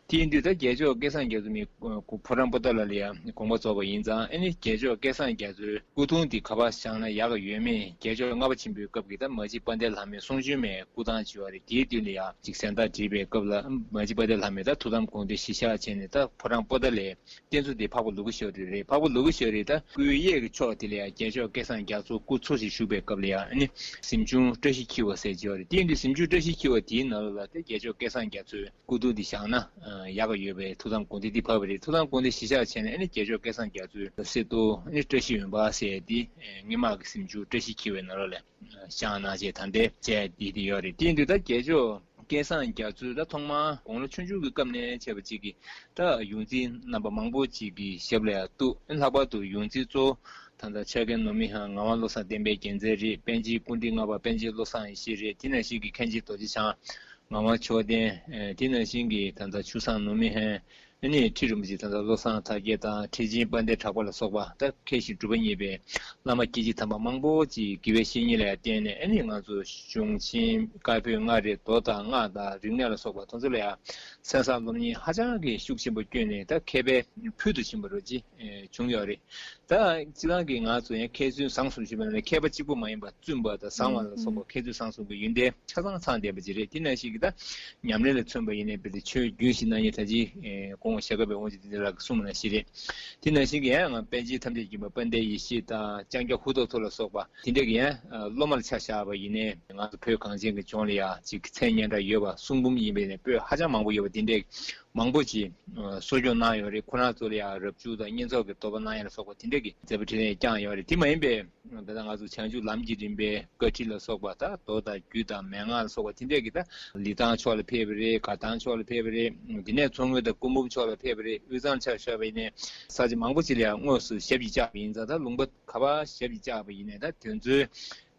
དེ་ཡིན་དུས་ད་རྒྱལ་མཆོག་སྐལ་བཟང་རྒྱ་མཚོ་མི་ཕོ་བྲང་པོ་ཏ་ལ་ལ་ཡང་དགོངས་པ་རྫོགས་པ་ཡིན་ཙང་། ཨ་ནི་རྒྱལ་མཆོག་སྐལ་བཟང་རྒྱ་མཚོའི་སྐུ་གདུང་འདི་ག་པར་བཞེངས་ན་ཡག་ག་ཡོད་མེད། རྒྱལ་མཆོག་ལྔ་པ་ཆེན་པོའི་སྐབས་ཀྱི་ད་མ་གཅིག་དཔལ་ལྡན་ལྷ་མོའི་གསུང་བྱོན་མའི་སྐུ་ཐང་ཅིག་ཡོད་རེད། དེའི་མདུན་ལ་ཡང་ཅིག་གཟེངས་རྟགས་བྲིས་པའི་སྐབས་ལ་མ་གཅིག་དཔལ་ལྡན་ལྷ་མོས་ད་ཐུགས་དམ་དགོངས་ཏེ་གཞི་བཞག་བྱས་ནས། ད་ཕོ་བྲང་པོ་ཏ་ལའི་རྟེན་གཙོ་དེ་འཕགས་པ་ལུ་གུ་ཤྲཱི་ཡ་རེད། འཕགས་པ་ལུ་གུ་ཤྲཱི་ཡ་ད་སྐུའི་གཡས་ཀྱི་ཕྱོགས་དེ་ལ་ཡང་རྒྱལ་མཆོག་སྐལ་བཟང་རྒྱ་མཚོ་སྐུ་འཚོ་ཞིང་བཞུགས་པའི་སྐབས་ལ་ཡང་ཨ་ནི་གཟིམ་ཆུང་བཀྲ་ཤིས་འཁྱིལ་བ་ཟེར་གྱི་ཡོད་རེད། དེ་ཡིན་དུས་གཟིམ་ཆུང་བཀྲ་ཤིས་འཁྱིལ་བ་དེའི་ནང་ལོགས་ལ་དེ་རྒྱལ་མཆོག་སྐལ་བཟང་རྒྱ་མཚོའི་སྐུ་གདུང་འདི་བཞེངས་ན་ཡག་ག་ཡོད་པའི་ཐུགས་དམ་དགོངས་ཏེ་འདི་ཕབ་པ་རེད། ཐུགས་དམ་དགོངས་ཏེ་གཞི་བཞག་བྱས་ནས། ཨ་ནི་རྒྱལ་མཆོག་སྐལ་བཟང་རྒྱ་མཚོའི་གསེར་ཏོག་ཨ་ནི་བཀྲ་ཤིས་འོད་འབར་ཟེར་དེ་སྔོན་མ་གི་གཟིམ་ཆུང་བཀྲ་ཤིས་འཁྱིལ་བའི་ནང་ལོགས་ལ་བཞེངས་གནང་བྱས་ད་ལྟའི་མཛད་དེ་དེ་ཡོད་རེད། དེ་ཡིན་དུས་ད་རྒྱལ་མཆོག་སྐལ་བཟང་རྒྱ་མཚོ་ད་ཐོག་མར་དགུང་ལོ་ཆུང་ཆུང་གི་སྐབས་ནས་བྱས་པ་ཅིག་གིས་ད་ཡོངས་འཛིན་རྣམ་པ་མང་པོ་ཅིག་གི་ཞབས་ལ་ཡང་གཏུགས། ལྷག་པར་དུ་ཡོངས་འཛིན་གཙོ་བོ་ད་ལྟ་ཆོས་རྒྱལ་ནོར་མི་ཧན་ངག་དབང་བློ་བཟང་བསྟན་པའི་རྒྱལ་མཚན་རེད། པཎ་ཆེན་སྐུ་ཕྲེང་ལྔ་པ་པཎ་ཆེན་བློ་བཟང་ཡེ་ཤེས་རེད། དེ་ནང་བཞིན་གྱི་མཁན་ཆེན་རྡོ་རྗེ་འཆང་ངག་དབང་མཆོག་ལྡན། ཨེ་དེ་ནང་བཞིན་གྱི་ད་ལྟ་ཆུ་བཟང་ནོར་མི་ཧན། ཨ་ནི་ཁྲི་རིན་པོ་ཆེ་ད་ལྟ་བློ་བཟང་ཐར་རྒྱས་དང་ཁྲི་ཆེན་དཔལ་ལྡན་གྲགས་པ་ལ་སོགས་པ་ད་མཁས་ཤིང་གྲུབ་པ་བརྙེས་པའི་བླ་མ་སྐྱེས་ཆེན་དམ་པ་མང་པོ་ཅིག་དགེ་བའི་བཤེས་གཉེན་ལ་ཡང་བརྟེན་ནས། ཨ་ནི་ང་ཚོ་གཞུང་ཆེན་བཀའ་པོད་ལྔ་རེད། མདོ་དང་སྔགས་དང་རིག་གནས་ལ་སོགས་པ་དེ་ཚོ་ལ་ཡང་གསན་བསམ་སློབ་གཉེར་ཧ་ཅང་གི་ཤུགས་ཆེན་པོ་བསྐྱོན་ནས། ད་མཁས་པའི་ཕུལ་དུ་ཕྱིན་པ་རུ་ཅིག་བྱུང་ཡོད་རེད། ད་སྤྱིར་བཏང་གི་ང་ཚོ་ཡང་མཁས་བཙུན་བཟང་གསུམ་ཞུས་པ་ནང་ནས་མཁས་པ་གཅིག་པུ་མ་ཡིན་པར་བཙུན་པ་དང་བཟང་བ་ལ་སོགས་པ་མཁས་བཙུན་བཟང་གསུམ་གྱི་ཡོན་ཏན་ཆ་ཚང་ཚང་ལྡན་པ་ཅིག་རེད། དེ་ནང་བཞིན་གྱི་ད་ཉམས་ལེན་ལ་མཚོན་པ་ཡིན་ནའི་དཔེར་ན་ཆོས་རྒྱུན་བཞིན་གནང་མཁན་ད་ཅི་ཨེ་སྐུ་ངོ་ཞྭ་སྒབ་པའི་དབང་ཕྱུག་བསྟན་འཛིན་ལགས་ཀྱིས་གསུངས་པ་ནང་བཞིན་རེད། དེ་ནང་བཞིན་གྱི་ཡང་ང་པཎ་ཆེན་ཐམས་ཅད་མཁྱེན་པ་དཔལ་ལྡན་ཡེ་ཤེས་དང་ལྕང་སྐྱ་ཧུ་ཐོག་ཐོ་ལ་སོགས་པ་དེ་འདྲ་གི་ཡང་སློབ་མར་ཆ་བཞག་པ་ཡིན་ནའི། ང་ཚོ་བོད་གངས་ཅན་གྱི་ལྗོངས་ལ་ཡང་ཅིག་མཚན་སྙན་གྲགས་ཡོད་པ་གསུང་འབུམ་ཡིན་པའི་ནས་པོད་ཧ་ཅང་མང་པོ་ཡོད་པ་དེ་འདྲས་མང་པོ་ཅིག་གསོ་སྐྱོང་གནང་ཡོད་རེད། ཁོ་རང་ཚོ་ལ་ཡང་རབ་བྱུང་དང་བསྙེན་རྫོགས་ཀྱི་བསྟོད་པ་གནང་ཡ་ལ་སོགས་པ་དེ་འདྲས་ཀྱི་མཛད་པ་འཕྲིན་ལས་བསྐྱངས་ཡོད་རེད། དེ་མ་ཡིན་པའི་ད་ལྟ་ང་ཚོ་བྱང་ཆུབ་ལམ་གྱི་རིམ་པའི་བཀའ་ཁྲིད་ལ་སོགས་པ། ད་མདོ་དང་རྒྱུད་དང་མན་ངག་ལ་སོགས་པ་དེ་འདྲས་ཀྱི་ད་ལི་ཐང་ཕྱོགས་ལ་ཕེབས་པ་རེད། དགའ་ཐང་ཕྱོགས་ལ་ཕེབས་པ་རེད། དེ་ནས་མཚོ་སྔོན་དང་སྐུ་འབུམ་ཕྱོགས་ལ་ཕེབས་པ་རེད། དབུས་གཙང་ཆ་བཞག་པ་ཡིན་ནའི་ས་ཆ་མང་པོ་ཅིག་ལ་ཡང་དངོས་སུ་ཞབས་ཀྱིས་བཅགས་པ་ཡིན་ཙང་། ད་ལུང་པ་ག་པར་ཞབས་ཀྱིས་བཅགས་པ་ཡིན་ནའི་ད་དེ་ཚོའི་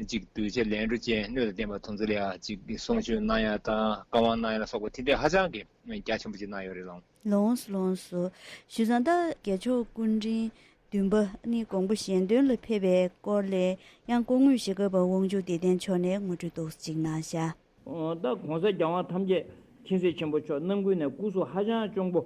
ཅིག་གདུལ་བྱ་ལན་གྲུ་ཅན་སྣོད་དང་ལྡན་པ་དེ་ཚོ་ལ་ཡང་ཅིག་གསུང་ཆོས་གནང་ཡ་དང་བཀའ་དབང་གནང་ཡ་ལ་སོགས་པ་དེ་འདྲས་ཧ་ཅང་གི་རྒྱ་ཆེན་པོ་ཅིག་གནང་ཡོད་རེད་ལགས། ལགས་སོ་ལགས་སོ། ཞུ་ཙང་ད་རྒྱལ་མཆོག་སྐུ་ཕྲེང་བདུན་པ་ནི་དགོངས་པ་གཞན་དོན་ལ་ཕེབས་པའི་སྐོར་ལས་ཡང་སྐུ་ངོ་ཞྭ་སྒབ་པ་དབང་ཕྱུག་བདེ་ལྡན་མཆོག་ནས་ངོ་སྤྲོད་ཏོག་ཙམ་ཅིག་གནང་ཤག། ད་༸གོང་ས་༸རྒྱལ་དབང་ཐམས་ཅད་མཁྱེན་བརྩེ་ཆེན་པོ་མཆོག་རྣམ་ཀུན་ནས་སྐུ་གཟུགས་ཧ་ཅང་སྐྱོང་པོ་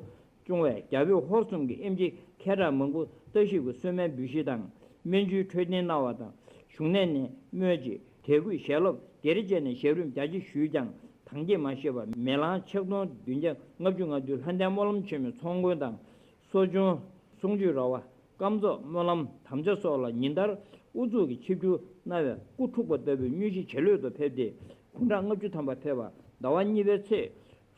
སྐྱོང་བས། རྒྱ་བོད་ཧོར་གསུམ་གྱི་ཨེམ་ཆི་མཁས་གྲགས་མང་པོ་བཀྲ་ཤིས་ཀྱི་གསོལ་སྨན་འབུལ་བཞེས་དང་སྨན་བཅོས་འཕྲོད་བསྟེན་གནང་བ་དང་། བཞུགས་གནས་ནས་སྨོས་ཅི། དད་གུས་ཞལ་སློབ་སྡེར་བཅས་ནས་ཞབས་རིམ་རྒྱ་ཆེ་ཞུས་ཀྱང་། དང་བསྐྱེད་མ་ཤེས་པར་མེ་ལང་ཆིག་སྟོང་བདུན་བརྒྱ་ལྔ་བཅུ་ང་བདུན་ལྷ་ལྡན་སྨོན་ལམ་ཆེན་མོའི་ཚོགས་མགོན་དང་། གསོ་སྦྱོང་གསུང་ཆོས་ར་བ། སྐམ་ཚོགས་སྨོན་ལམ་དམ་བཅའ་སོགས་ལ་ཉིན་ལྟར་དབུ་འཛུགས་ཀྱིས་ཆིབས་བསྒྱུར་གནང་བས། སྐུ་འཁྲུགས་པ་ལྟ་བུའི་མངོན་ཤེས་ཇེ་ལྷོད་དུ་ཕེབས་ཏེ། དགུང་གྲངས་ལྔ་བཅུ་ཐམ་པ་ཕེབས་པ། ཟླ་བ་གཉིས་པའི་ཚེས་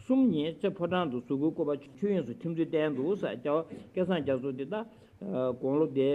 གསུམ་ཉིན་རྩེ་ཕོ་བྲང་དུ་གཟུགས་སྐུའི་སྐུ་པར་ཆོས་དབྱིངས་སུ་ཐིམ་ཚུལ་བསྟན་འདུག་ཟེར། རྒྱལ་བ་སྐལ་བཟང་རྒྱ་མཚོ་འདི་ད་དགུང་ལོ་དེ་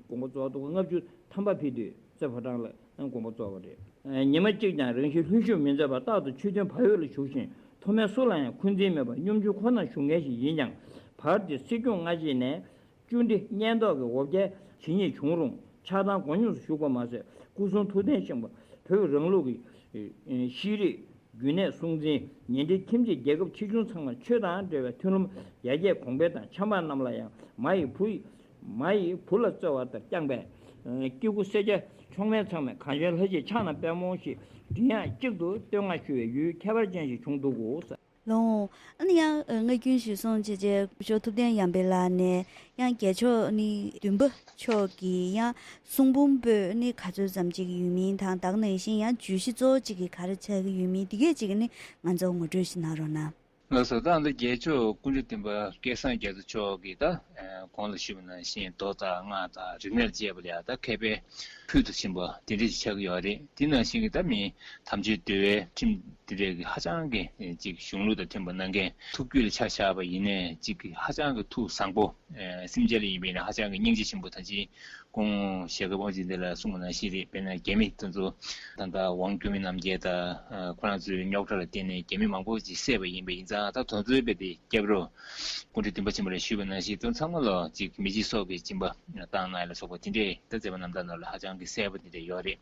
དགོངས་པ་རྫོགས་དུས་ལྔ་བཅུ་ཐམ་པ་ཕེབས་དུས་རྩེ་ཕོ་བྲང་ལ་དགོངས་པ་རྫོགས་པ་རེད། ཉི་མ་གཅིག་ཀྱང་རང་བཞིན་ལྷུན་ཤུགས་མི་འཛད་པར་རྟག་ཏུ་མཆོད་རྟེན་བག་ཡོད་ལ་བཞུགས་ཤིང་། མཐོ་དམན་སུ་ལ་ཡང་འཁོན་འཛིན་མེད་པར་སྙོམས་འཇུག་ཁོ་ནར་བཞུགས་མཁན་ཞིག་ཡིན་ཀྱང་། བར་དེར་སྲིད་སྐྱོང་སྔ་རྗེས་ནས་བཅུ་འདྲེ་གཉན་ཐོག་གི་འོ་བརྒྱལ་ཇི་སྙེད་བྱུང་རུང་། ཆགས་སྡང་མགོ་སྙོམས་སུ་བཞུགས་པ་མ་ཟད། སྐུ་གསུང་ཐུགས་རྟེན་བཞེངས་པ། བོད་རང་ལུགས་ཀྱི་ཤེས་རིག་རྒྱུན་གནས་སྲུང་འཛིན། ཉེ་འབྲེལ་ཁྱིམ་མཚེས་རྒྱལ་ཁབ་ཆེ་ཆུང་ཚང་མར་ཆོས་དང་འབྲེལ་བའི་མཐུན་ལམ་ཡར་རྒྱས་གོང་འཕེལ་དང་། ཆབ་འབངས་རྣམས་ལ་ཡང་མ་ཡི་བུ་ཡི་མ་ཡི་བུ་ལ་བརྩེ་བ་ལྟར་བསྐྱངས་པས། སྐྱེ་དགུ་སེར་སྐྱ་མཆོག་དམན་ཚང་མས་གངས་ཅན་ལྷ་བཞིན་ཕྱག་ན་པདྨོ་ཞེས་མགྲིན་དབྱངས་གཅིག་ཏུ་བསྟོད་བསྔགས་ཞུ་བའི་ཡུལ་ཁྱད་པར་ཅན་ཞིག་བྱུང་འདུག་གོ། ལོང་། ཨ་ནི་ཡང་ཨ་སྔ་རྒྱུན་ཞུས་སོང་བྱས་རྗེས་སྐུ་ཞབས་ཐུབ་བསྟན་ཡར་འཕེལ་ལགས་ནས་ཡང་རྒྱལ་མཆོག་ནི་བདུན་པ་མཆོག་གི་ཡང་གསུང་འབུམ་པོད་ནི་ག་ཚོད་ཙམ་ཅིག་ཡོད་མིན་དང་ད་ག་ནང་བཞིན་ཡང་བརྗོད་གཞི་གཙོ་བོ་ཅིག་གི་ག་རེ་ཆགས་ཀྱི་ཡོད་མིན་དེ་གས་ཅིག་ནི་ང་ཚོ་ངོ་སྤྲོད་ཞིག་གནང་རོགས་གནང་། ལགས་སོ། ད་ལྟ་རྒྱལ་མཆོག་སྐུ་ཕྲེང་བདུན་པ་སྐལ་བཟང་རྒྱ་མཚོ་མཆོག་གིས་ད་ཨ་གོང་ལ་ཞུས་པ་ནང་བཞིན་མདོ་དང་སྔགས་དང་རིག་གནས་ལ་དཔྱད་པ་ལ་ཡང་ད་མཁས་པའི་ཕུལ་དུ་ཕྱིན་པ་དེ་འདྲ་ཞིག་ཆགས་ཀྱི་ཡོད་རེད། དེ་ནང་བཞིན་གྱི་ད་མི་དམ་ཆོས་འདུལ་བའི་ཁྲིམས་དེ་འདྲའི་གི་ཧ་ཅང་གི་ཅིག་གཞུང་ལུགས་དང་མཐུན་པ་གནང་མཁན། ཐུགས་རྒྱུད་ལ་ཆ་བཞག་པ་ཡིན་ནའི་ཅིག་ཧ་ཅང་གི་ཐུགས་བཟང་པོ། ཨ་སེམས་ཅན་ལ་ཡིན་པས་ན་ཧ་ཅང་གི་སྙིང་རྗེ་ཆེན་པོ་དང་ཅིག་སྐུ་ངོ་ཞྭ་སྒབ་དབང་ཕྱུག་འདི་ལ་གསུངས་པ་ནང་བཞིན་རེད། དཔེར་ན་རྒྱ་མི་དེ་ཚོ་ད་ལྟ་ཝང་ཀུན་མི་རྣམ་རྒྱལ་དང་ཨ་ཁོ་རང་ཚོའི་རྙོག་དྲ་ལ་བརྟེན་ནས་རྒྱ་མི་མང་པོ་ཅིག་བསད་པ་ཡིན་པ་ཡིན་ཙང་། ད་དེ་ཚོའི་དཔེ་དེ་སྐྱབས་རོགས་སྐུ་ཕྲེང་བདུན་པ་ཆེན་པོ་ལ་ཞུས་པ་ནང་བཞིན་དེ་ཚང་མ་ལ་ཅིག་མི་འཇིགས་སོགས་ཀྱི་སྦྱིན་པ་བཏང་གནང་ཡ་ལ་སོགས་པ་དེ་འདྲས་ད་མཛད་པ་རྣམ་ཐར་ནང་ལ་ཧ་ཅང་གི་གསལ་པོ་དེ་འདྲས་ཡོད་རེད།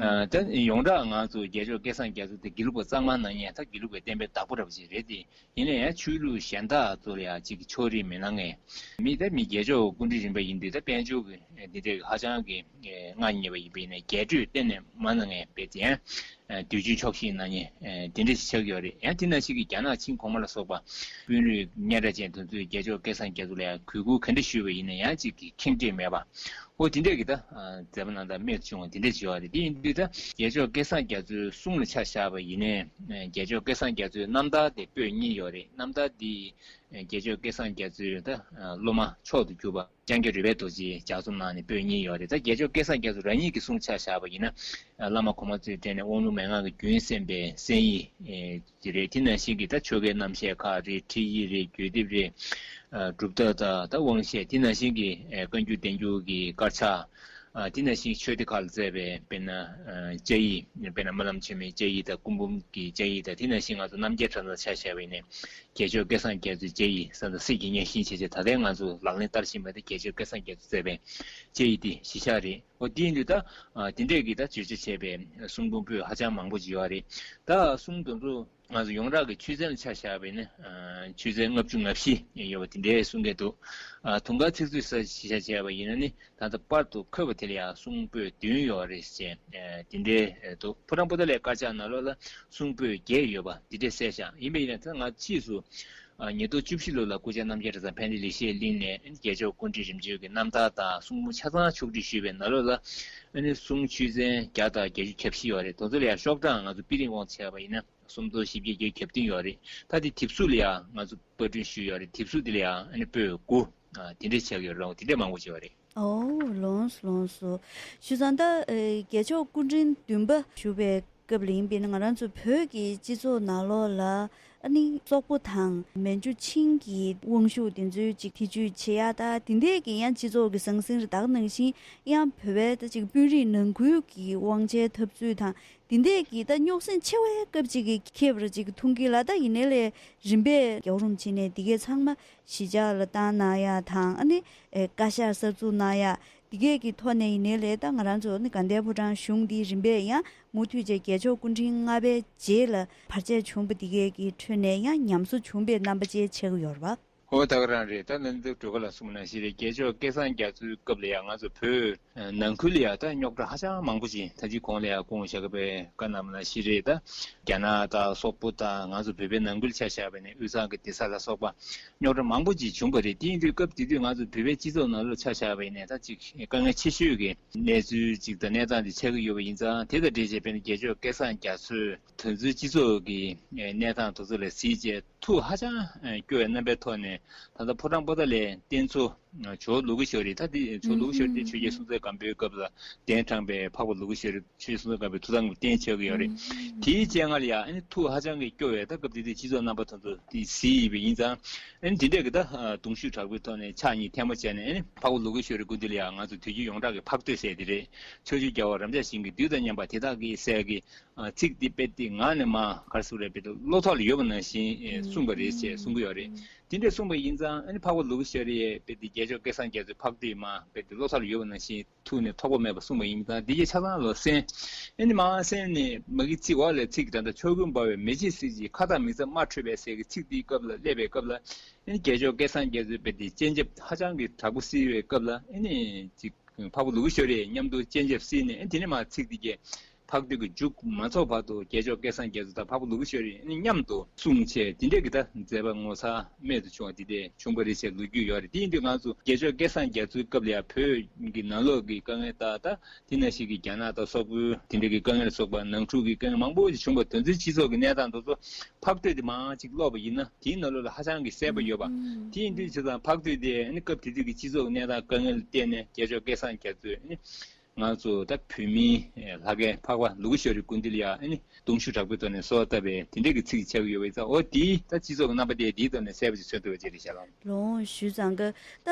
ཨ་ད་ཡོངས་གྲགས་ང་ཚོ་རྒྱལ་མཆོག་སྐལ་བཟང་རྒྱ་མཚོ་དེ་དགེ་ལུགས་པ་གཙང་མ་གནང་མཁན། ད་དགེ་ལུགས་པའི་བསྟན་པའི་བདག་པོ་འདྲ་པོ་ཅིག་རེད་དེ། ཡིན་ན་ཡང་ཆོས་ལུགས་གཞན་དག་ཚོ་ལ་ཡང་གཅིག་ཕྱོགས་རིས་མི་གནང་མཁན། མི་ད་མི་རྒྱལ་མཆོག་སྐུ་ཕྲེང་རིམ་པ་ཡིན་དུས་ད་དཔལ་འབྱོར་གྱི་འདི་འདྲའི་ཧ་ཅང་གི་མངའ་བརྙེས་པ་ཡིན་པས་ན་རྒྱས་སྤྲོས་གཏན་ནས་མ་གནང་མཁན། དཔེ་དེ་ཡང་དུས་རྒྱུན་ཆོག་ཤེས་གནང་མཁན་དེ་འདྲ་ཞིག་ཆགས་ཡོད་རེད། ཡང་དེ་ནང་བཞིན་གྱི་རྒྱ་ནག་ཆིང་གོང་མ་ལ་སོགས་པ་དཔོན་རིགས་སྙན་གྲགས་ཅན་དེ་ཚོས་རྒྱལ་མཆོག་སྐལ་བཟང་རྒྱ་མཚོ་ལ་ཡང་གུས་བཀུར་ག་འདྲ་ཞུས་པ་ཡིན་ན་ཡང་གཅིག་གི་ཁེངས་དྲེགས་མེད་པ། ཨོ་དེ་འདྲས་ཀྱི་ད་མཛད་པ་རྣམ་ཐར་རྨད་དུ་བྱུང་བ་དེ་འདྲས་བྱུང་བ་རེད། དེ་ཡིན་དུས་ད་རྒྱལ་མཆོག་སྐལ་བཟང་རྒྱ་མཚོའི་གསུང་ལ་ཆ་བཞག་པ་ཡིན་ནའི་རྒྱལ་མཆོག་སྐལ་བཟང་རྒྱ་མཚོའི་རྣམ་ཐར་དེ་པོད་གཉིས་ཡོད་རེད། རྣམ་ཐར་འདི་རྒྱལ་མཆོག་སྐལ་བཟང་རྒྱ་མཚོའི་ད་སློབ་མ་མཆོག་ཏུ་གྱུར་པ་ལྕང་སྐྱ་རོལ་པའི་རྡོ་རྗེས་ལྗགས་རྩོམ་གནང་ནས་པོད་གཉིས་ཡོད་རེད། ད་རྒྱལ་མཆོག་སྐལ་བཟང་རྒྱ་མཚོ་རང་ཉིད་ཀྱི་གསུང་ཆ་བཞག་པ་ཡིན་ན་བླ་མ་གོང་མ་ཚོའི་གྲས་ནས་དབང་ལུང་མན་ངག་གི་རྒྱུན་གསན་པའི་གསན་ཡིག་དེ་རེད། དེ་ནང་བཞིན་གྱི་ད་ཆོ་གའི་རྣམ་བཤད་ཁག་རེད། ཁྲིད་ཡིག་རེད། དགོས་འདེབས་རེད། ཨ་སྒྲུབ་ཐབས་དང་ད་དབང་བཤད། དེ་ནང་བཞིན་གྱི་ཨ་བཀའ་འགྱུར་བསྟན་འགྱུར་གྱི་དཀར་ཆག་ཨ་དེ་ནང་བཞིན་ཆོས་སྡེ་ཁག་ལ་མཛད་པའི་དཔེར་ན་ཨ་བཅའ་ཡིག་དཔེར་ན་སྨོན་ལམ་ཆེན་མོའི་བཅའ་ཡིག་དང་སྐུ་འབུམ་གྱི་བཅའ་ཡིག་དང་། དེ་ནང་བཞིན་ང་ཚོ་རྣམ་རྒྱལ་གྲྭ་ཚང་ཆ་བཞག་པ་ཡིན་ནའི་རྒྱལ་མཆོག་སྐལ་བཟང་རྒྱ་མཚོའི་བཅའ་ཡིག་ཟེར་ན་སྲིད་ཀྱི་གཉའ་ཤིང་བྱས་བྱས་ད་ལྟའི་ང་ཚོ་ལག་ལེན་བསྟར་བཞིན་པ་དེ་རྒྱལ་མཆོག་སྐལ་བཟང་རྒྱ་མཚོས་མཛད་པའི་བཅའ་ཡིག་དེ་གཞི་བཞག་རེད། འོ་དེ་ཡིན་དུས་ད་ཨ་དེ་འདྲས་ཀྱི་ད་བརྗོད་བྱ་བྱས་པའི་གསུང་འབུམ་པོད་ཧ་ཅང་མང་པོ་ཅིག་ཡོད་རེད། ད་གསུང་དེ་ཚོ་ང་ཚོ་ཡོངས་གྲགས་ཀྱི་ཆོས་ཚན་ལ་ཆ་བཞག་པ་ཡིན་ན་ཨ་ཆོས་ཚན་ལྔ་བཅུ་ང་བཞི་ཡོད་པ་དེ་འདྲའི་གསུང་གི་འདུག་ཨ་དུང་དཀར་ཚིག་མཛོད་ས་གཞི་བཞག་བྱས་པ་ཡིན་ན་ནི་ད་ལྟ་པར་དུ་འཁོད་པ་དེ་ལ་ཡང་གསུང་པོད་བདུན་ཡོད་རེད་ཟེར་ཨ་དེ་འདྲའི་འདུག་ཕོ་བྲང་པོ་ཏཱ་ལའི་དཀར་ཆག་ནང་ལོགས་ལ་གསུང་པོད་བརྒྱད་ཡོད་པ་དེ་འདྲའི་གསལ་བཞག་ཡིན་པ་ཡིན་ན་ད་ང་ཕྱིས་སུ་ཨ་ཉིས་སྟོང་བཅུ་བཞི་ལོ་ལ་སྐུ་བཅར་རྣམ་རྒྱལ་གྲྭ་ཚང་ཕན་བདེ་ལེགས་བཤད་གླིང་ནས་རྒྱལ་མཆོག་སྐུ་ཕྲེང་རིམ་བྱོན་གྱི་རྣམ་ཐར་དང་གསུང་འབུམ་ཆ་ཚང་ཕྱོགས་སྒྲིག་ཞུས་པའི་ནང་ལོགས་ལ་ཨ་ནི་གསུང་ཆོས་ཚན་བརྒྱ་དང་བརྒྱད་ཅུ་གྱ་བཞི་ཡོད་རེད། དེ་ཚོ་ལ་ཡང་ཤོག་གྲངས་ང་ཚོ་པི་རིང་དབང་དུ་བྱས་པ་ཡིན་ན་སུམ་སྟོང་བཞི་བརྒྱ་བརྒྱད་ཅུ་གྱ་བདུན་ཡོད་རེད། ད་དེ་དེབ་གཟུགས་ལ་ཡང་ང་ཚོ་པར་སྐྲུན་ཞུས་ཡོད་རེད། དེབ་གཟུགས་དེ་ལ་ཡང་ཨ་ནི་པོད་དགུ་ཨ་དེ་འདྲས་ཆགས་ཡོད་རེད། དེ་འདྲས་མང་པོ་ཅིག་ཡོད་རེད། ཨོ་ལོངས་སོ་ལོངས་སོ། བྱས་ཙང་ད་ཨེ་རྒྱལ་མཆོག་སྐུ་ཕྲེང་བདུན་པ་བཞུགས་པའི་སྐབས་ལ་ཡིན་པས་ན་ང་རང་ཚོ་བོད་ཀྱི་སྤྱི་ཚོགས་ནང་ལོགས་ལ་ཨ་ནི་སོག་པོ་དང་མན་ཇུ་ཆིང་གི་དབང་ཤུགས་དེ་ཚོའི་ཅིག་ཐེ་ཇུས་བྱེད་ཡ་ད་དེ་འདྲས་ཀྱི་ཡང་སྤྱི་ཚོགས་ཀྱི་ཟང་ཟིང་རེ་ད་ག་ནང་བཞིན་ཡང་བོད་པའི་ད་ཅིག་དཔོན་རིགས་ནང་ཁུལ་གྱི་དབང་ཆའི་འཐབ་རྩོད་དང་དེ་འདྲས་ཀྱི་ད་རྙོག་ཟིང་ཆེ་བའི་སྐབས་ཅིག་གི་ཁེབས་རེ་ཅིག་མཐོང་གི་ལ། ད་ཡིན་ནའི་ལས་རིམ་པས་རྒྱལ་བ་རིན་པོ་ཆེ་ནས་འདི་གའི་ཚང་མ་གཞིས་ཆགས་ལ་བཏང་གནང་ཡ་དང་ཨ་ནི་ཨེ་བཀའ་ཤག་གསར་འཛུགས་གནང་ཡ་འདི་གས་ཀྱི་ཐོག་ནས་ཡིན་ནའི་ལས། ད་ང་རང་ཚོ་ནི་དགའ་ལྡན་ཕོ་བྲང་གཞུང་འདིའི་རིམ་པས་ཡང་མུ་མཐུད་བྱས་རྒྱལ་མཆོག་སྐུ་ཕྲེང་ལྔ་པའི་རྗེས་ལ་བར་ཆད་བྱུང་བ་འདི་གས་ཀྱི་ཁྲོད་ནས་ཡང་ཉམས་གསོ་བྱུང་བའི་རྣམ་པ་བཅས་ཆགས་ཀྱི་ཡོད་རེད་པ། ཨོ་ད་ག་རང་རེད། ད་ནི་འདི་སྒྲོལ་དཀར་ལགས་གསུངས་ནང་བཞིན་རེད། རྒྱལ་མཆོག་སྐལ་བཟང་རྒྱ་མཚོའི་སྐབས་ལ་ཡང་ང་ཚོ་བོད་ནང་ཁུལ་ལ་ཡང་ད་རྙོག་དྲ་ཧ་ཅང་མང་པོ་ཅིག་ད་ཅི་གོང་ལ་ཡང་སྐུ་ངོ་ཞྭ་སྒབ་པས་བཀའ་གནང་བ་ནང་བཞིན་རེད། ད་རྒྱ་ནག་དང་སོག་པོ་དང་ང་ཚོ་བོད་པའི་ནང་ཁུལ་ཆ་བཞག་པ་ཡིན་ན་དབུས་གཙང་གི་སྡེ་ས་ལ་སོགས་པ་རྙོག་དྲ་མང་པོ་ཅིག་བྱུང་བ་རེད། དེ་ཡིན་དུས་སྐབས་དེ་དུས་ང་ཚོ་བོད་པའི་སྤྱི་ཚོགས་ནང་ལོགས་ཆ་བཞག་པ་ཡིན་ན་ད་ཅིག་དཀའ་ངལ་ཆེ་ཤོས་ཀྱི་གནས་ཚུལ་ཅིག་དང་གནས་སྟངས་དེ་ཆགས་ཀྱི་ཡོད་པ་ཡིན་ཙང་། དེ་དང་འབྲེལ་བྱས་དཔེར་ན་རྒྱལ་མཆོག་སྐལ་བཟང་རྒྱ་མཚོས་དེ་ཚོའི་སྤྱི་ཚོགས་ཀྱི་གནས་སྟངས་དེ་ཚོ་ལ་གཟིགས་རྗེས་ཐུགས་ཧ་ཅང་སྐྱོ་བའི་རྣམ་པའི་ཐོག་ནས་ད་ལྟ་ཕོ་བྲང་པོ་ཏཱ་ལའི་རྟེན་གཙོ་ཇོ་བོ་ལུ་གུ་ཤཱུ་རི། ད་འདི་ཇོ་བོ་ལུ་གུ་ཤཱུ་རི་དེ་ཆོས་རྒྱལ་སྲོང་བཙན་སྒམ་པོའི་སྐབས་ལ་གདན་དྲངས་པའི་འཕགས་པ་ལུ་གུ་ཤཱུ་རི། ཆོས་རྒྱལ་སྲོང་བཙན་སྒམ་པོའི་ཐུགས་དམ་གྱི་རྟེན་ཆགས་ཀྱི་ཡོད་རེད། དེའི་སྤྱན་སྔར་ལ་ཡང་ཨ་ནི་ཐུགས་ཧ་ཅང་གི་སྐྱོ་བས། ད་སྐབས་དེ་དུས་སྤྱི་ཚོགས་རྣམ་པ་དེ་ཚོ་དེ་གཟིགས་ཡིན་པ་ཡིན་ཙང་། ཨ་ནི་དེ་འདྲས་ཀྱི་ད་གདུང་ཤུགས་དྲག་པོའི་ཐོག་ནས་ཕྱག་གཉིས་ཐལ་མོ་སྦྱར་ནས་ཨ་ནི་འཕགས་པ་ལུ་གུ་ཤཱུ་རིའི་སྐུ་མདུན་ལ་ཡང་ང་ཚོ་དུས་རྒྱུན་ཡོངས་གྲགས་ཀྱི་ཕག་བསྟོད་ཟེར་དེ་རེད། ཕྱོགས་བཅུའི་རྒྱལ་བ་རབ་འབྱམས་ཞིང་གི་བདུད་དང་མཉམ་པ་དེ་དག་གིས་ཟེར་གི། ཨ་ཚིག་འདི་དཔེ་འདི་ངག་ནས་མ་ག་རེ་ཟེར་རེད། དཔེ་འདི་བློ་ཐོག་ལ་ཡོད་པ་ནང་བཞིན་ཨེ་གསུངས་པ་རེད་ཅེས་གསུང་གི་ཡོད་རེད། དེ་འདྲས་གསུངས་པ་ཡིན་ཙང་ཨ་ནི་འཕགས་པ་ལུ་གུ་ཤཱུ་རི་ཡིས་དཔེ་འདི་རྒྱལ་མཆོག་སྐལ་བཟང་རྒྱ་མཚོའི་ཕག་བསྟོད་མ་དཔེ་འདི་བློ་ཐོག་ལ་ཡོད་པ་ནང་བཞིན་ཐུགས་ནས་ཐོགས་པ་མེད་པ་གསུངས་པ་ཡིན་ཙང་། འདི་གའི་ཆ་ཚང་ལ་གསན། ཨ་ནི་མར་གསན་ནས་མ་གི་ཚིག་འོག་ལ་ཚིག་ད་ལྟ་ཕྱོགས་ཀུན་འབར་བའི་མེ་ལྕེ་སྲིད་ཀྱི་ཁ་དག་མིག་རྩ་དམར་འཕྲོས་པའི་ཟེར་གི་ཚིག་འདིའི་སྐབས་ལ་སླེབས་པའི་སྐབས་ལ། ཨ་ནི་རྒྱལ་མཆོག་སྐལ་བཟང་རྒྱ་མཚོའི་དཔེ་འདི་སྤྱན་ཆབ་ཧ་ཅང་གི་དྲག་པོ་བསིལ་བའི་སྐབས་ལ་ཨ་ནི་ཅིག་འཕགས་པ་ལུ་གུ་ཤཱུ་རི་མཉམ་དུ་སྤྱན་ཆབ་བསིལ་ནས། ཨ་ནི་དེ་ནས་མར་ཚིག་འདི་གས། འཕགས་བསྟོད་ཀྱི་མཇུག་མ་རྫོགས་བར་དུ་རྒྱལ་མཆོག་སྐལ་བཟང་རྒྱ་མཚོ་དང་འཕགས་པ་ལུ་གུ་ཤྲཱི་ནི་མཉམ་དུ་གསུང་བྱས། དེ་འདྲས་ཀྱི་ད་མཛད་པ་ངོ་མཚར་རྨད་དུ་བྱུང་བ་དེ་འདྲས་བྱུང་བ་རེད་ཅེས་ལོ་རྒྱུས་ཡོད་རེད། དེ་ཡིན་དུས་ང་ཚོ་རྒྱལ་མཆོག་སྐལ་བཟང་རྒྱ་མཚོའི་སྐབས་ལ་ཡང་བོད་ཀྱི་ནང་ལོགས་ཀྱི་དཀའ་ངལ་དང་། ད་དེ་ནང་བཞིན་གྱི་རྒྱ་ནག་དང་སོག་པོའི་དེ་འདྲས་ཀྱི་དཀའ་ངལ་ལ་སོགས་པ། ནང་འཁྲུག་གི་དཀའ་ངལ་མང་པོ་ཞིག་བྱུང་བ། དོན་ཚན་སྤྱི་ཚོགས་ཀྱི་གནས་སྟངས་དེ་ཚོ་འཕགས་བསྟོད་དེ་མང་ཅིག་ཀློག་པ་ཡིན་ན་དེའི་ནང་ལོགས་ལ་ཧ་ཅང་གི་གསལ་པོ་ཡོད་པ། དེ་ཡིན་དུས་བྱས་ཙང་འཕགས་བསྟོད་དེ་ནི་སྐབས་དེ་དུས་ཀྱི་སྤྱི་ཚོགས་གནས་སྟངས་དཀའ་ངལ་ལ་བརྟེན་ནས་རྒྱལ་མཆོག་སྐལ་བཟང་རྒྱ་མཚོས་ནི་ང་ཚོ་ད་བོད་མིའི་ལྷ་སྐལ་འཕགས་པ་ལུ་གུ་ཤྲཱི་སྐུ་མདུན་ལ་ཡང་ནི་གདུང་ཤུགས་དྲག་པོའི་ཐོག་ནས་གསོལ་བ་བཏབ་པའི་དེ་འདྲས་ཀྱི་ཚིག་ཆགས་ཀྱི་ཡོད་པ་ཡིན་ཙང་། འོ་དེའི་ད་སྤྱི་ཚོགས་ཀྱི་རྣམ་པ་དེ་དེའི་ཐོག་ནས་གསལ་པོ་ཞིག་མཚོན་ཐུབ་པ་ཅིག་རེད་ཤག་ལགས། ལོངས་ཞུས་ཙང་གི་ད་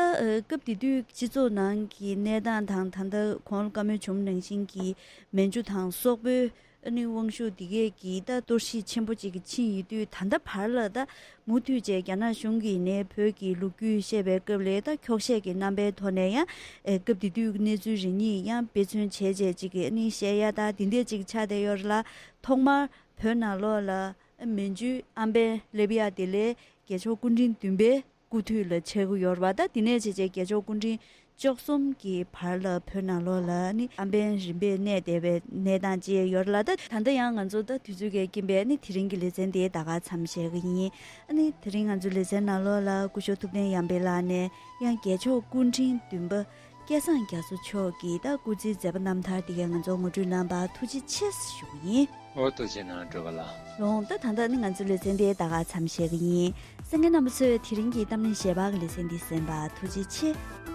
སྐབས་དེ་དུས་སྤྱི་ཚོགས་ནང་གི་གནས་སྟངས་དང་། ད་ལྟ་གོང་ལ་བཀའ་མོལ་བྱུང་ནང་བཞིན་གྱི་མན་ཇུ་དང་སོག་པོའི་ཨ་ནི་དབང་ཤུགས་འདི་གས་ཀྱིས་ད་གཏོར་བཤིག་ཆེན་པོ་ཅིག་གི་ཕྱིན་ཡོད་དུས། ད་ལྟ་བར་ལ་ད་མུ་མཐུད་བྱས་རྒྱ་ནག་གཞུང་གིས་ནས་བོད་ཀྱི་ལོ་རྒྱུས་བཤད་པའི་སྐབས་ལ་ད་འཁྱོག་བཤད་ཀྱི་རྣམ་པའི་ཐོག་ནས་ཡང་ཨེ་སྐབས་དེ་དུས་ཀྱི་གནས་ཚུལ་རེ་གཉིས་ཡང་དཔེ་མཚོན་བྱས་བྱས་ཅིག་གི་ཨ་ནི་བཤད་ཡ་ད་དེ་འདྲས་ཅིག་ཆགས་བསྡད་ཡོད་རེད་ལ། ཐོག་མར་བོད་ནང་ལོགས་ལ་མན་ཇུའི་ཨམ་བན་སླེབས་ཡ་དེ་ལས་རྒྱལ་མཆོག་སྐུ་ཕྲེང་བདུན་པའི་སྐུ་དུས་ལ་ཆགས་ཀྱི་ཡོད་རེད་པ། ད་དེ་ནས་བྱས་བྱས་རྒྱལ་མཆོག་སྐུ་ཕྲེང་བཅུ་གསུམ་གྱི་བར་ལ་བོད་ནང་ལོགས་ལ་ནི་ཨམ་བན་རིམ་པས་གནས་བསྡད་པའི་གནས་སྟངས་ཅིག་ཡོད་རེད་ལ། ད་ད་ལྟ་ཡང་ང་ཚོ་ད་དུས་ཚོད་ཀྱི་རྐྱེན་པས་ནི་དེ་རིང་གི་ལེ་ཚན་དེ་ད་ག་མཚམས་བཞག་གི་ཡིན། ཨ་ནི་དེ་རིང་ང་ཚོའི་ལེ་ཚན་ནང་ལོགས་ལ་སྐུ་ཞབས་ཐུབ་བསྟན་ཡར་འཕེལ་ལགས་ནས་ཡང་རྒྱལ་མཆོག་སྐུ་ཕྲེང་བདུན་པ་སྐལ་བཟང་རྒྱ་མཚོ་མཆོག་གི་ད་སྐུ་ཚེའི་མཛད་པ་རྣམ་ཐར་དེ་གས་ང་ཚོར་ངོ་སྤྲོད་གནང་བར་ཐུགས་རྗེ་ཆེ་ཞུ་གི་ཡིན། འོ་ཐུགས་རྗེ་གནང་སྒྲོལ་དཀར་ལགས། ལོངས། ད་ད་ལྟ་ནི་ང་ཚོའི་ལེ་ཚན་དེ་ད་ག་མཚམས་བཞག་གི་ཡིན། གསན་མཁན་རྣམ་པ་ཚོས་དེ་རིང་གི་གཏམ་གླེང་ཞལ་པར་གྱི་ལེ་ཚན་འདི་གསན་པར་ཐུགས་རྗེ་ཆེ།